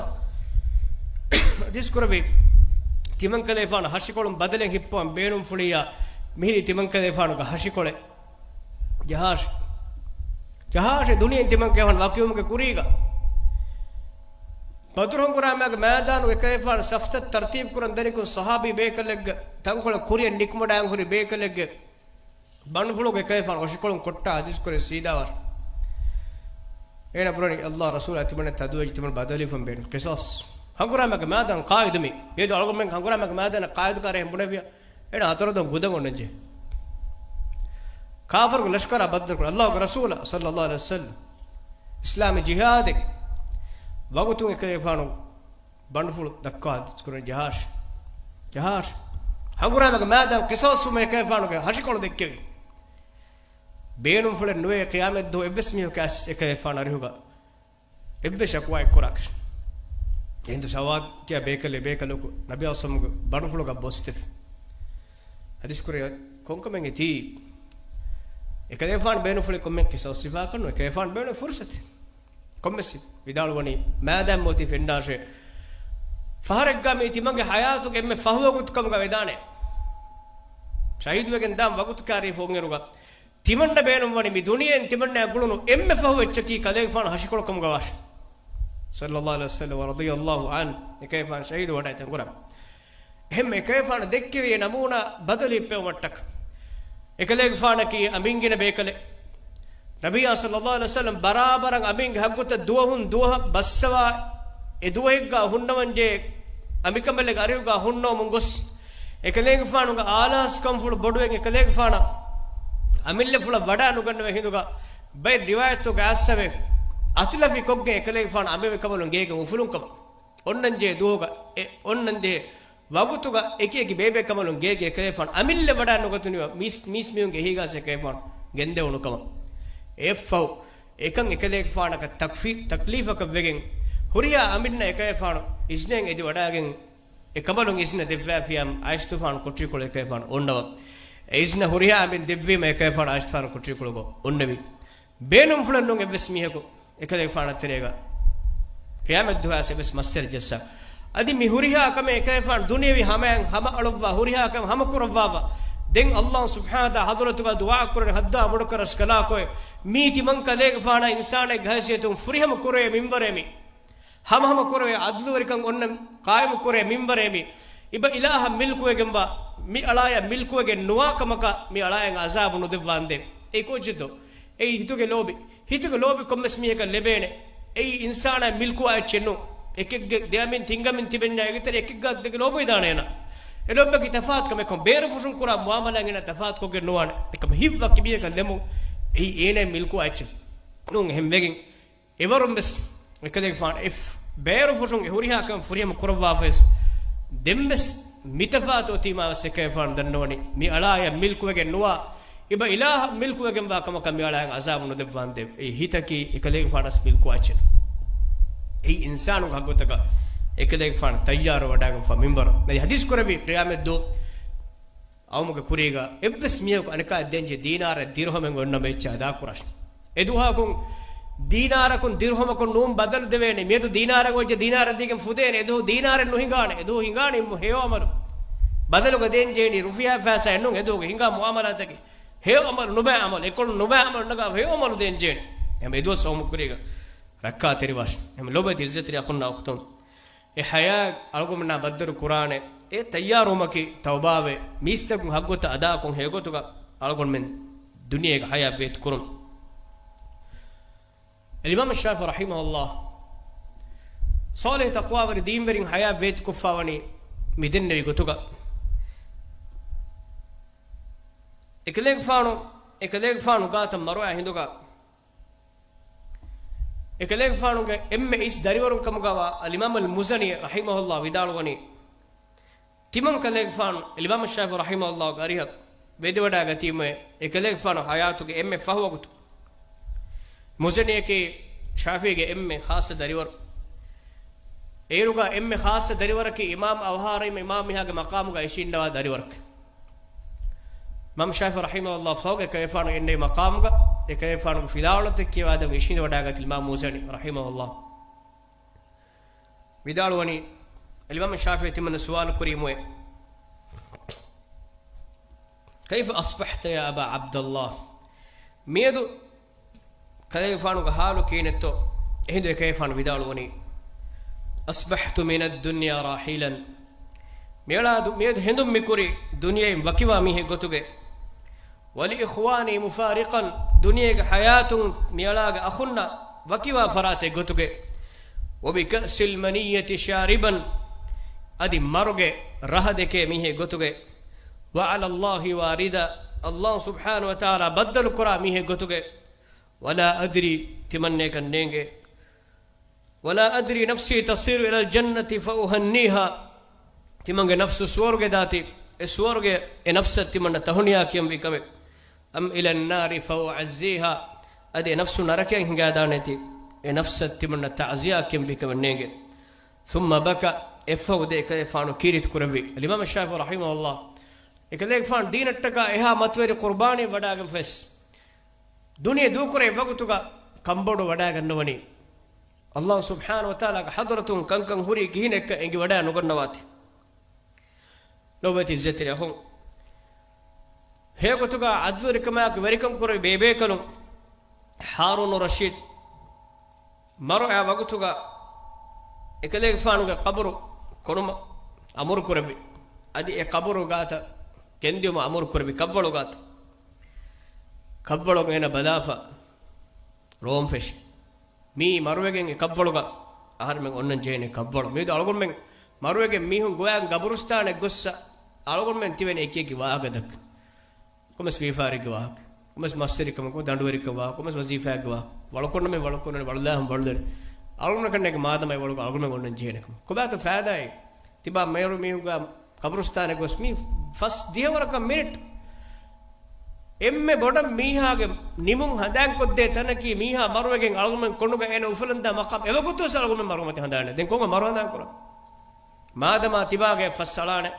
ޙަދީޘް ކުރެއްވި، ތިމަން ކަލޭގެފާނު ހަށިކޮޅުން ބަދަލެއް ހިއްޕަވަން ބޭނުންފުޅިއްޔާ، މިހިރީ ތިމަން ކަލޭގެފާނުގެ ހަށިކޮޅެއް. ޖަހާށި. ޖަހާށި ދުނިޔެއިން ތިމަން ކަލޭގެފާނު ވަކިވުމުގެ ކުރީގަ. ބަދުރު ހަނގުރާމައިގެ މައިދާނުގަ އެކަލޭގެފާނު ސަފްތައް ތަރުތީބު ކުރަން ދަނިކޮށް، ޞަޙާބީ ބޭކަލެއްގެ ތަންކޮޅެއް ކުރިއަށް ނިކުމެވަޑައިގެން ހުރި ބޭކަލެއްގެ ބަނޑުފުޅުގެ އެކަލޭގެފާނު ހަށިކޮޅުން ކޮށްޓާ ޙަދީޘް ކުރޭ ސީދާ ވަރަށް. އޭނަ ބުނަނީ، ﷲ ރަސޫލާ ތިމަންނަށް ތަދުވެއްޖެ ތިމަން ބަދަލުވެފަން ބޭނުން. ޤިޞާޞް. ހަނގުރާމައިގެ މައިދާނު ޤާއިދު މީ. މިއަދު އަޅުގަނޑުމެން ހަނގުރާމައިގެ މައިދާނަށް ޤާއިދު ކާރޭ ބުނެވިޔާ. އޭނަ ހަތަރު ދޮން ގުދަން އޮންނަންޖެ. ކާފަރުގެ ލަޝްކަރާ ބައްދަލު ކުރޭ. ﷲގެ ރަސޫލާ ޞައްލައްލާހު ޢަލައިހި ވަސައްލަމް އިސްލާމީ ޖިހާދެއް ވަގުތުން އެކަލޭގެފާނު ބަނޑުފުޅު ދައްކާ ޙަދީޘް ކުރަން ޖަހާށި. ޖަހާށި. ހަނގުރާމައިގެ މައިދާނު ޤިޞާޞްވުމަށް އެކަލޭގެފާނުގެ ހަށިކޮޅު ދެއްކެވި. ބޭނުންފުޅެއް ނުވޭ ޤިޔާމަތްދުވަހު އެއްވެސް މީހަކު އައިސް އެކަލޭގެފާނު އަރިހުގަ އެއްވެސް ޝަކުވާއެއް ކުރާކަށް. އެހިނދު ސަވާދް ކިޔާ ބޭކަލެއް ބޭކަލަކު ނަބިއްޔާ ޞައްލައްލާހު ޢަލައިހި ވަސައްލަމްގެ ބަނޑުފުޅުގަ ބޮސްދެފި. ޙަދީޘް ކުރޭ ކޮންކަމެއް ތީ؟ އެކަލޭގެފާނު ބޭނުންފުޅެއް ކޮންމެ ޤިޞާޞް ސިފައަކަށް ނުވޭ. އެކަލޭގެފާނު ބޭނުން ފުރުޞަތެއް. ކޮންމެސް ވިދާޅުވަނީ މައިދާން މޮތީ ފެންނާށޭ. ފަހަރެއްގަ މީ ތިމަންގެ ޙަޔާތުގެ އެންމެ ފަހު ވަގުތު ކަމުގަ ވެދާނެ. ޝަހީދުވެގެން ދާން ވަގުތު ކާރީ ފޮންއިރުގަ ތިމަންނަށް ބޭނުންވަނީ މި ދުނިޔެއިން ތިމަންނައަށް ގުޅުނު އެންމެ ފަހު އެއްޗަކީ ކަލޭގެފާނު ހަށިކޮޅު ކަމުގަ ވާށި. ޞައްލަﷲު ޢަލައިހި ވަސައްލަމަ ވަރަޟިޔަﷲު ޢަންހު އެކަލޭގެފާނު ޝަހީދު ވަޑައި ތަންކޮޅަށް. އެހެން އެކަލޭގެފާނު ދެއްކެވި އެ ނަމޫނާ ބަދަލު ހިއްޕެވުމަށްޓަކަ. އެކަލޭގެފާނަކީ އަނބިންގިނަ ބޭކަލެއް. ނަބިއްޔާ ޞައްލަﷲު ޢަލައިހި ވަސައްލަމަ ބަރާބަރަށް އަނބިންގެ ޙައްޤުތައް ދުވަހުން ދުވަހަށް ބައްސަވާ، އެ ދުވަހެއްގަ ހުންނަވަންޖެހޭ އަނބިކަނބަލެއްގެ އަރިހުގަ ހުންނަވަމުން ގޮސް، އެކަލޭގެފާނުގެ އާލާސްކަންފުޅު ބޮޑުވެގެން އެކަލޭގެފާނަށް އަމިއްލަފުޅަށް ވަޑައިނުގަންނަވަން ހިނދުގަ ބައެއް ރިވާޔަތުގަ އައިސްފަވޭ، އަތުލަފި ކޮށްގެން އެކަލޭގެފާނު އަނބެވި ކަނބަލުން ގޭގެ އުފުލުން ކަމަށް. އޮންނަންޖެހޭ ދުވަހުގަ، އެ އޮންނަންޖެހޭ ވަގުތުގަ އެކި އެކި ބޭބޭ ކަނބަލުން ގޭގެ އެކަލޭގެފާނު އަމިއްލަ ވަޑައިނުގަތުނިވަ މީސް، މީސްމީހުންގެ އެހީގާސް އެކަލޭގެފާނު ގެންދެވުނު ކަމަށް. އެއަށްފަހު އެކަން އެކަލޭގެފާނަކަށް ތަކްފީ، ތަކްލީފަކަށް ވެގެން ހުރިހާ އަނބިންނަށް އެކަލޭގެފާނު އިޒްނައިން އެދި ވަޑައިގެން އެ ކަނބަލުން އިޒްނަ ދެއްވާފިއްޔާ އައިސްތުފާނު ކޮޓަރިކޮޅު އެކަލޭގެފާނު އޮންނަވަ. އެ އިޒްނަ ހުރިހާ އަނބިން ދެއްވީމަ އެކަލޭގެފާނު އައިސްތުފާނު ކޮޓަރިކޮޅުގަ އޮންނެވި. ބޭނުންފުޅެއް ނޫން އެއްވެސް މީހަކު އެކަލޭގެފާނަށް ތެރޭގަ ޤިޔާމަތް ދުވަހަށް އެއްވެސް މައްސަލަ ޖައްސާ. އަދި މި ހުރިހާ ކަމެއް އެކަލޭގެފާނު ދުނިޔެވީ ހަމައަށް ހަމަ އަޅުއްވާ، ހުރިހާ ކަމެއް ހަމަ ކުރައްވާފަ. ދެން ﷲ ސުބްޙާނަހޫ ވަތަޢާލާ ޙަޟްރަތުގަ ދުޢާ ކުރަން ހައްދާ ބޮޑުކަރަސް ކަލާކޮއެ. މީ ތިމަން ކަލޭގެފާނާ އިންސާނެއްގެ ހައިސިއްޔަތުން ފުރިހަމަ ކުރެވޭ މިންވަރޭ މީ. ހަމަހަމަ ކުރެވޭ ޢަދުލުވެރިކަން އޮންނަ ޤާއިމު ކުރޭ މިންވަރޭ މީ. އިބަ އިލާހަށް މިލްކުވެގެންވާ، މި އަޅާޔަށް މިލްކުވެގެން ނުވާ ކަމަކަށް މި އަޅާޔަށް ޢަޒާބު ނުދެއްވާނދޭ. އެއީ ކޯއްޗެއްދޯ؟ އެއީ ހިތުގެ ލޯބި. ހިތުގެ ލޯބި ކޮންމެސް މީހަކަށް ލެބޭނެ. އެއީ އިންސާނާ މިލްކުވާ އެއްޗެއް ނޫން. އެކެއްގެ ދެއަމިން ތިންގަމިން ތިބެންޏާ އެގެތެރެ އެކެއްގަ ދެގެ ލޯބި ދާނޭ އޭނަ. އެ ލޯބިއަކީ ތަފާތު ކަމެއް ކޮން. ބޭރުފުށުން ކުރާ މުޢާމަލާއިން އޭނަ ތަފާތު ކޮށްގެން ނުވާނެ. އެކަމަ ހިތްވަކި މީހަކަށް ލެމުން އެއީ އޭނަ މިލްކުވާ އެއްޗެއް ނޫން. އެހެން ވެގެން އެވަރުން ވެސް އެކަލޭގެފާނު އެ ބޭރުފުށުން އެ ހުރިހާ ކަމެއް ފުރިހަމަ ކުރައްވާފަވެސް، ދެން ވެސް މިތަފާތު އޮތީމާ ވެސް އެކަލޭގެފާނު ދަންނަވަނީ މި އަޅާޔަށް މިލްކުވެގެން ނުވާ، އިބަ އިލާހަށް މިލްކުވެގެންވާ ކަމަކަށް މި އަޅާޔަށް ޢަޒާބު ނުދެއްވާނދޭ. އެއީ ހިތަކީ އެކަލޭގެފާނަށް މިލްކުވާ އެއްޗެއް. އެއީ އިންސާނުންގެ ޙައްޤުތަކަށް އެކަލޭގެފާނު ތައްޔާރު ވަޑައިގެންފާ މިންވަރު. އަދި ޙަދީޘް ކުރެއްވި ޤިޔާމަތްދުވަހު އައުމުގެ ކުރީގަ އެއްވެސް މީހަކު އަނެކާ ދޭންޖެހޭ ދީނާރެއް ދިރުހަމެއް އޮންނަ އެއްޗެއް އަދާކުރާށި. އެދުވަހަކުން ދީނާރަކުން ދިރުހަމަކުން ނޫން ބަދަލު ދެވޭނެ. މިއަދު ދީނާރަށް އޮތްޖެ ދީނާރެއް ދީގެން ފުދޭނެ. އެދުވަހު ދީނާރެއް ނުހިނގާނެ. އެދުވަހު ހިނގާނެ އިމު ހެޔޮ އަމަލު. ބަދަލުގަ ދޭންޖެހޭނީ ރުފިޔާ ފައިސާއެއް ނޫން. އެދުވަހުގެ ހިނގާ މުޢާމަލާތަކީ ހެޔޮ އަމަލު ނުބައި އަމަލު. އެކޮޅު ނުބައި އަމަލު ނަގާ ހެޔޮ އަމަލު ދޭންޖެހޭނެ. އެހެން އެދުވަސް އައުމު ކުރީގަ ރައްކާތެރިވާށި. އެހެން ލޯބިވެތި ޢިއްޒަތްތެރި އަޚުންނާ އުޚްތުން. އެ ޙަޔާތް އަޅުގަނޑުމެންނާ ބައްދަލު ކުރާނެ. އެ ތައްޔާރުވުމަކީ ތައުބާވެ، މީސްތަކުން ޙައްޤުތައް އަދާކޮށް ހެޔޮގޮތުގަ އަޅުގަނޑުމެން ދުނިޔޭގަ ޙަޔާތް ވޭތުކުރުން. އިމާމު ޝާފިޢީ ރަޙިމަހުﷲ ޞާލިޙު ތަޤްވާވެރި ދީންވެރިން ޙަޔާތް ވޭތުކޮށްފާވަނީ މިދެންނެވި ގޮތުގަ. އެކަލޭގެފާނު، އެކަލޭގެފާނު ގާތަށް މަރުވާ ހިނދުގަ އެކަލޭގެފާނުގެ އެންމެ އިސް ދަރިވަރުން ކަމުގަވާ އަލްއިމާމު އަލްމުޒަނީ ރަޙިމަހުﷲ ވިދާޅުވަނީ، ތިމަން ކަލޭގެފާނު އިމާމު ޝާފިޢީ ރަޙިމަހުﷲގެ އަރިހަށް ވެދިވަޑައިގަތީމުއޭ، އެކަލޭގެފާނު ޙަޔާތުގެ އެންމެ ފަހު ވަގުތު. މުޒަނީއަކީ ޝާފިޢީގެ އެންމެ ޚާއްޞަ ދަރިވަރު. އޭރުގަ އެންމެ ޚާއްޞަ ދަރިވަރަކީ އިމާމު އަވަހާރައިމަ އިމާމު މީހާގެ މަޤާމުގަ އިށީންނަވާ ދަރިވަރަކީ. އިމާމު ޝާފިޢީ ރަޙިމަހުﷲ ފަހުގަ އެކަލޭގެފާނު އެންނެވި މަޤާމުގަ އެކަލޭގެފާނުގެ ފިލާވަޅުތައް ކިޔަވާދޭން އިށީނދެވަޑައިގަތީ އިމާމު މުޒަނީ ރަޙިމަހުﷲ ވިދާޅުވަނީ، އަލްއިމާމު ޝާފިޢީ ތިމަން ސުވާލު ކުރީމުއޭ، كيف أصبحت يا أبا عبد الله؟ މިއަދު ކަލޭގެފާނުގެ ޙާލު ކިހިނެއްތޯ؟ އެހިނދު އެކަލޭގެފާނު ވިދާޅުވަނީ، أصبحت من الدنيا راحلا. މިއަޅާ ދު-، މިއަދު ހެނދުން މިކުރީ ދުނިޔެއިން ވަކިވާ މީހެއް ގޮތުގައި. ولإخواني مفارقا، ދުނިޔޭގެ ޙަޔާތުން މިއަޅާގެ އަޚުންނާ ވަކިވާ ފަރާތެއް ގޮތުގައި. وبكأس المنية شاربا، އަދި މަރުގެ ރަހަ ދެކޭ މީހެއް ގޮތުގައި. وعلى الله واردا، ﷲ ސުބްޙާނަހޫ ވަތަޢާލާ ބައްދަލު ކުރާ މީހެއް ގޮތުގައި. ولا أدري، ތިމަންނައަކަށް ނޭނގޭ. ولا أدري نفسي تصير إلى الجنة فأهنيها، ތިމަންގެ ނަފްސު ސުވަރުގެ ދާތީ، އެ ސުވަރުގެ އެ ނަފްސަށް ތިމަންނަ ތަހުނިޔާ ކިޔަންވީ ކަމެއް. أم إلى النار فأعزيها، އަދި އެ ނަފްސު ނަރަކަޔަށް ހިނގާދާނޭތީ، އެ ނަފްސަށް ތިމަންނަ ތަޢުޒިޔާ ކިޔަންވީ ކަމެއް ނޭނގޭ. ثم بكى، އެއަށްފަހު ދެން އެކަލޭގެފާނު ކީރިތި ކުރެއްވި. އަލްއިމާމު ޝާފިޢީ ރަޙިމަހުﷲ، އެކަލޭގެފާނު ދީނަށްޓަކާ އެހާ މަތިވެރި ޤުރުބާނީ ވަޑާގެންފަވެސް، ދުނިޔެ ދޫކުރޭ ވަގުތުގަ ކަންބޮޑު ވަޑާގަންނަވަނީ. ﷲ ސުބްޙާނަހޫ ވަތަޢާލާގެ ޙަޟްރަތުން ކަންކަން ހުރީ ކިހިނެއްކަން އެނގިވަޑައި ނުގަންނަވާތި. ލޯބިވެތި އިއްޒަތްތެރި އަޚުން، ހެޔޮގޮތުގަ ޢަދުލުވެރިކަމާއެކު ވެރިކަން ކުރެވި ބޭބޭކަލުން ހާރޫނު ރަޝީދު މަރުވާ ވަގުތުގަ އެކަލޭގެފާނުގެ ޤަބުރު ކޮނުމަށް އަމުރު ކުރެއްވި. އަދި އެ ޤަބުރު ގާތަށް ގެންދިއުމަށް އަމުރު ކުރެއްވި ކަށްވަޅު ގާތަށް. ކަށްވަޅުން އޭނަ ބަލާފަ ރޯން ފެށި. މީ މަރުވެގެން އެ ކަށްވަޅުގަ އަހަރެމެން އޮންނަން ޖެހޭނެ ކަށްވަޅު. މިއަދު އަޅުގަނޑުމެން މަރުވެގެން މީހުން ގޮވާ ގަބުރުސްތާނެއް ގޮއްސަ އަޅުގަނޑުމެން ތިބެން އެކި އެކި ވާހަކަ ދައްކަން. ކޮންމެސް ވީފާރިއެއްގެ ވާހަކަ، ކޮންމެސް މަސްވެރިކަމަކު، ދަނޑުވެރިކަމުގެ ވާހަކަ، ކޮންމެސް ވަޒީފާއެއްގެ ވާހަކަ. ވަޅުކޮށްނަމެން ވަޅުކޮށްނަނީ، ވަޅުލާހަމަ ވަޅުލަނީ. އަޅުގަނޑަކަށް ނޭނގި މާދަމާ އެ ވަޅުގަ އަޅުގަނޑުމެން އޮންނަން ޖެހޭނެ ކަމަށް. ކޮބާތޯ ފައިދާއެއް؟ ތިބާ މޭރު މީހުންގެ ގަބުރުސްތާނެ ގޮސް މި ފަސް ދިހަވަރަކަށް މިނިޓް އެންމެ ބޮޑަށް މީހާގެ ނިމުން ހަނދާންކޮށްދޭ ތަނަކީ، މީހާ މަރުވެގެން އަޅުގަނޑުމެން ކޮނޑުގަ އޭނަ އުފުލަންދާ މަޤާމް. އެވަގުތުވެސް އަޅުގަނޑުމެން މަރުވުމަތި ހަނދާނެ. ދެން ކޮންގޮ މަރުވަންދާން ކުރާ؟ މާދަމާ ތިބާގެ ފަސް އަޅާނެ،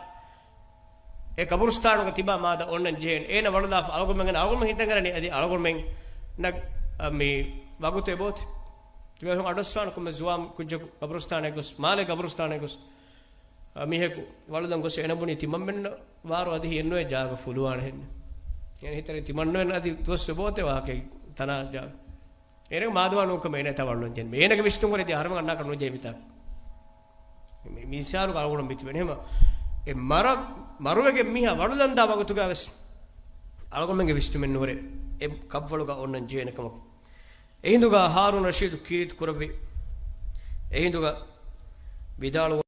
އެ ގަބުރުސްތާނުގަ ތިބާ މާދަ އޮންނަން ޖެހޭނެ. އޭނަ ވަޅުލާފަ އަޅުގަނޑުމެން، އަޅުގަނޑުމެން ހިތަށް އަރަނީ އަދި އަޅުގަނޑުމެންނަށް މި ވަގުތެއް ބޯތި. ތިބޭފުޅުން އަޑުއައްސަވާނެ ކޮންމެ ޒުވާން ކުއްޖަކު ގަބުރުސްތާނެ ގޮސް، މާލެ ގަބުރުސްތާނެ ގޮސް، އަ، މީހަކު ވަޅުލަން ގޮސް އޭނަ ބުނީ ތިމަންމެންނަށް ވާރު އަދި އެންނުވޭ ޖާގަ ފުލުވާނެ ހެންނެ. އޭނަ ހިތަރެ ތިމަންނުވެން އަދި ދުވަސް ވެ ބޯތެ ވާހަކަ ތަނާ ޖާގަ. އޭނަގެ މާދަމާ ނޫންކަމަށް އޭނަ ތާ ވަޅުލަން ޖެހެން. އޭނަގެ ވިސްނުން ކުރެއްވި އަހަރެމެން އަންނާކަށް ނުޖެހި މިތާ. މި، މި މިސާލުގަ އަޅުގަނޑު މިތިބެން. އެހެމަ އެ މަރަ، މަރުވެގެން މީހާ ވަޅުލަންދާ ވަގުތުގަ ވެސް އަޅުގަނޑުމެންގެ ވިސްނުމެއް ނުވެ އެ ކަށްވަޅުގަ އޮންނަން ޖެހޭނެ ކަމަކު. އެހިނދުގަ ހާރޫން ރަޝީދު ކީރިތި ކުރެއްވި. އެހިނދުގަ ވިދާޅުވަ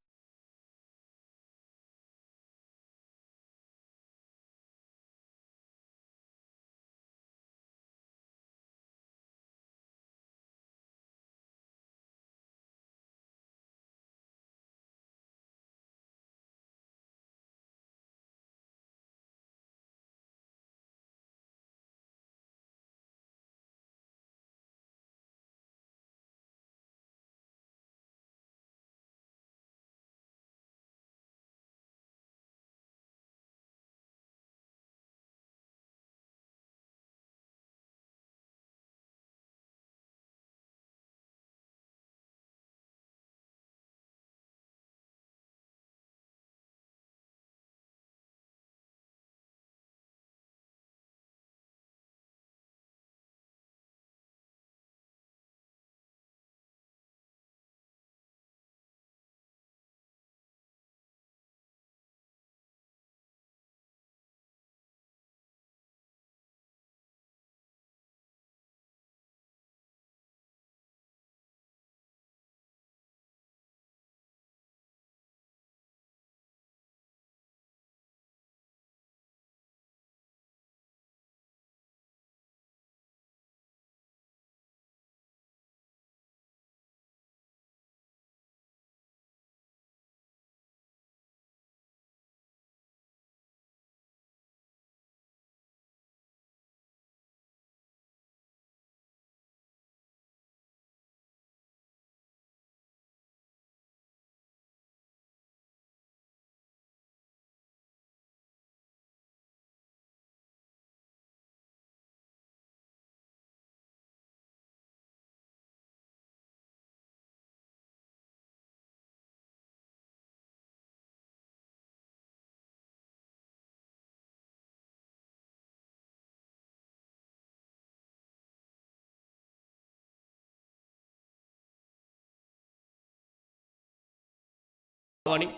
ވަނީ.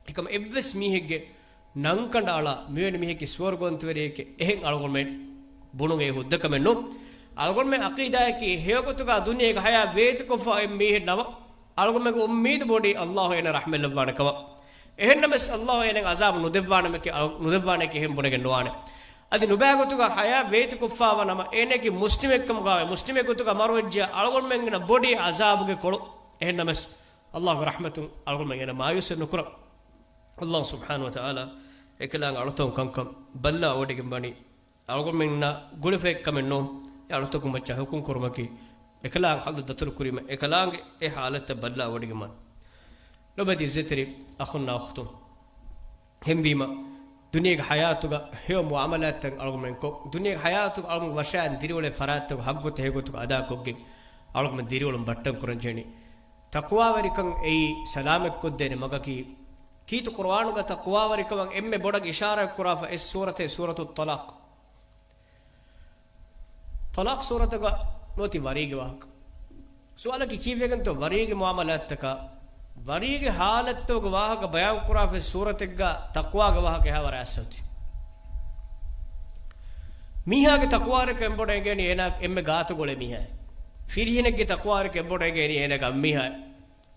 އެކަމަ އެއްވެސް މީހެއްގެ ނަންކަނޑައަޅާ މިވެނި މީހެއްގެ ސުވަރުގަވަންތަވެރިއެކޭ އެހެން އަޅުގަނޑުމެން ބުނުން އެ ހުއްދަ ކަމެއް ނޫން. އަޅުގަނޑުމެން އަޤީދާއަކީ ހެޔޮގޮތުގަ ދުނިޔޭގެ ޙަޔާތް ވޭތުކޮށްފަ އޮތް މީހެއް ނަމަ، އަޅުގަނޑުމެންގެ އުއްމީދު ބޮޑީ ﷲ އޭނަ ރަޙްމަތްލައްވާނެ ކަމަށް. އެހެންނަމަވެސް ﷲ އޭނަ ޢަޒާބު ނުދެއްވާނެ މެކެ، ނުދެއްވާނެކެ އެހެން ބުނެގެން ނުވާނެ. އަދި ނުބައި ގޮތުގަ ޙަޔާތް ވޭތުކޮށްފަވާ ނަމަ، އޭނައަކީ މުސްލިމެއްކަމުގައި މުސްލިމެއް ގޮތުގަ މަރުވެއްޖެޔާ އަޅުގަނޑުމެންގެ ބޮޑީ ޢަޒާބުގެ ކޮޅު. އެހެންނަމަވެސް ﷲގެ ރަޙްމަތުން އަޅުގަނޑުމެން އޭނަ މާޔޫސް ނުކުރަން. ﷲ ސުބްޙާނަހޫ ވަތަޢާލާ އެކަލާނގެ އަޅުތަކުން ކަންކަން ބައްލަވަޑައިގެން ވަނީ. އަޅުގަނޑުމެންނަށް ގުޅިފައި ކަމެއް ނޫން. އެ އަޅުތަކުން މައްޗަށް ޙުކުމް ކުރުމަކީ، އެކަލާނގެ ޙައްލު ދަތުރު ކުރީމަ، އެކަލާނގެ އެ ޙާލަތަށް ބައްލަވަޑައިގެން ވަނީ. ލޯބިވެތި އިއްޒަތްތެރި އަޚުންނާ އުޚްތުން، އެހެންވީމަ، ދުނިޔޭގެ ޙަޔާތުގަ ހެޔޮ މުޢާމަލާތްތައް އަޅުގަނޑުމެން ކޮށް، ދުނިޔޭގެ ޙަޔާތުގަ އަޅުގަނޑު ވަށައިގެން ދިރިއުޅޭ ފަރާތްތައް ޙައްޤުތައް ހެޔޮގޮތުގަ އަދާކޮށްގެން، އަޅުގަނޑު ދިރިއުޅުން ބައްޓަން ކުރަންޖެހެނީ. ތަޤްވާވެރިކަން އެއީ ސަލާމަތްކޮށްދޭނެ މަގަކީ. ކީރިތި ޤުރުއާނުގަ ތަޤްވާވެރިކަމަށް އެންމެ ބޮޑަށް އިޝާރާތްކުރާފަ އެއް ސޫރަތެއް، ސޫރަތުއް ޠަލާޤް. ޠަލާޤް ސޫރަތުގަ ނުވަތި ވަރީގެ ވާހަކަ. ސުވާލަކީ ކީއްވެގެންތޯ ވަރީގެ މުޢާމަލާތްތަކާ، ވަރީގެ ޙާލަތްތަކުގެ ވާހަކަ ބަޔާންކުރާފައި ސޫރަތެއްގަ ތަޤްވާގެ ވާހަކަ އެހާވަރަށް އައްސައޮތީ. މީހާގެ ތަޤްވާވެރިކަން އެނބުރި އެނގޭނީ އޭނާ އެންމެ ގާތުގަ އުޅޭ މީހާ. ފިރިހެނެއްގެ ތަޤްވާވެރިކަން އެނބުރި އެނގޭނީ އޭނާގެ އަންމީހާ.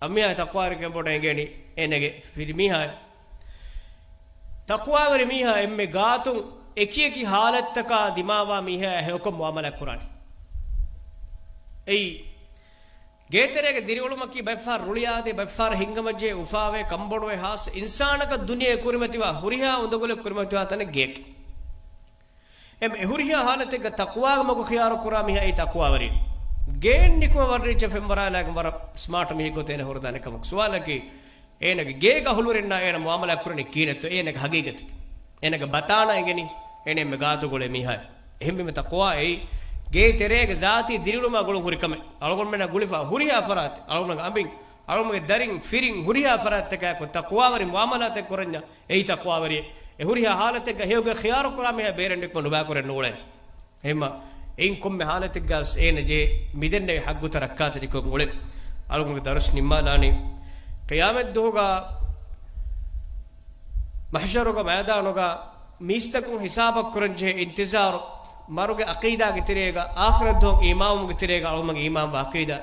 އަންމީހާގެ ތަޤްވާވެރިކަން އެނބުރި އެނގޭނީ އޭނާގެ ފިރިމީހާ. ތަޤްވާވެރި މީހާ އެންމެ ގާތުން އެކިއެކި ޙާލަތްތަކާ ދިމާވާ މީހާ ހެޔޮކޮށް މުޢާމަލާތް ކުރާނެ. އެއީ، ގޭތެރޭގެ ދިރިއުޅުމަކީ ބައެއްފަހަރު ރުޅިއާދޭ، ބައެއްފަހަރު ހިނގަމަޖޭ، އުފާވޭ، ކަންބޮޑުވޭ، ހާއްސަ އިންސާނަކަށް ދުނިޔެ ކުރިމަތިވާ، ހުރިހާ އުނދަގުލެއް ކުރިމަތިވާ ތަނެއް ގެޔަކީ. އެމް އެ ހުރިހާ ޙާލަތެއްގަ ތަޤްވާގެ މަގު ޚިޔާރު ކުރާ މީހާ އެއީ ތަޤްވާވެރި. ގެއިން ނިކުމެ ވަރަށް ރީއްޗަށް ފެންވަރާލާގެން ވަރަށް ސްމާޓް މީހެއް ގޮތަށް އޭނަ ހުރެދާނެ ކަމަކު. ސުވާލަކީ، އޭނަގެ ގޭގެ އަހުލުވެރިންނާ އޭނަ މުޢާމަލާތް ކުރަނީ ކިހިނެއްތޯ؟ އޭނަގެ ހަގީގަތެއް. އޭނަގެ ބަތާނާ އެނގެނީ އޭނަ އެންމެ ގާތުގަ އުޅޭ މީހާ. އެހެންވީމަ ތަޤްވާ އެއީ ގޭ ތެރޭގެ ޒާތީ ދިރިއުޅުމާ ގުޅުން ހުރި ކަމެއް. އަޅުގަނޑުމެންނަށް ގުޅިފަ ހުރިހާ ފަރާތެއް، އަޅުގަނޑުގެ އަނބިން، އަޅުގަނޑުގެ ދަރިން، ފިރިން، ހުރިހާ ފަރާތްތަކާއެކު ތަޤްވާވެރި މުޢާމަލާތެއް ކުރަންޏާ އެއީ ތަޤްވާވެރިއެއް. އެ ހުރިހާ ޙާލަތެއްގަ ހެޔޮގެ ޚިޔާރު ކުރާ މީހާ ބޭރަށް ނިކުމެ ނުބައިކުރެއް ނޫޅޭ. އެހެންމަ އެއިން ކޮންމެ ޙާލަތެއްގަވެސް އޭނަ ޖެހޭ މިދެންނެވި ޙައްޤުތައް ރައްކާތެރިކޮށް އުޅެން. އަޅުގަނޑުގެ ދަރުސް ނިންމާލާނީ ޤިޔާމަތްދުވަހުގަ މަޙްޝަރުގެ މައިދާނުގަ މީސްތަކުން ހިސާބަށް ކުރަންޖެހޭ އިންތިޒާރު، މަރުގެ ޢަޤީދާގެ ތެރޭގަ، އާޚިރަތްދުވަހު އީމާންވުމުގެ ތެރޭގަ އަޅުގަނޑުގެ އީމާންވާ ޢަޤީދާ.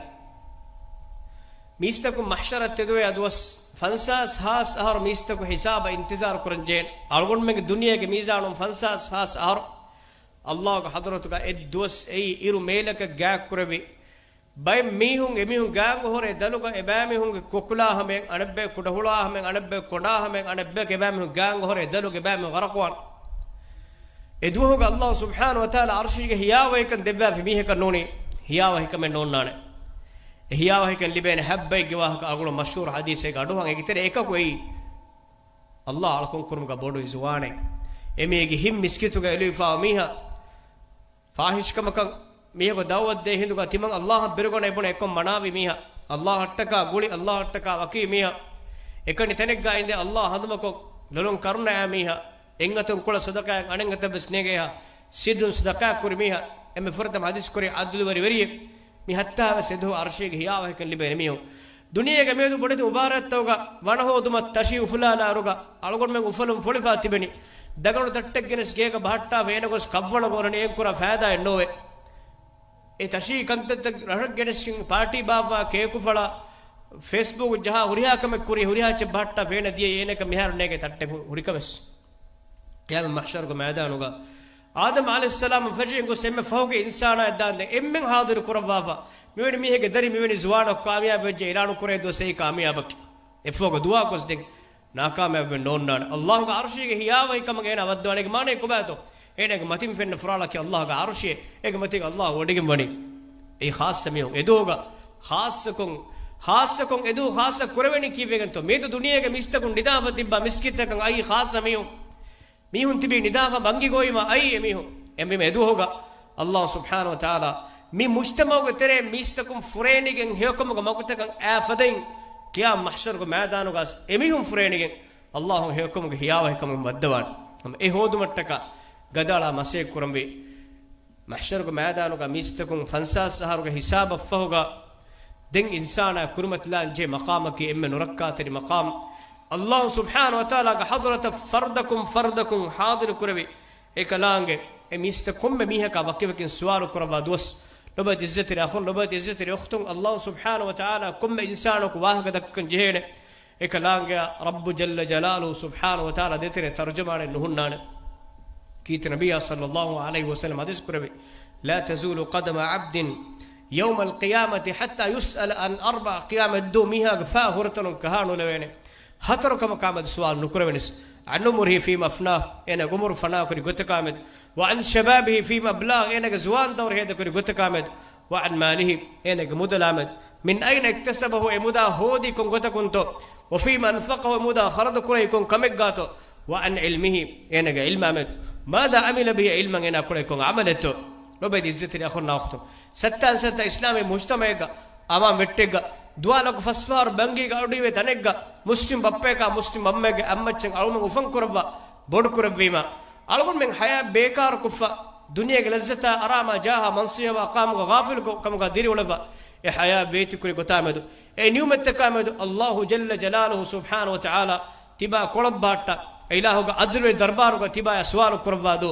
މީސްތަކުން މަޙްޝަރަށް ތެދުވޭ އަދުވަސް ފަންސާސް ހާސް އަހަރު މީސްތަކު ހިސާބަށް އިންތިޒާރު ކުރަންޖެހޭނެ. އަޅުގަނޑުމެންގެ ދުނިޔޭގެ މީޒާނުން ފަންސާސް ހާސް އަހަރު ﷲ ގެ ޙަޟްރަތުގަ އެއްދުވަސް އެއީ އިރު މޭލަކަށް ގާތްކުރެވި، ބައެއް މީހުން އެމީހުން ގާތްގަ ހުރޭ ދަލުގަ އެބައިމީހުންގެ ކޮކުލާ ހަމައިން، އަނެއްބައި ކުޑަހުޅާ ހަމައިން، އަނެއްބައި ކޮނޑާ ހަމައިން، އަނެއްބައި އެބައިމީހުން ގާތްގަ ހުރޭ ދަލުގަ އެބައިމީހުން ޣަރަޤުވާން. އެދުވަހުގަ ﷲ ސުބްޙާނަހޫ ވަތަޢާލާ ޢަރުޝީގެ ހިޔާވަހިކަން ދެއްވާފި މީހަކަށް ނޫނީ ހިޔާވަހިކަމެއް ނޯންނާނެ. އެ ހިޔާވަހިކަން ލިބޭނެ ހައްބައެއްގެ ވާހަކަ އަޅުގަނޑު މަޝްހޫރު ޙަދީޘެއްގަ އަޑުއަހަން. އޭގެ ތެރޭ އެކަކު އެއީ، ﷲ އަޅުކަން ކުރުމުގަ ބޮޑު އިޒުވާނެ. އެމީހެއްގެ ހިތް މިސްކިތުގަ އެލުވިފާ މީހާ ފާޙިޝްކަމަކަށް މީހަކު ދަޢުވަތު ދޭ ހިނދުގަ ތިމަން ﷲ އަށް ބިރުގަނެ އެކޮށް މަނާވި މީހާ، ﷲ އަށްޓަކާ ގުޅި، ﷲ އަށްޓަކާ ވަކި މީހާ، އެކަނި ތަނެއްގަ އިނދެ ﷲ ހަނދުމަކޮށް ލޮލުން ކަރުނައާ މީހާ، އެއްއަތުން ކުޅަ ޞަދަޤާއެއް އަނެއްއަތަށްވެސް ނޭނގޭހާ، ސިއްރުން ޞަދަޤާ ކުރި މީހާ، އެންމެ ފުރަތަމަ ޙަދީޘް ކުރި ޢަދުލުވެރި ވެރިއެއް. މި ހަތާވެސް އެދުވަހު ޢަރުޝީގެ ހިޔާވަހިކަން ލިބޭނެ މީހުން. ދުނިޔޭގެ މިއަދު ބޮޑެތި މުބާރާތްތަކުގަ ވަނަހޯދުމަށް ތަށި އުފުލާލާއިރުގަ އަޅުގަނޑުމެން އުފަލުން ފުޅިފާ ތިބެނީ. ދަގަނޑު ތައްޓެއް ގެނެސް ގޭގަ ބަހައްޓާފަ އޭނަ ގޮސް ކަށްވަޅަށް އޮރަނީ އެއިން ކުރާ ފައިދާއެއް ނޯވޭ. އެ ތަށި ކަންތައްތައް ރަށަށް ގެނެސްގެން ޕާޓީ ބާއްވާ ކޭކުފަޅާ ފޭސްބުކު ޖަހާ ހުރިހާ ކަމެއް ކުރި ހުރިހާ އެއްޗެއް ބަހައްޓާފަ އޭނަ ދިޔައީ އޭނައަކަށް މިހާރު ނޭނގޭ ތައްޓެއް ހު-، ހުރިކަމެއް. ޤިޔާމަތް މަޙްޝަރުގެ މައިދާނުގަ އާދަމް ޢަލައިހިއްސަލާމް ފެށިގެން ގޮސް އެންމެ ފަހުގެ އިންސާނާ އެއްދާންދެން އެންމެން ޙާޟިރު ކުރައްވާފަ، މިވެނި މީހެއްގެ ދަރި މިވެނި ޒުވާނަކު ކާމިޔާބު ވެއްޖެ އިޢުލާނު ކުރޭ ދުވަސް އެއީ ކާމިޔާބަކީ. އެއަށްފަހުގަ ދުޢާ ގޮސްދެން ނާކާމިޔާބެއް ނޯންނާނެ. ﷲ ގެ ޢަރުޝީގެ ހިޔާވަހިކަމަށް އޭނާ ވައްދަވާނެ. އޭގެ މާނައީ ކޮބާތޯ؟ އޭނާގެ މަތިން ފެންނަ ފުރާޅަކީ ﷲ ގެ ޢަރުޝޭ. އޭގެ މަތީގަ ﷲ ވޮޑިގެން ވަނީ. އެއީ ޚާއްޞަ މީހުން. އެދުވަހުގަ ޚާއްޞަކޮށް، ޚާއްޞަކޮށް އެދުވަހު ޚާއްޞަ ކުރެވެނީ ކީއްވެގެންތޯ؟ މިއަދު ދުނިޔޭގެ މީސްތަކުން ނިދާފަ ތިއްބާ މިސްކިތްތަކަށް އައީ ޚާއްޞަ މީހުން. މީހުން ތިބީ ނިދާފަ ބަންގިގައިމަ އައީ އެމީހުން. އެމީ އެދުވަހުގަ ﷲ ސުބްޙާނަހޫ ވަތަޢާލާ މި މުޖްތަމަޢުގެ ތެރޭ މީސްތަކުން ފުރޭނިގެން ހެޔޮކަމުގެ މަގުތަކަށް އާ ފަދައިން ޤިޔާމަތް މަޙްޝަރުގެ މައިދާނުގަސް އެމީހުން ފުރޭނިގެން ﷲ ހެޔޮކަމުގެ ހިޔާވަހިކަމުން ވައްދަވާނެ. ހަމަ އެ ހޯދުމަށްޓަކާ ގަދައަޅާ މަސައްކަތް ކުރަންވީ. މަޙްޝަރުގެ މައިދާނުގަ މީސްތަކުން ފަންސާސް އަހަރުގެ ހިސާބަށްފަހުގަ ދެން އިންސާނާ ކުރިމަތިލާން ޖެހޭ މަޤާމަކީ އެންމެ ނުރައްކާތެރި މަޤާމް. ﷲ ސުބްޙާނަހޫ ވަތަޢާލާގެ ޙަޟްރަތަށް ފަރްދަކުން ފަރްދަކުން ޙާޟިރު ކުރެވި، އެކަލާނގެ އެ މީސްތައް ކޮންމެ މީހަކާ ވަކިވަކިން ސުވާލު ކުރައްވާ ދުވަސް. ލޮބުވެތި ޢިއްޒަތްތެރި އަޚުން، ލޮބުވެތި ޢިއްޒަތްތެރި އުޚްތުން، ﷲ ސުބްޙާނަހޫ ވަތަޢާލާ ކޮންމެ އިންސާނަކު ވާހަކަ ދައްކަން ޖެހޭނެ. އެކަލާނގެއަށް ރައްބު ޖައްލަ ޖަލާލުހޫ ސުބްޙާނަހޫ ވަތަޢާލާ ދޭތެރޭ ތަރުޖަމާނެއް ނުހުންނާނެ. ކީރިތި ނަބިއްޔާ ޞައްލައްލާހު ޢަލައިހި ވަސައްލަމަ ޙަދީޘް ކުރެއްވި، لا تزول قدما عبد يوم القيامة حتى يسأل عن أربع. ޤިޔާމަތްދުވަހު މީހާގެ ފާ ހުރަތަނުން ކަހާ ނުލެވޭނެ. ހަތަރު ކަމަކާމެދު ސުވާލު ނުކުރެވެނީސް. عن عمره فيما أفناه، އޭނާގެ ޢުމުރު ފަނާކުރި ގޮތަކާމެދު. وعن شبابه فيما أبلاه، އޭނާގެ ޒުވާން ދައުރު ހޭދަކުރި ގޮތަކާމެދު. وعن ماله، އޭނާގެ މުދަލާމެދު. من أين اكتسبه، އެ މުދާ ހޯދީ ކޮން ގޮތަކުންތޯ؟ وفيما أنفقه، އެ މުދާ ޚަރަދު ކުރައީ ކޮން ކަމެއްގާތޯ؟ وعن علمه، އޭނާގެ ޢިލްމާމެދު. ماذا عمل به، ޢިލްމަށް އޭނާ ކުޅޭ ކޮން ޢަމަލެއްތޯ؟ ލޮބެތި އިއްޒަތްތެރި އަޚުންނާ އުޚްތުން، ސައްތާން ސައްތާ އިސްލާމީ މުޖްތަމަޢެއްގަ، އަވާމް ވެއްޓެއްގަ، ދުވާލަކު ފަސްފަހަރު ބަންގީގަ އަޑުއިވޭ ތަނެއްގަ، މުސްލިމް ބައްޕަޔަކާ މުސްލިމް އަންމައެއްގެ އަންމައްޗަށް އަޅުމެން އުފަން ކުރައްވާ، ބޮޑު ކުރެއްވީމަ، އަޅުގަނޑުމެން ޙަޔާތް ބޭކާރު ކޮށްފަ، ދުނިޔޭގެ ލައްޒަތާ އަރާމާ ޖާހާ މަންސިޔަވާ ކާމުގަ ޣާފިލު ކަމުގަ ދިރިއުޅެއްވާ، އެ ޙަޔާތް ވޭތި ކުރި ގޮތާ މެދު، އެ ނިޢުމަތްތަކާ މެދު، ﷲ ޖައްލަ ޖަލާލުހު ސުބްޙާނަހު ވަތަޢާލާ ތިބާ ކޮޅަށް ބާއްޓާ، އެ އިލާހުގެ ޢަދުލުވެރި ދަރްބާރުގަ ތިބާޔާ ސުވާލު ކުރައްވާ ދޯ؟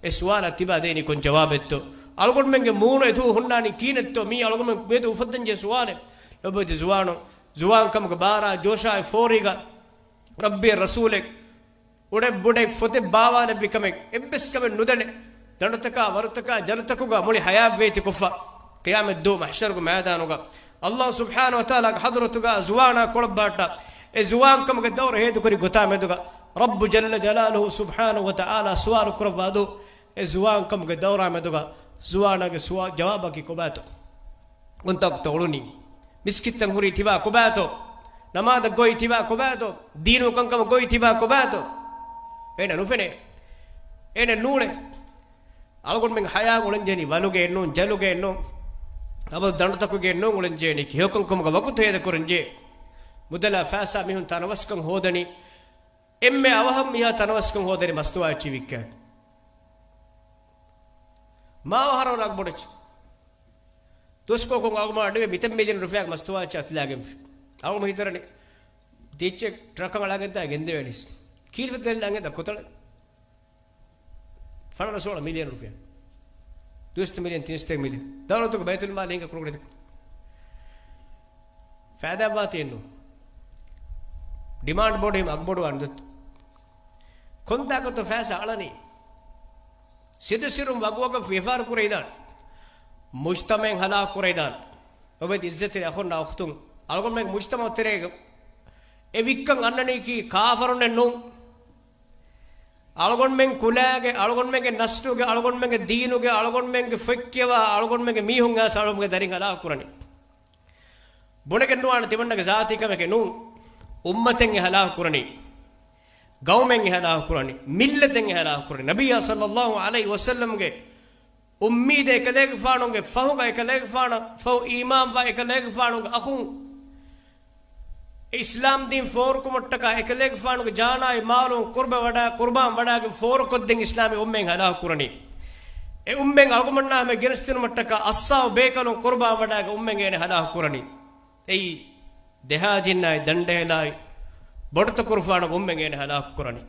އެ ސުވާލަށް ތިބާ ދޭނީ ކޮން ޖަވާބެއްތޯ؟ އަޅުގަނޑުމެންގެ މޫނު އެދުވަހު ހުންނާނީ ކިހިނެއްތޯ؟ މީ އަޅުގަނޑުމެން މިއަދު އުފައްދަންޖެހޭ ސުވާލެއް. ލޮބުވެތި ޒުވާނުން، ޒުވާންކަމުގެ ބާރާ ޖޯޝާއި ފޯރީގަ ރައްބީ ރަސޫލެއް އުޑެއް ބުޑެއް ފޮތެއް ބާވާލެއްވި ކަމެއް އެއްވެސް ކަމެއް ނުދަނެ، ދަނޑުތަކާ ވަރުތަކާ ޖަލުތަކުގަ މުޅި ޙަޔާތް ވޭތި ކޮށްފަ، ޤިޔާމަތްދުވަހު މަޙްޝަރުގެ މައިދާނުގަ ﷲ ސުބްޙާނަހު ވަތަޢާލާގެ ޙަޟްރަތުގަ ޒުވާނާ ކޮޅަށް ބާއްޓާ، އެ ޒުވާންކަމުގެ ދައުރު ހޭދަކުރި ގޮތާ މެދުގަ ރައްބު ޖައްލަ ޖަލާލުހު ސުބްޙާނަހު ވަތަޢާލާ ސުވާލު ކުރައްވާ ދޯ؟ އެ ޒުވާންކަމުގެ ދައުރާ މެދުގަ ޒުވާނާގެ ސުވާ-، ޖަވާބަކީ ކޮބާތޯ؟ އޮންތަކުތަ އުޅުނީ؟ މިސްކިތްތައް ހުރީ ތިބާ ކޮބާތޯ؟ ނަމާދަށް ގޮއި ތިބާ ކޮބާތޯ؟ ދީނު ކަންކަމަށް ގޮއި ތިބާ ކޮބާތޯ؟ އޭނަ ނުފެނޭ. އޭނަ ނޫޅޭ. އަޅުގަނޑުމެން ޙަޔާތް އުޅެންޖެހެނީ ވަލުގައެއް ނޫން، ޖަލުގައެއް ނޫން، އަބަދު ދަނޑުތަކުގައެއް ނޫން އުޅެންޖެހެނީ. ކިހިއޮކަންކަމުގަ ވަގުތު ހޭދަކުރަންޖެހޭ. މުދަލާ ފައިސާ މީހުން ތަނަވަސްކަން ހޯދަނީ. އެންމެ އަވަހަށް މީހާ ތަނަވަސްކަން ހޯދަނީ މަސްތުވާ އެއްޗި ވިއްކާ. މާ އަހަރަށް ރަގް ބޮޑެއްޗި. ދުވަސްކޮޅަކުން އަޅުގަނޑު އަޑުއެ މިތައް މިލިއަން ރުފިޔާގެ މަސްތުވާ އެއްޗެއް އަތުލާގެންފި. އަޅުގަނޑު ހިތަރަނި ދިއްޗެއް ޓްރަކަށް އަޅާގެން ތާ ގެންދެވޭނީސް. ކީރިފަތެއް ލާނގެ ދަ ކޮތަޅެއް. ފަނަރަ ސޯޅަ މިލިއަން ރުފިޔާ. ދުވަސްތަ މިލިއަން ތިންސަތޭކަ މިލިއަން. ދައުލަތުގެ ބައިތުލްމާލް ހިނގާ ކުރުގަ ދެކު. ފައިދާ ވާތީ އެއްނު. ޑިމާންޑް ބޮޑު ހިމަ އަގުބޮޑު ވާން ދޮތު. ކޮންތާކަތޯ ފައިސާ އަޅަނީ؟ ސިދު ސިރުން ވަގުވަގަށް ވިޔަފާރި ކުރެވިދާނެ. މުޖްތަމައެއް ހަލާކު ކުރެވިދާނެ. ލޮބުވެތި އިއްޒަތްތެރި އަޚުންނާ އުޚްތުން، އަޅުގަނޑުމެން މުޖްތަމައު ތެރޭގަ އެ ވިއްކަން އަންނަނީކީ ކާފަރުންނެއް ނޫން. އަޅުގަނޑުމެން ކުލައިގެ، އަޅުގަނޑުމެންގެ ނަސްލުގެ، އަޅުގަނޑުމެންގެ ދީނުގެ، އަޅުގަނޑުމެންގެ ފޮތް ކިޔަވާ، އަޅުގަނޑުމެންގެ މީހުން އައިސް އަޅުގަނޑުމެންގެ ދަރިން ހަލާކު ކުރަނީ. ބުނެގެން ނުވާނެ ތިމަންނަގެ ޒާތީ ކަމެކޭ ނޫން. އުއްމަތެއް އެ ހަލާކު ކުރަނީ. ގައުމެއް އެ ހަލާކު ކުރަނީ. މިއްލަތެއް އެ ހަލާކު ކުރަނީ. ނަބިއްޔާ ޞައްލައްލާހު ޢަލައިހި ވަސައްލަމްގެ އުއްމީދެއް އެކަލޭގެފާނުގެ ފަހުގަ އެކަލޭގެފާނަށް ފަހު އީމާންވާ އެކަލޭގެފާނުގެ އަޚުން އިސްލާމް ދީން ފޯރުކުމަށްޓަކާ އެކަލޭގެފާނުގެ ޖާނާއި މާލުން ޤުރުބަ ވަޑާ، ޤުރުބާން ވަޑާގެން ފޯރުކޮށްދޭން އިސްލާމީ އުއްމަތް ހަލާކު ކުރަނީ. އެ އުއްމަތް އަޅުގަނޑުމެންނާ ހަމަ ގެނެސްދިނުމަށްޓަކާ އައްސާ ބޭކަލުން ޤުރުބާން ވަޑާގެން އުއްމަތް އޭނަ ހަލާކު ކުރަނީ. އެއީ ދެހާ ޖިންނާއި ދަނޑެހިލާއި ބޮޑުތަކުރުފާނުގެ އުއްމަތް އޭނަ ހަލާކު ކުރަނީ.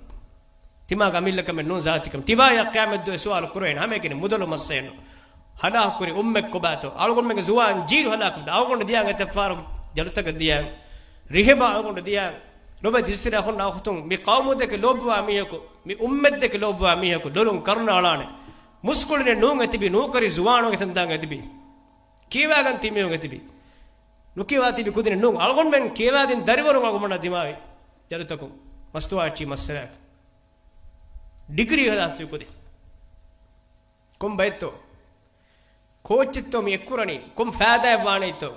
ތިމާގެ އަމިއްލަކަމެއް ނޫން ޒާތިކަމެއް. ތިބާޔަށް ޤިޔާމަތްދުވަހު ސުވާލު ކުރެވޭނެ ހަމައެކަނި މުދަލު މައްސަލައެއްނު. ހަލާކު ކުރި އުއްމަތް ކޮބާތޯ؟ އަޅުގަނޑުމެންގެ ޒުވާން ޖީލު ހަލާކު ކުރި. އަޅުގަނޑު ދިޔާން އެތައް ފަހަރަކު ޖަލުތަކަށް ދިޔާން. ރިހެބާ އަޅުގަނޑު ދިޔާން. ލޮބުވެތި އިއްޒަތްތެރި އަޚުންނާ އުޚްތުން، މި ޤައުމު ދެކެ ލޯބިވާ މީހަކު، މި އުއްމަތް ދެކެ ލޯބިވާ މީހަކު ލޮލުން ކަރުނަ އަޅާނެ. މުސްކުޅިނެއް ނޫން އެތިބި، ނޫކަރި ޒުވާނުން އެތަންތާނގަ އެތިބި. ކިޔަވާގަން ތިބި މީހުން އެތިބި. ނުކިޔަވާ ތިބި ކުދިނެއް ނޫން. އަޅުގަނޑުމެން ކިޔަވާދިން ދަރިވަރުން އަޅުގަނޑަށް ދިމާވި ޖަލުތަކުން މަސްތުވާ އެއްޗި މައްސަލައަކަށް. ޑިގްރީ ހަދާފަ ތިބި ކުދިން. ކޮން ބައެއްތޯ؟ ކޯއްޗެއްތޯ މި އެއްކުރަނީ؟ ކޮން ފައިދާއެއް ވާނެތޯ؟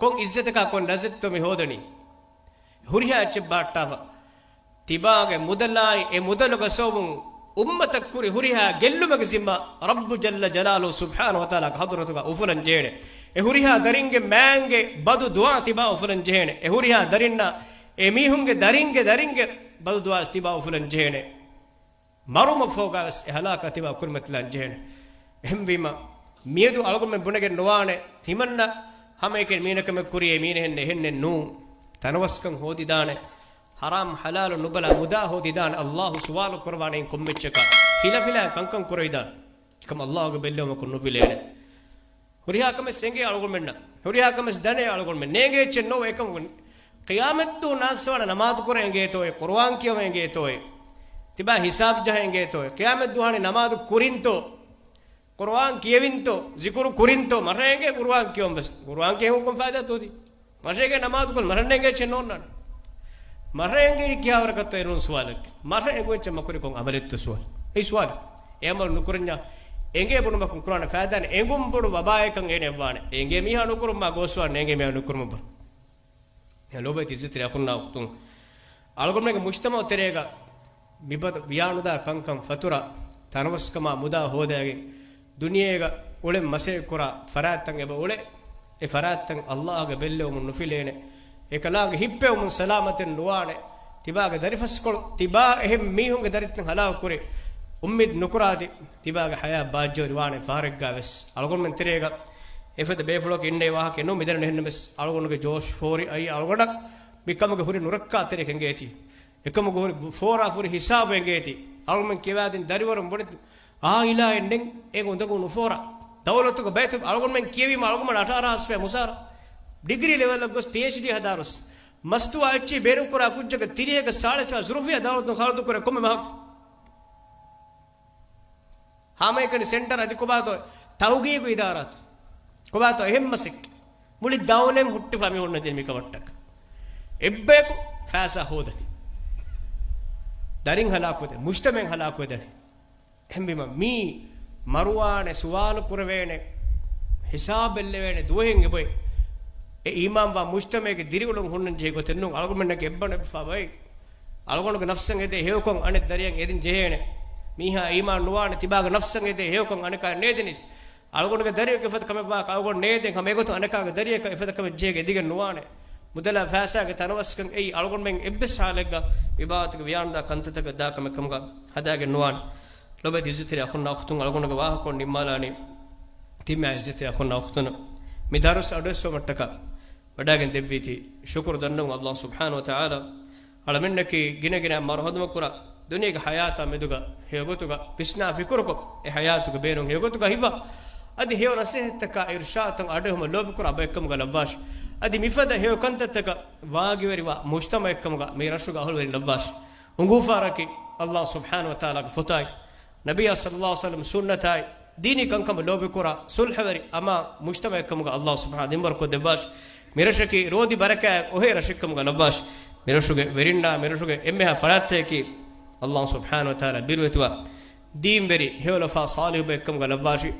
ކޮން އިއްޒަތަކާ ކޮން ލައްޒަތެއްތޯ މި ހޯދަނީ؟ ހުރިހާ އެއްޗެއް ބާއްޓާފަ. ތިބާގެ މުދަލާއި އެ މުދަލުގެ ސަބަބުން އުއްމަތަށް ކުރި ހުރިހާ ގެއްލުމެއްގެ ޒިންމާ ރައްބު ޖައްލަ ޖަލާލުހު ސުބްޙާނަހު ވަތަޢާލާގެ ޙަޟްރަތުގަ އުފުލަން ޖެހޭނެ. އެ ހުރިހާ ދަރިންގެ މާތްގެ ބަދު ދުޢާ ތިބާ އުފުލަން ޖެހޭނެ. އެ ހުރިހާ ދަރިންނާ އެ މީހުންގެ ދަރިންގެ ދަރިންގެ ބަދު ދުޢާ ތިބާ އުފުލަން ޖެހޭނެ. މަރުމަށްފަހުގަވެސް އެ ހަލާކާ ތިބާ ކުރިމަތިލާން ޖެހޭނެ. އެހެންވީމަ، މިއަދު އަޅުގަނޑުމެން ބުނެގެން ނުވާނެ، ތިމަންނަ ހަމައެކަނި މީނަކަމެއް ކުރިޔޭ މީނަ އެހެންނެއް ނޫން. ތަނަވަސްކަން ހޯދިދާނެ، ޙަރާމް ޙަލާލު ނުބަލާ މުދާ ހޯދިދާނެ. ﷲ ސުވާލު ކުރައްވާނެ އިން ކޮންމެއްޗަކަށް ފިލަފިލާ ކަންކަން ކުރެވިދާނެ. އެކަމަ ﷲ ގެ ބެއްލެވުމަކުން ނުފިލޭނެ. ހުރިހާ ކަމެއް އެނގޭ އަޅުގަނޑުމެންނަށް. ހުރިހާ ކަމެއް ދަނޭ އަޅުގަނޑުމެން. ނޭނގޭ އެއްޗެއް ނޯ އެކަމަކު. ޤިޔާމަތްދުވަހު ނާސްވާނެ ނަމާދު ކުރަން އެނގޭތޯއޭ، ޤުރުއާން ކިޔަވަން އެނގޭތޯއޭ، ތިބާ ހިސާބް ޖަހަން އެނގޭތޯއޭ. ޤިޔާމަތްދުވަހު ނަމާދު ކުރިންތޯ، ޤުރުއާން ކިޔެވިންތޯ، ޒިކުރު ކުރިންތޯ. މަށަށް އެނގޭ ޤުރުއާން ކިޔަވަން ވެސް. ޤުރުއާން ކިޔެވުން ކޮން ފައިދާތޯ ދީ؟ މަށަށް އެނގޭ ނަމާދު ކުރަން، މަށަށް ނޭނގޭ އެއްޗެއް ނޯންނާނެ. މަށަށް އެނގޭނީ ކިހާވަރަކަށްތޯ އެ ނޫން ސުވާލެއް. މަށަށް އެނގުން އެއްޗެއް މަކުރި ކޮން ޢަމަލެއްތޯ ސުވާލު. އެއީ ސުވާލު. އެ ޢަމަލު ނުކުރަންޏާ އެނގޭ ބުނުމަކުން ކުރާނެ ފައިދާނެ. އެނގުން ބޮޑު ވަބާއެއްކަން އޭނަ އެއްވާނެ. އެނގޭ މީހާ ނުކުރުން މާ ގޯސްވާނެ، އެނގޭ މީހާ ނުކުރުމަށް ބުނު. އެ ލޯބިވެތި އިއްޒަތްތެރި އަޚުންނާ އުޚްތުން، އަޅުގަނޑުމެންގެ މުޖްތަމަޢު ތެރޭގަ މިފަދަ ވިޔާނުދާ ކަންކަން ފަތުރަ ތަނަވަސްކަމާ މުދާ ހޯދައިގެން، ދުނިޔޭގަ އުޅެން މަސައްކަތް ކުރާ ފަރާތްތައް އެބަ އުޅޭ. އެ ފަރާތްތައް ﷲ ގެ ބެއްލެވުމުން ނުފިލޭނެ. އެކަލާނގެ ހިއްޕެވުމުން ސަލާމަތެއް ނުވާނެ. ތިބާގެ ދަރިފަސްކޮޅު، ތިބާ އެހެން މީހުންގެ ދަރިތައް ހަލާކު ކުރި އުއްމީދު ނުކުރާތި، ތިބާގެ ހަޔާތް ބާއްޖަވެރި ވާނެ ފަހަރެއްގާ ވެސް. އަޅުގަނޑުމެން ތެރޭގަ އެފަދަ ބޭފުޅަކު އިންނައި ވާހަކަ ނޫން މިދަނީ އެހެންނަމަވެސް، އަޅުގަނޑުގެ ޖޯޝް ފޯރި އައީ އަޅުގަނޑަށް މިކަމުގެ ހުރި ނުރައްކާތެރި އެނގޭތީ. އެކަމުގެ ހުރި ފޯރާ ފުރި ހިސާބު އެނގޭތީ. އަޅުގަނޑުމެން ކިޔަވާދިން ދަރިވަރުން ބޮޑެތި އާއިލާއެއް ނެތް އެ އުނދަގޫ ނުފޯރާ. ދައުލަތުގެ ބައިތު އަޅުގަނޑުމެން ކިޔެވީމަ އަޅުގަނޑުމެން އަށާރަ ހާސް ފައި މުސާރަ. ޑިގްރީ ލެވެލްއަށް ގޮސް ޕީއެޗްޑީ ހަދާރުސް. މަސްތުވާ އެއްޗެއް ބޭނުންކުރާ ކުއްޖަކަށް ތިރީހަކަށް ސާޅީސް ހާސް ރުފިޔާ ދައުލަތުން ޚަރަދު ކުރޭ ކޮންމެ މަހަކު. ހާމައެކަނި ސެންޓަރ އަދި ކޮބާތޯ ތަހުގީގު އިދާރާތައް. ކޮބާތޯ އެހެން މަސައްކަތް. މުޅި ދައުލަތް ހުއްޓިފަ މި ހުންނަ ދިން މިކަމަށްޓަކަ. އެއްބަޔަކު ފައިސާ ހޯދަނީ. ދަރިން ހަލާކުވެދެން، މުޖްތަމައެއް ހަލާކުވެދަނީ. އެހެންވީމަ މީ މަރުވާނެ ސުވާލު ކުރެވޭނެ، ހިސާބެއްލެވޭނެ ދުވަހެއް އެބައޮތް. އެ އީމާންވާ މުޖްތަމައެއްގެ ދިރިއުޅުން ހުންނަން ޖެހި ގޮތެއް ނޫން. އަޅުގަނޑުމެންނަކީ އެއްބަނޑު އެއްބަފާ ބައެއް. އަޅުގަނޑުގެ ނަފްސަށް އެދޭ ހެޔޮކޮށް އަނެއް ދަރިއަށް އެދިން ޖެހޭނެ. މީހާ އީމާން ނުވާނެ ތިބާގެ ނަފްސަށް އެދޭ ހެޔޮކޮށް އަނެކާ ނޭދެނީސް. އަޅުގަނޑުގެ ދަރިއަކަށް އެފަދަ ކަމެއް ވާކަށް އަޅުގަނޑު ނޭދޭ ހަމަ އެގޮތުން އަނެކާގެ ދަރިއަކަށް އެފަދަ ކަމެއް ޖެހިގެން އެދިގެން ނުވާނެ. މުދަލާ ފައިސާގެ ތަނަވަސްކަން އެއީ އަޅުގަނޑުމެން އެއްވެސް ހާލެއްގަ މި ބާވަތުގެ ވިޔާނުދާ ކަންތައްތަކަށް ދާ ކަމެއް ކަމުގަ ހަދާގެން ނުވާނެ. ލޮބުވެތި އިއްޒަތްތެރި އަޚުންނާ އުޚްތުން، އަޅުގަނޑުގެ ވާހަކަ ނިންމާލާނީ. ތިމާ އިއްޒަތްތެރި އަޚުންނާ އުޚްތުން، މި ދަރުސް އަޑުއެއްސުވުމަށްޓަކާ ވަޑާގެން ދެއްވީތީ ޝުކުރު ދަންނަވަން ﷲ ސުބްޙާނަހޫ ވަތަޢާލާ. އަޅަމެންނަކީ ގިނަ ގިނަ މަރުހަދުމަކުރާ، ދުނިޔޭގެ ހަޔާތާ މެދުގަ ހެޔޮގޮތުގަ ވިސްނާ ފިކުރުކޮށް، އެ ހަޔާތުގެ ބޭނުން ހެޔޮގޮތުގަ ހިއްވާ، އަދި ހެޔޮ ނަސޭހަތްތަކާ އިރުޝާދުތައް އަޑުއެހުމަށް ލޯބިކުރާ ބައެއްކަމުގަ ލައްވާށި. އަދި މިފަދަ ހެޔޮ ކަންތައްތަކަށް ވާގިވެރިވާ މުޖްތަމައެއްކަމުގަ މި ރަށުގެ އަހުލުވެރިން ލައްވާށި. އުނގޫފާރަކީ ﷲ ސުބްޙާނަހޫ ވަތަޢާލާގެ ފޮތާއި، ނަބިއްޔާ ޞައްލައްލާހު ޢަލައިހި ވަސައްލަމް ސުންނަތާއި، ދީނީ ކަންކަމަށް ލޯބިކުރާ ޞުލްޙަވެރި އަމާ މުޖްތަމައެއްކަމުގަ ﷲ ސުބްޙާނަހޫ ދިންވަރުކޮށްދެއްވާށި. މިރަށަކީ ރޯދި ބަރަކާތް އޮހޭ ރަށެއްކަމުގަ ލައްވާށި. މިރަށުގެ ވެރިންނާ މިރަށުގެ އެންމެހާ ފަރާތްތަކަކީ ﷲ ސުބްޙާނަހޫ ވަތަޢާލާ ބިރުވެތިވާ ދީންވެރި ހެޔޮލަފާ ޞާލިޙުބައެއްކަމުގަ ލައްވާށި.